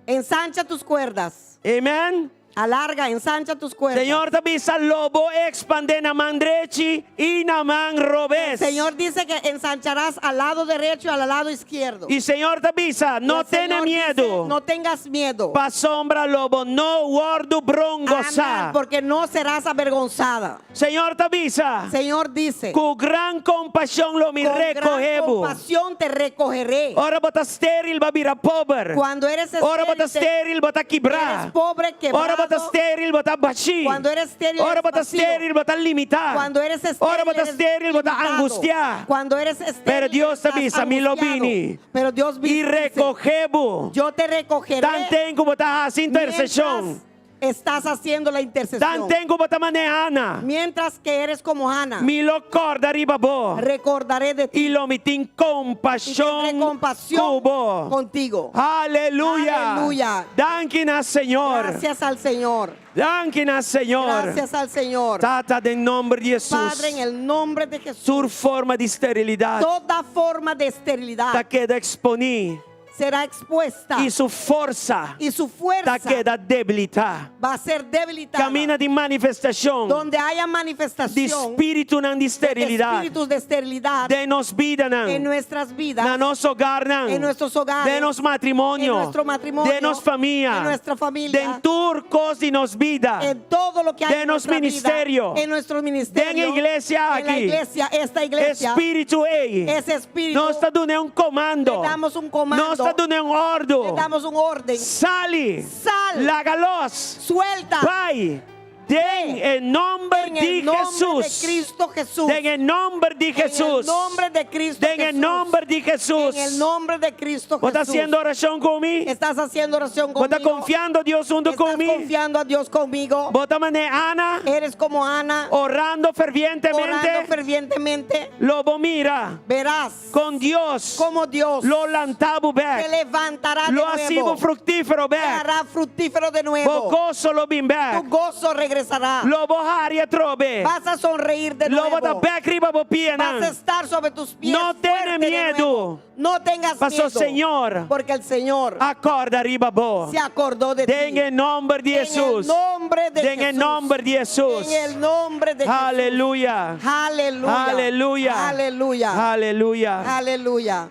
Ensancha tus cuerdas. Amen. Alarga, ensancha tus cuerdas. Señor ta bisa lo bo expandé na man drechi i na man robes. Señor dice que ensancharás al lado derecho y al lado izquierdo. I Señor ta bisa, Y no el tene Señor dice, miedu. no tengas miedo. Pasobra lo bo no wòrdu brongosá. Amén, porque no serás avergonzada. Señor ta bisa, Señor dice, ku gran kompashon lo mi con gran rekohé bo. compasión te recogeré. Ora bo ta steril, bo a bira pober. Cuando eres Ora bo ta estéril, te- steril, bo ta kibrá. eres pobre, Ora bo ta quebrado. steril, bo ta bashí. Cuando eres estéril, Ora eres bo ta vacío. steril, bo ta limitá. Cuando eres estéril, Ora bo ta eres steril, bo ta limitado. angustiá. Cuando eres estéril, Pero Dios ta estás bisa, mi lo angustiado. bini. Pero Dios I dice, rekohé bo. yo te recogeré Tanten ku bo ta hasi interseshon. mientras estás haciendo la intercesión. Tanten ku bo ta mane Ana. Mientras que eres como Ana, Mi lo kòrda riba bo. recordaré de ti I lo mi tin y kompashon tendré compasión ku bo. contigo. Aleluya. Aleluya. Danki na Señor. Gracias al Señor. Danki na Señor. Gracias al Señor. Tata den nomber di Hesus. Padre, en el nombre de Jesús. Tur forma di sterilidat Toda forma de esterilidad ta keda eksponí. Será expuesta. I su forsa Y su ta fuerza keda debilitá. va a ser debilitada. Kaminda tin manifestashon Donde haya di manifestación spiritunan di sterilidat espíritus de esterilidad den nos bidanan, en nuestras vidas, na nos hogarnan, en nuestros hogares, den nos matrimonio, en nuestro matrimonio, den nos famia, en nuestra familia, den tur kos di nos bida, en todo lo que hay Den en nos nuestra vida, ministerio, en nuestro ministerio, den iglesia en la aki, iglesia, esta iglesia, spiritu ei, ese espíritu, nos ta dun'é un komando, le damos un comando, nos ta dun'é un òrdu, le damos un orden, sali, Sal. laga los, suelta, bai, den e nòmber en di el nombre Hesus, de Cristo Jesús, den e nòmber di en Hesus, el nombre de Cristo den e Jesús, nòmber di Hesus. en el nombre de Cristo Bo ta Jesús. hasiendo orashon ku mi? Estás haciendo oración Bo ta conmigo. konfiando Dios huntu Estás ku mi? confiando a Dios conmigo. Bo ta manera Ana, Eres como Ana, orando orando fervientemente? fervientemente. Lo bo mira Verás kon Dios cómo Dios lo lanta bo te bèk, levantará de lo hasi bo nuevo. fruktífero Te bèk, hará fructífero de bo nuevo. goso lo bin Tu bèk, gozo regresará. lo bo hari atrobe, Vas a sonreír de lo bo ta nuevo. bèk riba bo Vas a pianan. estar sobre tus pies. No tene fuerte de miedo. nuevo. No tengas Paso miedo. Señor Porque el Señor a kòrda riba bo. se acordó de Den ti. e nòmber di En el Hesus. nombre de Den e Jesús. nòmber di Hesus. En el nombre de Jesús. Aleluya. Aleluya. Aleluya. Aleluya. Aleluya. Aleluya.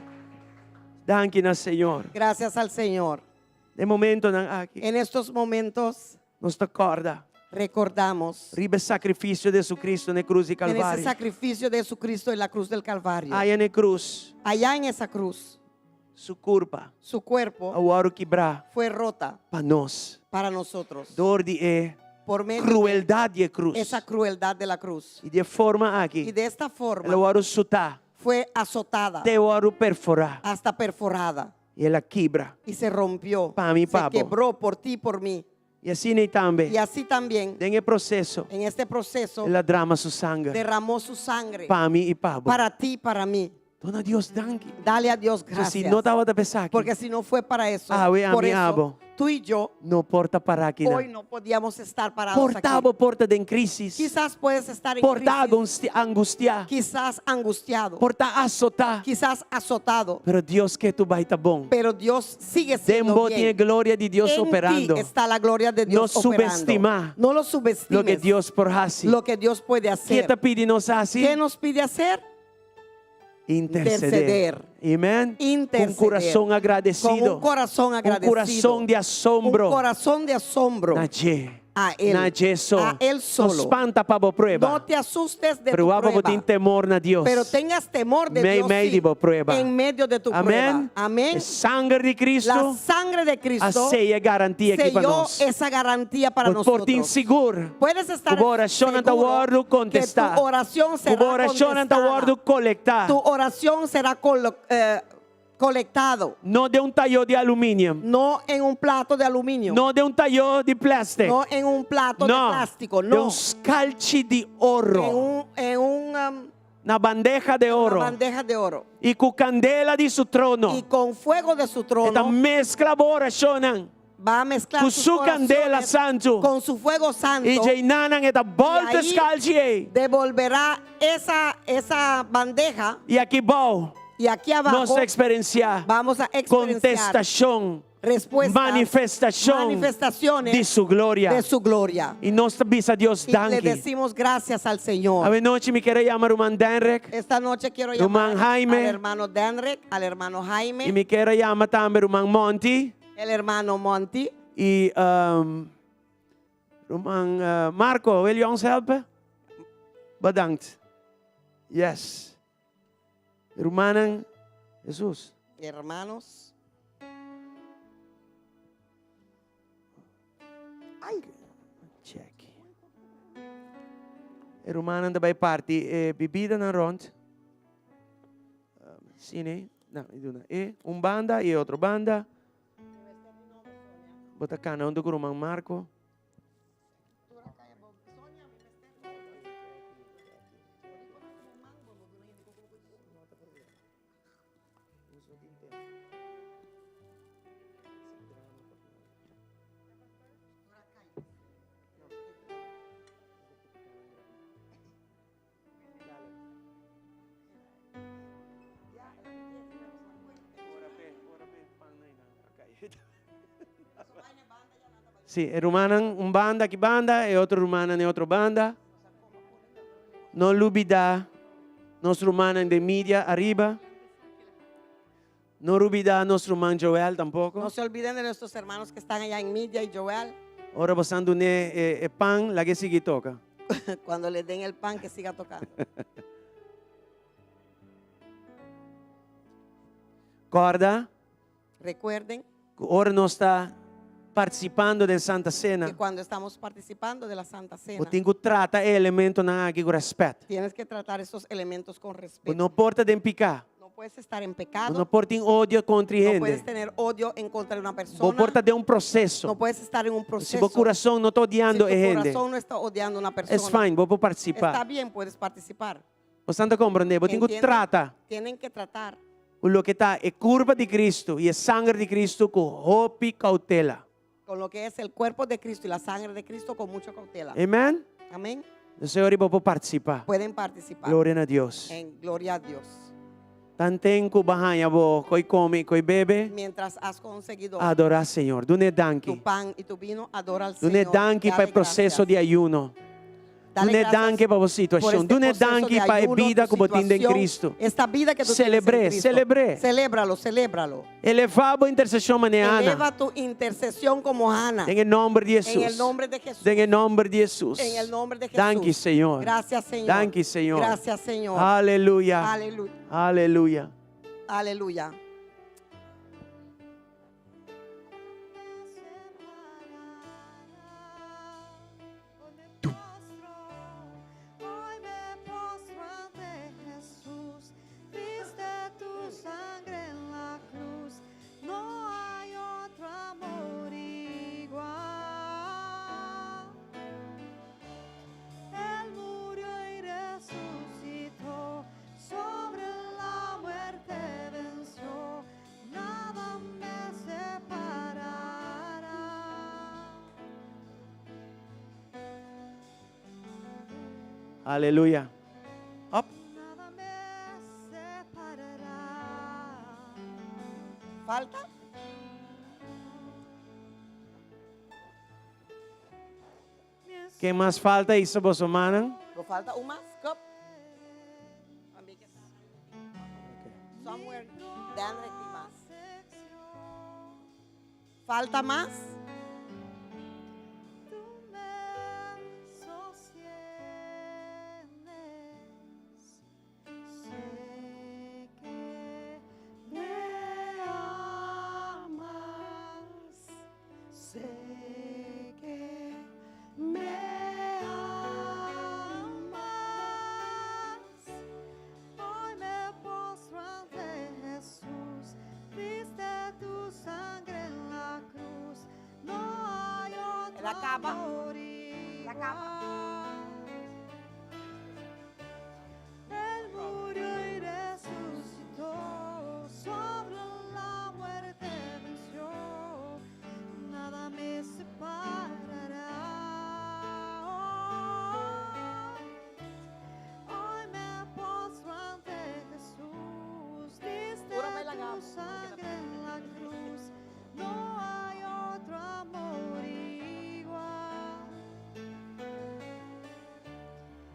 Danki na Señor. Gracias al Señor. Den e momentonan aki, En estos momentos nos ta kòrda recordamos riba e sakrifisio di Jesucristo na krus di en ese Kalvario. sacrificio de Jesucristo en la cruz del Calvario. Aya na krus, Allá en esa cruz, su kurpa su cuerpo a wòrdu kibrá fue rota pa nos. para nosotros. Dor di e Por medio de krueldat di e krus. esa crueldad de la cruz. I di e forma Y aki, de esta el a forma wòrdu sutá, fue azotada te wòrdu perforá hasta perforada i el a kibra. y se rompió. Pa mi, Se pa bo. quebró por ti y por mí. I asina tambe, Y así también den e proseso, en este proceso el a drama su sanger derramó su sangre pa mi i pa bo. para ti y para mí. Duna Dios danki. Dale a Dios Si gracias. no tabata p'esaki, Porque si no fue para eso, Awe, por ami, eso abo. tú y yo no por ta pará aki. hoy no podíamos estar parados Por ta aquí. bo por ta den krísis. Quizás puedes estar en Por ta crisis, angustiá. quizás angustiado, Por ta asotá. quizás azotado, Pero Dios ketu bai ta bon. pero Dios sigue siendo Den bo tin bien. gloria di Dios En ti operando. está la gloria de Dios No operando. subestimá No lo subestimes. Loke Dios por hasi. Lo que Dios puede Kiko hacer. e ta pidi nos hasi? ¿Qué nos pide hacer? Intersedé. Interceder. Amèn. Interceder. Un kurason agradesido. Con un corazón agradecido. Un kurason di asombro. Un corazón de asombro. Na dje. A Él. Na dje so. A Él solo. No spanta pa bo prueba. No te asustes de Pero tu wak prueba. bo tin temor na Dios. Pero tengas temor de Mei Dios mei sí, di bo prueba. en medio de tu Amèn. prueba. Amén. E sanger di La Cristo sangre de Cristo a seya e garantia aki pa selló nos. esa garantía para Bo por tin nosotros. sigur. Puedes estar Ku bo orashon ta seguro wòrdu que kontestá. tu oración será Ku bo orashon ta contestada. wòrdu kolektá. Tu oración será colectado. No den un tayó di aluminio. No en un plato de aluminio. No den un tayó di plèstik. No en un plato No, de plástico. Den No. un skalchi di oro. En un, en un, Na bandeha di una oro. bandeja de oro. I ku kandela di su trono. Y con fuego de su E ta trono meskla bo orashonnan. va a mezclar Ku sus su kandela oraciones santu. con su fuego santo. I einan e ta bòltu Y ahí skalchi ei. devolverá esa bandeja. I aki bou. Y aquí abajo Nos ta eksperensiá vamos a experienciar kontestashon, respuestas, manifestashon manifestaciones di su gloria. de su gloria. I nos ta bisa Dios Y le danki. decimos gracias al Señor. Awe nochi mi ke yama Ruman Danrek. Esta noche quiero Ruman llamar Jaime. al hermano Danrek, al hermano Jaime, I mi ke yama tambe Ruman Monty. el hermano Monty. I Ruman Marco, wil je ons helpen? Bedankt. Yes. Rumannan, Jesus. Hermanos. Ay. Check. E rumannan ta bai parti e bebidanan rond. Si, ne? No, e un banda i otro banda. Bo ta kana huntu ku ruman Marco. Si, e rumannan un banda aki banda, e otro rumannan e otro banda. No lubida nos rumannan den media ariba. No lubida nos ruman Joel tampoco. No se olviden de nuestros hermanos que están allá en Media y Joel. Ora bosan dun'é e, e pan, lag'é sigui toca. Cuando le den el pan, que siga tocando. Corda Recuerden ku ora nos ta participando den Santa Cena, que cuando estamos participando de la Santa bo Cena, tin ku trata e elementonan aki ku respet. tienes que tratar esos elementos con Bo respeto. no por ta den piká. No puedes estar en Bo pecado, no por tin odio kontra no puedes hende. tener odio en contra de una Bo persona, por ta den un no proceso. puedes estar en un Si proceso. bo kurason no ta Si odiando tu e hende, corazón no está odiando a una persona, es fine, bo por está partisipá. bien, puedes participar. Bo ta komprondé, bo tin ku Entienden? trata Tienen que tratar ku loke ta e kurpa di Kristu i e sanger di Kristu ku hopi koutela. con lo que es el cuerpo de Cristo y la sangre de Cristo con mucha cautela. Amen? Amén. Señor, bo por partisipá. Pueden participar. Gloria na Dios. En gloria a Dios. Tanten ku bo a haña bo koi kome, koi bebe, Mientras has conseguido adorá Señor. Dun'é tu danki. pan y tu vino, adora al Dun'é Señor. danki pa Dale e proseso gracias. di ayuno. Dale Dun'é gracias danki pa bo por situashon. este Dun'é proceso danki de pa e ayuno, bida tu ku bo tin den situación, Cristo. Esta vida que tú tienes en Celebr'é, Cristo. celebr'é. Celébralo, celébralo. Elevá bo interseshon manera Ana. Eleva tu intercesión como Ana. Den e nòmber di En Hesus. el nombre de Jesús. Den e nòmber di Hesus. En el nombre de Jesús. Danki, Señor. Gracias, Señor. Danki, Señor. Gracias, Señor. Aleluya. Aleluya. Aleluya. Aleluya. Hoy me postro ante Jesús, viste tu sangre en la cruz, no hay otro amor igual. Él murió y resucitó, sobre la muerte venció, nada me separará. Aleluya. Op. Nada me separará. ¿Falta? Ken mas falta hisa boso mannan? ¿No falta un más? Cup. Somewhere down aquí más. ¿Falta más? Tú me sostienes, sé que me amas, sé que me amas. Hoy me postro ante Jesús, viste tu sangre en la cruz, no hay otro La capa. amor La capa. igual. Él murió y resucitó, sobre la muerte venció, nada me separará. Hoy me postro ante Jesús, diste Júrame la tu gama. sangre en la cruz, no hay otro amor igual.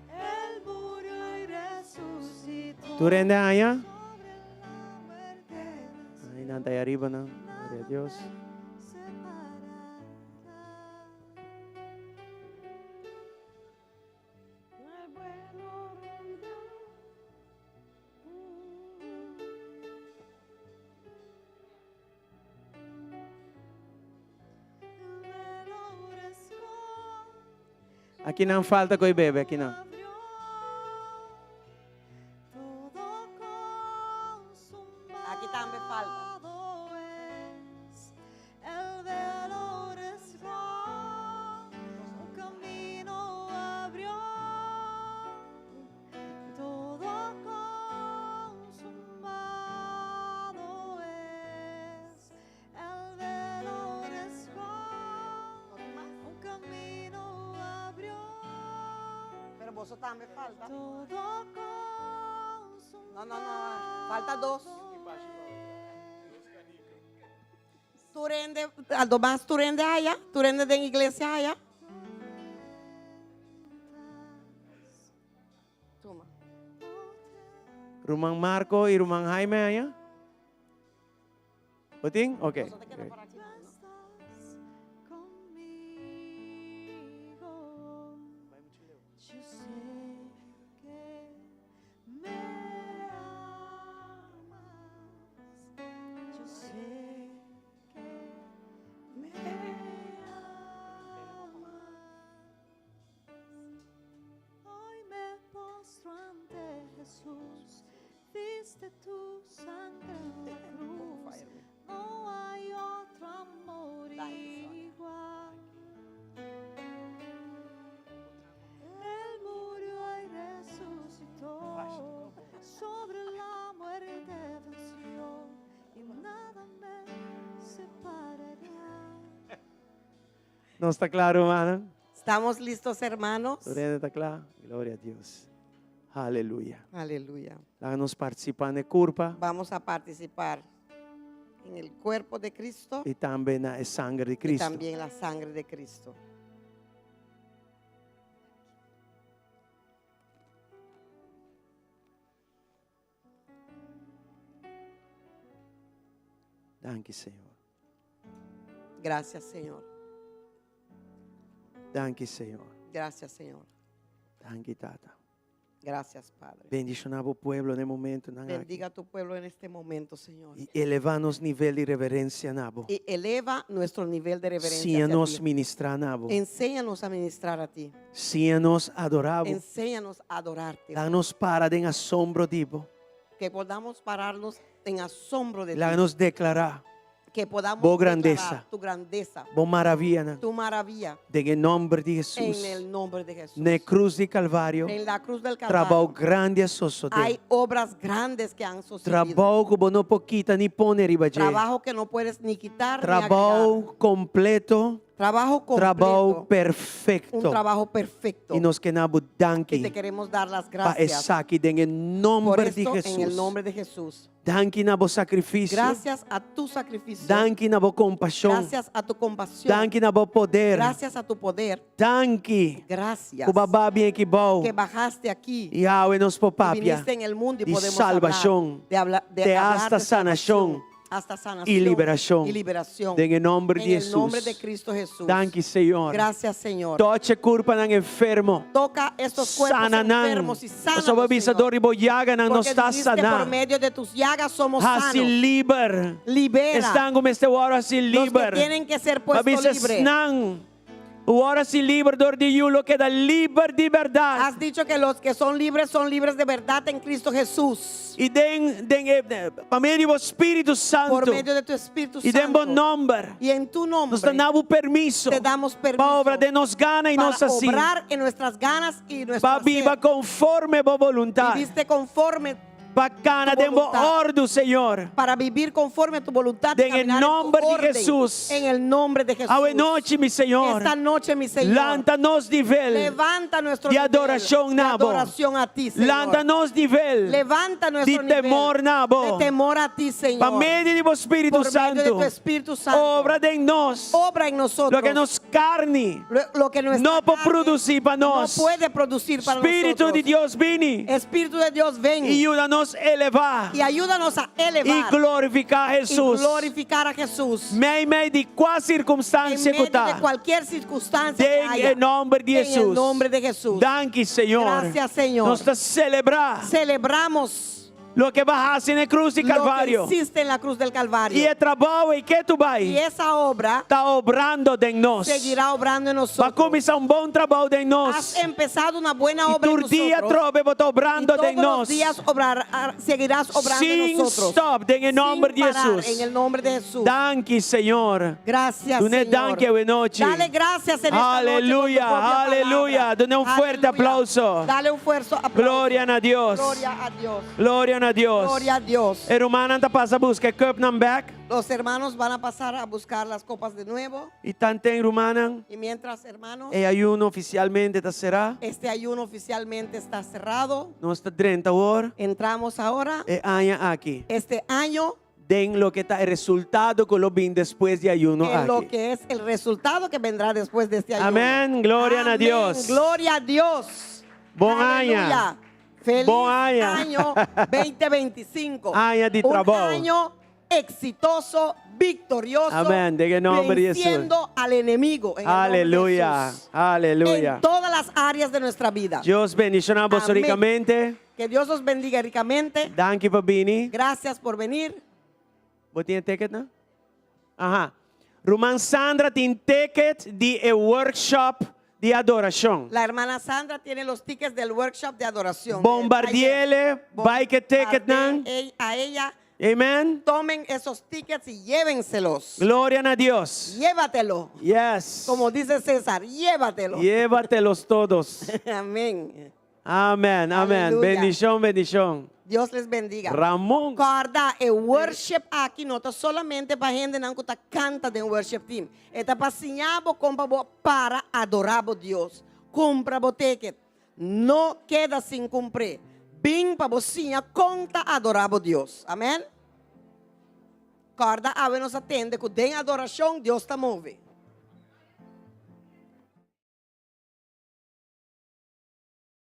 Él murió y resucitó. Tur hende a haña? Sobre la muerte venció, Ay, nan ta ahí ariba nan. Gloria a Dios. separará. El velo rasgó, Aki nan falta koi bebe, aki nan. abrió, todo Aki tambe falta. consumado es. El velo rasgó, un camino abrió, todo consumado es. El velo rasgó, un camino abrió. Pero vos también falta. Todo No, no, no. Falta dos. consumado. Tur Tur hende, algo mas tur hende aya? Tur hende den iglesia aya? Tuma. Ruman Marco i Ruman Jaime aya? Bo tin? Ok. Boso ta keda para aki, no? Viste tu sangre en la cruz. No hay otro amor igual. Él murió y resucitó. Sobre la muerte venció. Y nada me separará. Nos ta kla, rumannan? Estamos listos, hermanos? Tur hende ta kla? Gloria a Dios. Aleluya. Aleluya. Laga nos partisipá na e kurpa. Vamos a participar en el cuerpo de Cristo. I tambe na e sanger di Cristo. Y también la sangre de Cristo. Danki, Señor. Gracias, Señor. Danki, Señor. Gracias, Señor. Danki, Tata. Gracias, Padre. Bendishoná bo pueblo na e momentonan aki. Bendiga tu pueblo en este momento, Señor. I elevá nos nivel di reverensia na bo. Y eleva nuestro nivel de reverencia Siña hacia nos ti. ministrá na bo. Enséñanos a ministrar a ti. Siña nos adorá bo. Enséñanos a adorarte. Laga nos para den asombro di bo. Que podamos pararnos en asombro de ti. Laga nos deklará Que podamos bo grandesa. declarar tu grandeza. Bo maravianan. Tu maravilla. Den e nòmber di Hesus. En el nombre de Jesús. Na e krus di Kalvario. En la cruz del Trabou Calvario. grandi a sosodé. Hay obras grandes que han sucedido. Trabou ku bo no por kita ni pone riba dje. Trabajo que no puedes ni quitar ni agregar. Trabou kompleto. Trabajo completo. Trabou perfecto. Un trabajo perfecto. I nos ke na bo danki Y te queremos dar las pa gracias esaki den e por nomber di esto en el Hesus. nombre de Jesús. Danki na bo sakrifisio. Gracias a tu sacrificio. Danki na bo kompashon. Gracias a tu compasión. Danki na bo poder. Gracias a tu poder. Danki Gracias. ku bo a baha bin aki bou. Que bajaste aquí. I awe nos por Y papia viniste en el mundo y di podemos salbashon. hablar de habla, de Te hablar hasta de salvación, sanashon. hasta sanación Y liberashon. y liberación. Den e nòmber En di el nombre Hesus. de Cristo Jesús. Danki, Señor. Gracias, Señor. Tocha e kurpanan enfermo. Toca estos cuerpos Sana nan. enfermos y sánalos, Pasobra bo a bisa Señor. dor di bo yaganan nos Porque ta dijiste saná. por medio de tus llagas somos Hasi sanos. liber. Libera. Esnan ku mester wòrdu hasi Los que liber. tienen que ser Bo a puestos bisa libre. esnan ku wòrdu hasi liber dor di Yu lo keda liber di bèrdat. Has dicho que los que son libres son libres de verdad en Cristo Jesús. I den den e pa medio di bo Spiritu Santu. Por medio de tu Espíritu I den bo Santo. nòmber. Y en tu nombre. Nos ta duna bo permiso. Te damos permiso. Pa obra den nos gana i para nos hasi. obrar en nuestras ganas y nuestro Pa biba hacer. konforme bo boluntat. Viviste conforme Pa kana tu den bo voluntad. òrdu, Señor. Para vivir conforme a tu voluntad. y Den el caminar en tu nombre de orden. Jesús. En el nombre de Jesús. Awe nochi, mi Señor. Esta noche, mi Señor. Lanta nos nivel. Levanta nuestro di nivel adorashon de na bo. adoración a ti, Señor. Lanta nos nivel. Levanta nuestro di nivel temor na bo. de temor a ti, Señor. Pa medio di bo Spiritu Por medio de Santu. tu Espíritu Santo. Obra den nos. Obra en nosotros. Loke nos karni. Lo, lo que nuestra No por carne produsí pa nos. No puede producir para Spiritu nosotros. di Dios bini. Espíritu de Dios, ven. I yuda nos elevá. Y ayúdanos a elevar. I glorifiká Hesus. Y glorificar a Jesús. Meimei di kua sirkunstansia En ku medio ta. de cualquier circunstancia que Den haya. e nòmber di En Hesus. el nombre de Jesús. Danki, Señor. Gracias, Señor. Nos ta selebrá. Celebramos. Loke bo a hasi na krus di Lo que Kalvario. hiciste en la cruz del Calvario. I e trabou ei ketu bai. Y esa obra Ta obrando den nos. seguirá obrando en Bo a nosotros. kuminsá un bon trabou den nos. Has empezado una buena I obra en tur dia nosotros. trobe bo ta obrando Y todos den los nos. días obrar, seguirás obrando en Sin nosotros. stop, den e nòmber Sin di parar, Hesus. En el nombre de Jesús. Danki, Señor. Gracias, Dun'é Señor. danki awe nochi. Dale gracias en esta noche con tu Aleluya, propia aleluya. palabra. Dun'é un fuerte Aleluya. aplauso. Dale un fuerte aplauso. Gloria na Dios. Gloria a Dios. Gloria na Dios. Gloria a Dios. E rumannan ta pasa buska e kùpnan bèk. Los hermanos van a pasar a buscar las copas de nuevo. I tanten rumannan, Y mientras, hermanos, e ayuno ofisialmente ta será. este ayuno oficialmente está cerrado. Nos ta drenta awor. Entramos ahora. E aña aki. Este año. Den loke ta e resultado ku lo bin despues di ayuno En lo aki. que es el resultado que vendrá después de este ayuno. Amén. Gloria na Amén. Dios. Gloria a Dios. Bon aña. Aleluya. Feliz Bon aña. año 2025. Aña di Un trabou. año exitoso, victorioso. Amén. Den e nomber di Jesús. Venciendo al enemigo. En el nombre de Aleluya. Jesús. Aleluya. En todas las áreas de nuestra vida. Dios bendiciona boso Amén. ricamente. Que Dios os bendiga ricamente. Danki pa bini. Gracias por venir. Bo tin e ticket, no? Aha. Ruman Sandra tin ticket di e workshop di adoracion. La hermana Sandra tiene los tickets del workshop de adoración. Bombardiele, bai ke ticket nan. Bombardee A ella, Amen. tomen esos tickets y llévenselos. Gloria na Dios. Llévatelo. Yes. Como dice César, llévatelo. Llévatelos todos. Amén. Amen, amen. Aleluya. Bendicion, bendicion. Dios les bendiga. Ramon. Corda, e worship aki no ta solamente pa hendenan ku ta kanta den worship team. E ta pa siña bo kon pa bo para adorá bo Dios. Kumpra bo ticket. No keda sin kumpr'é. Bin pa bo siña kon ta adorá bo Dios. Amen. Corda, awe nos a tende ku den adorashon Dios ta move.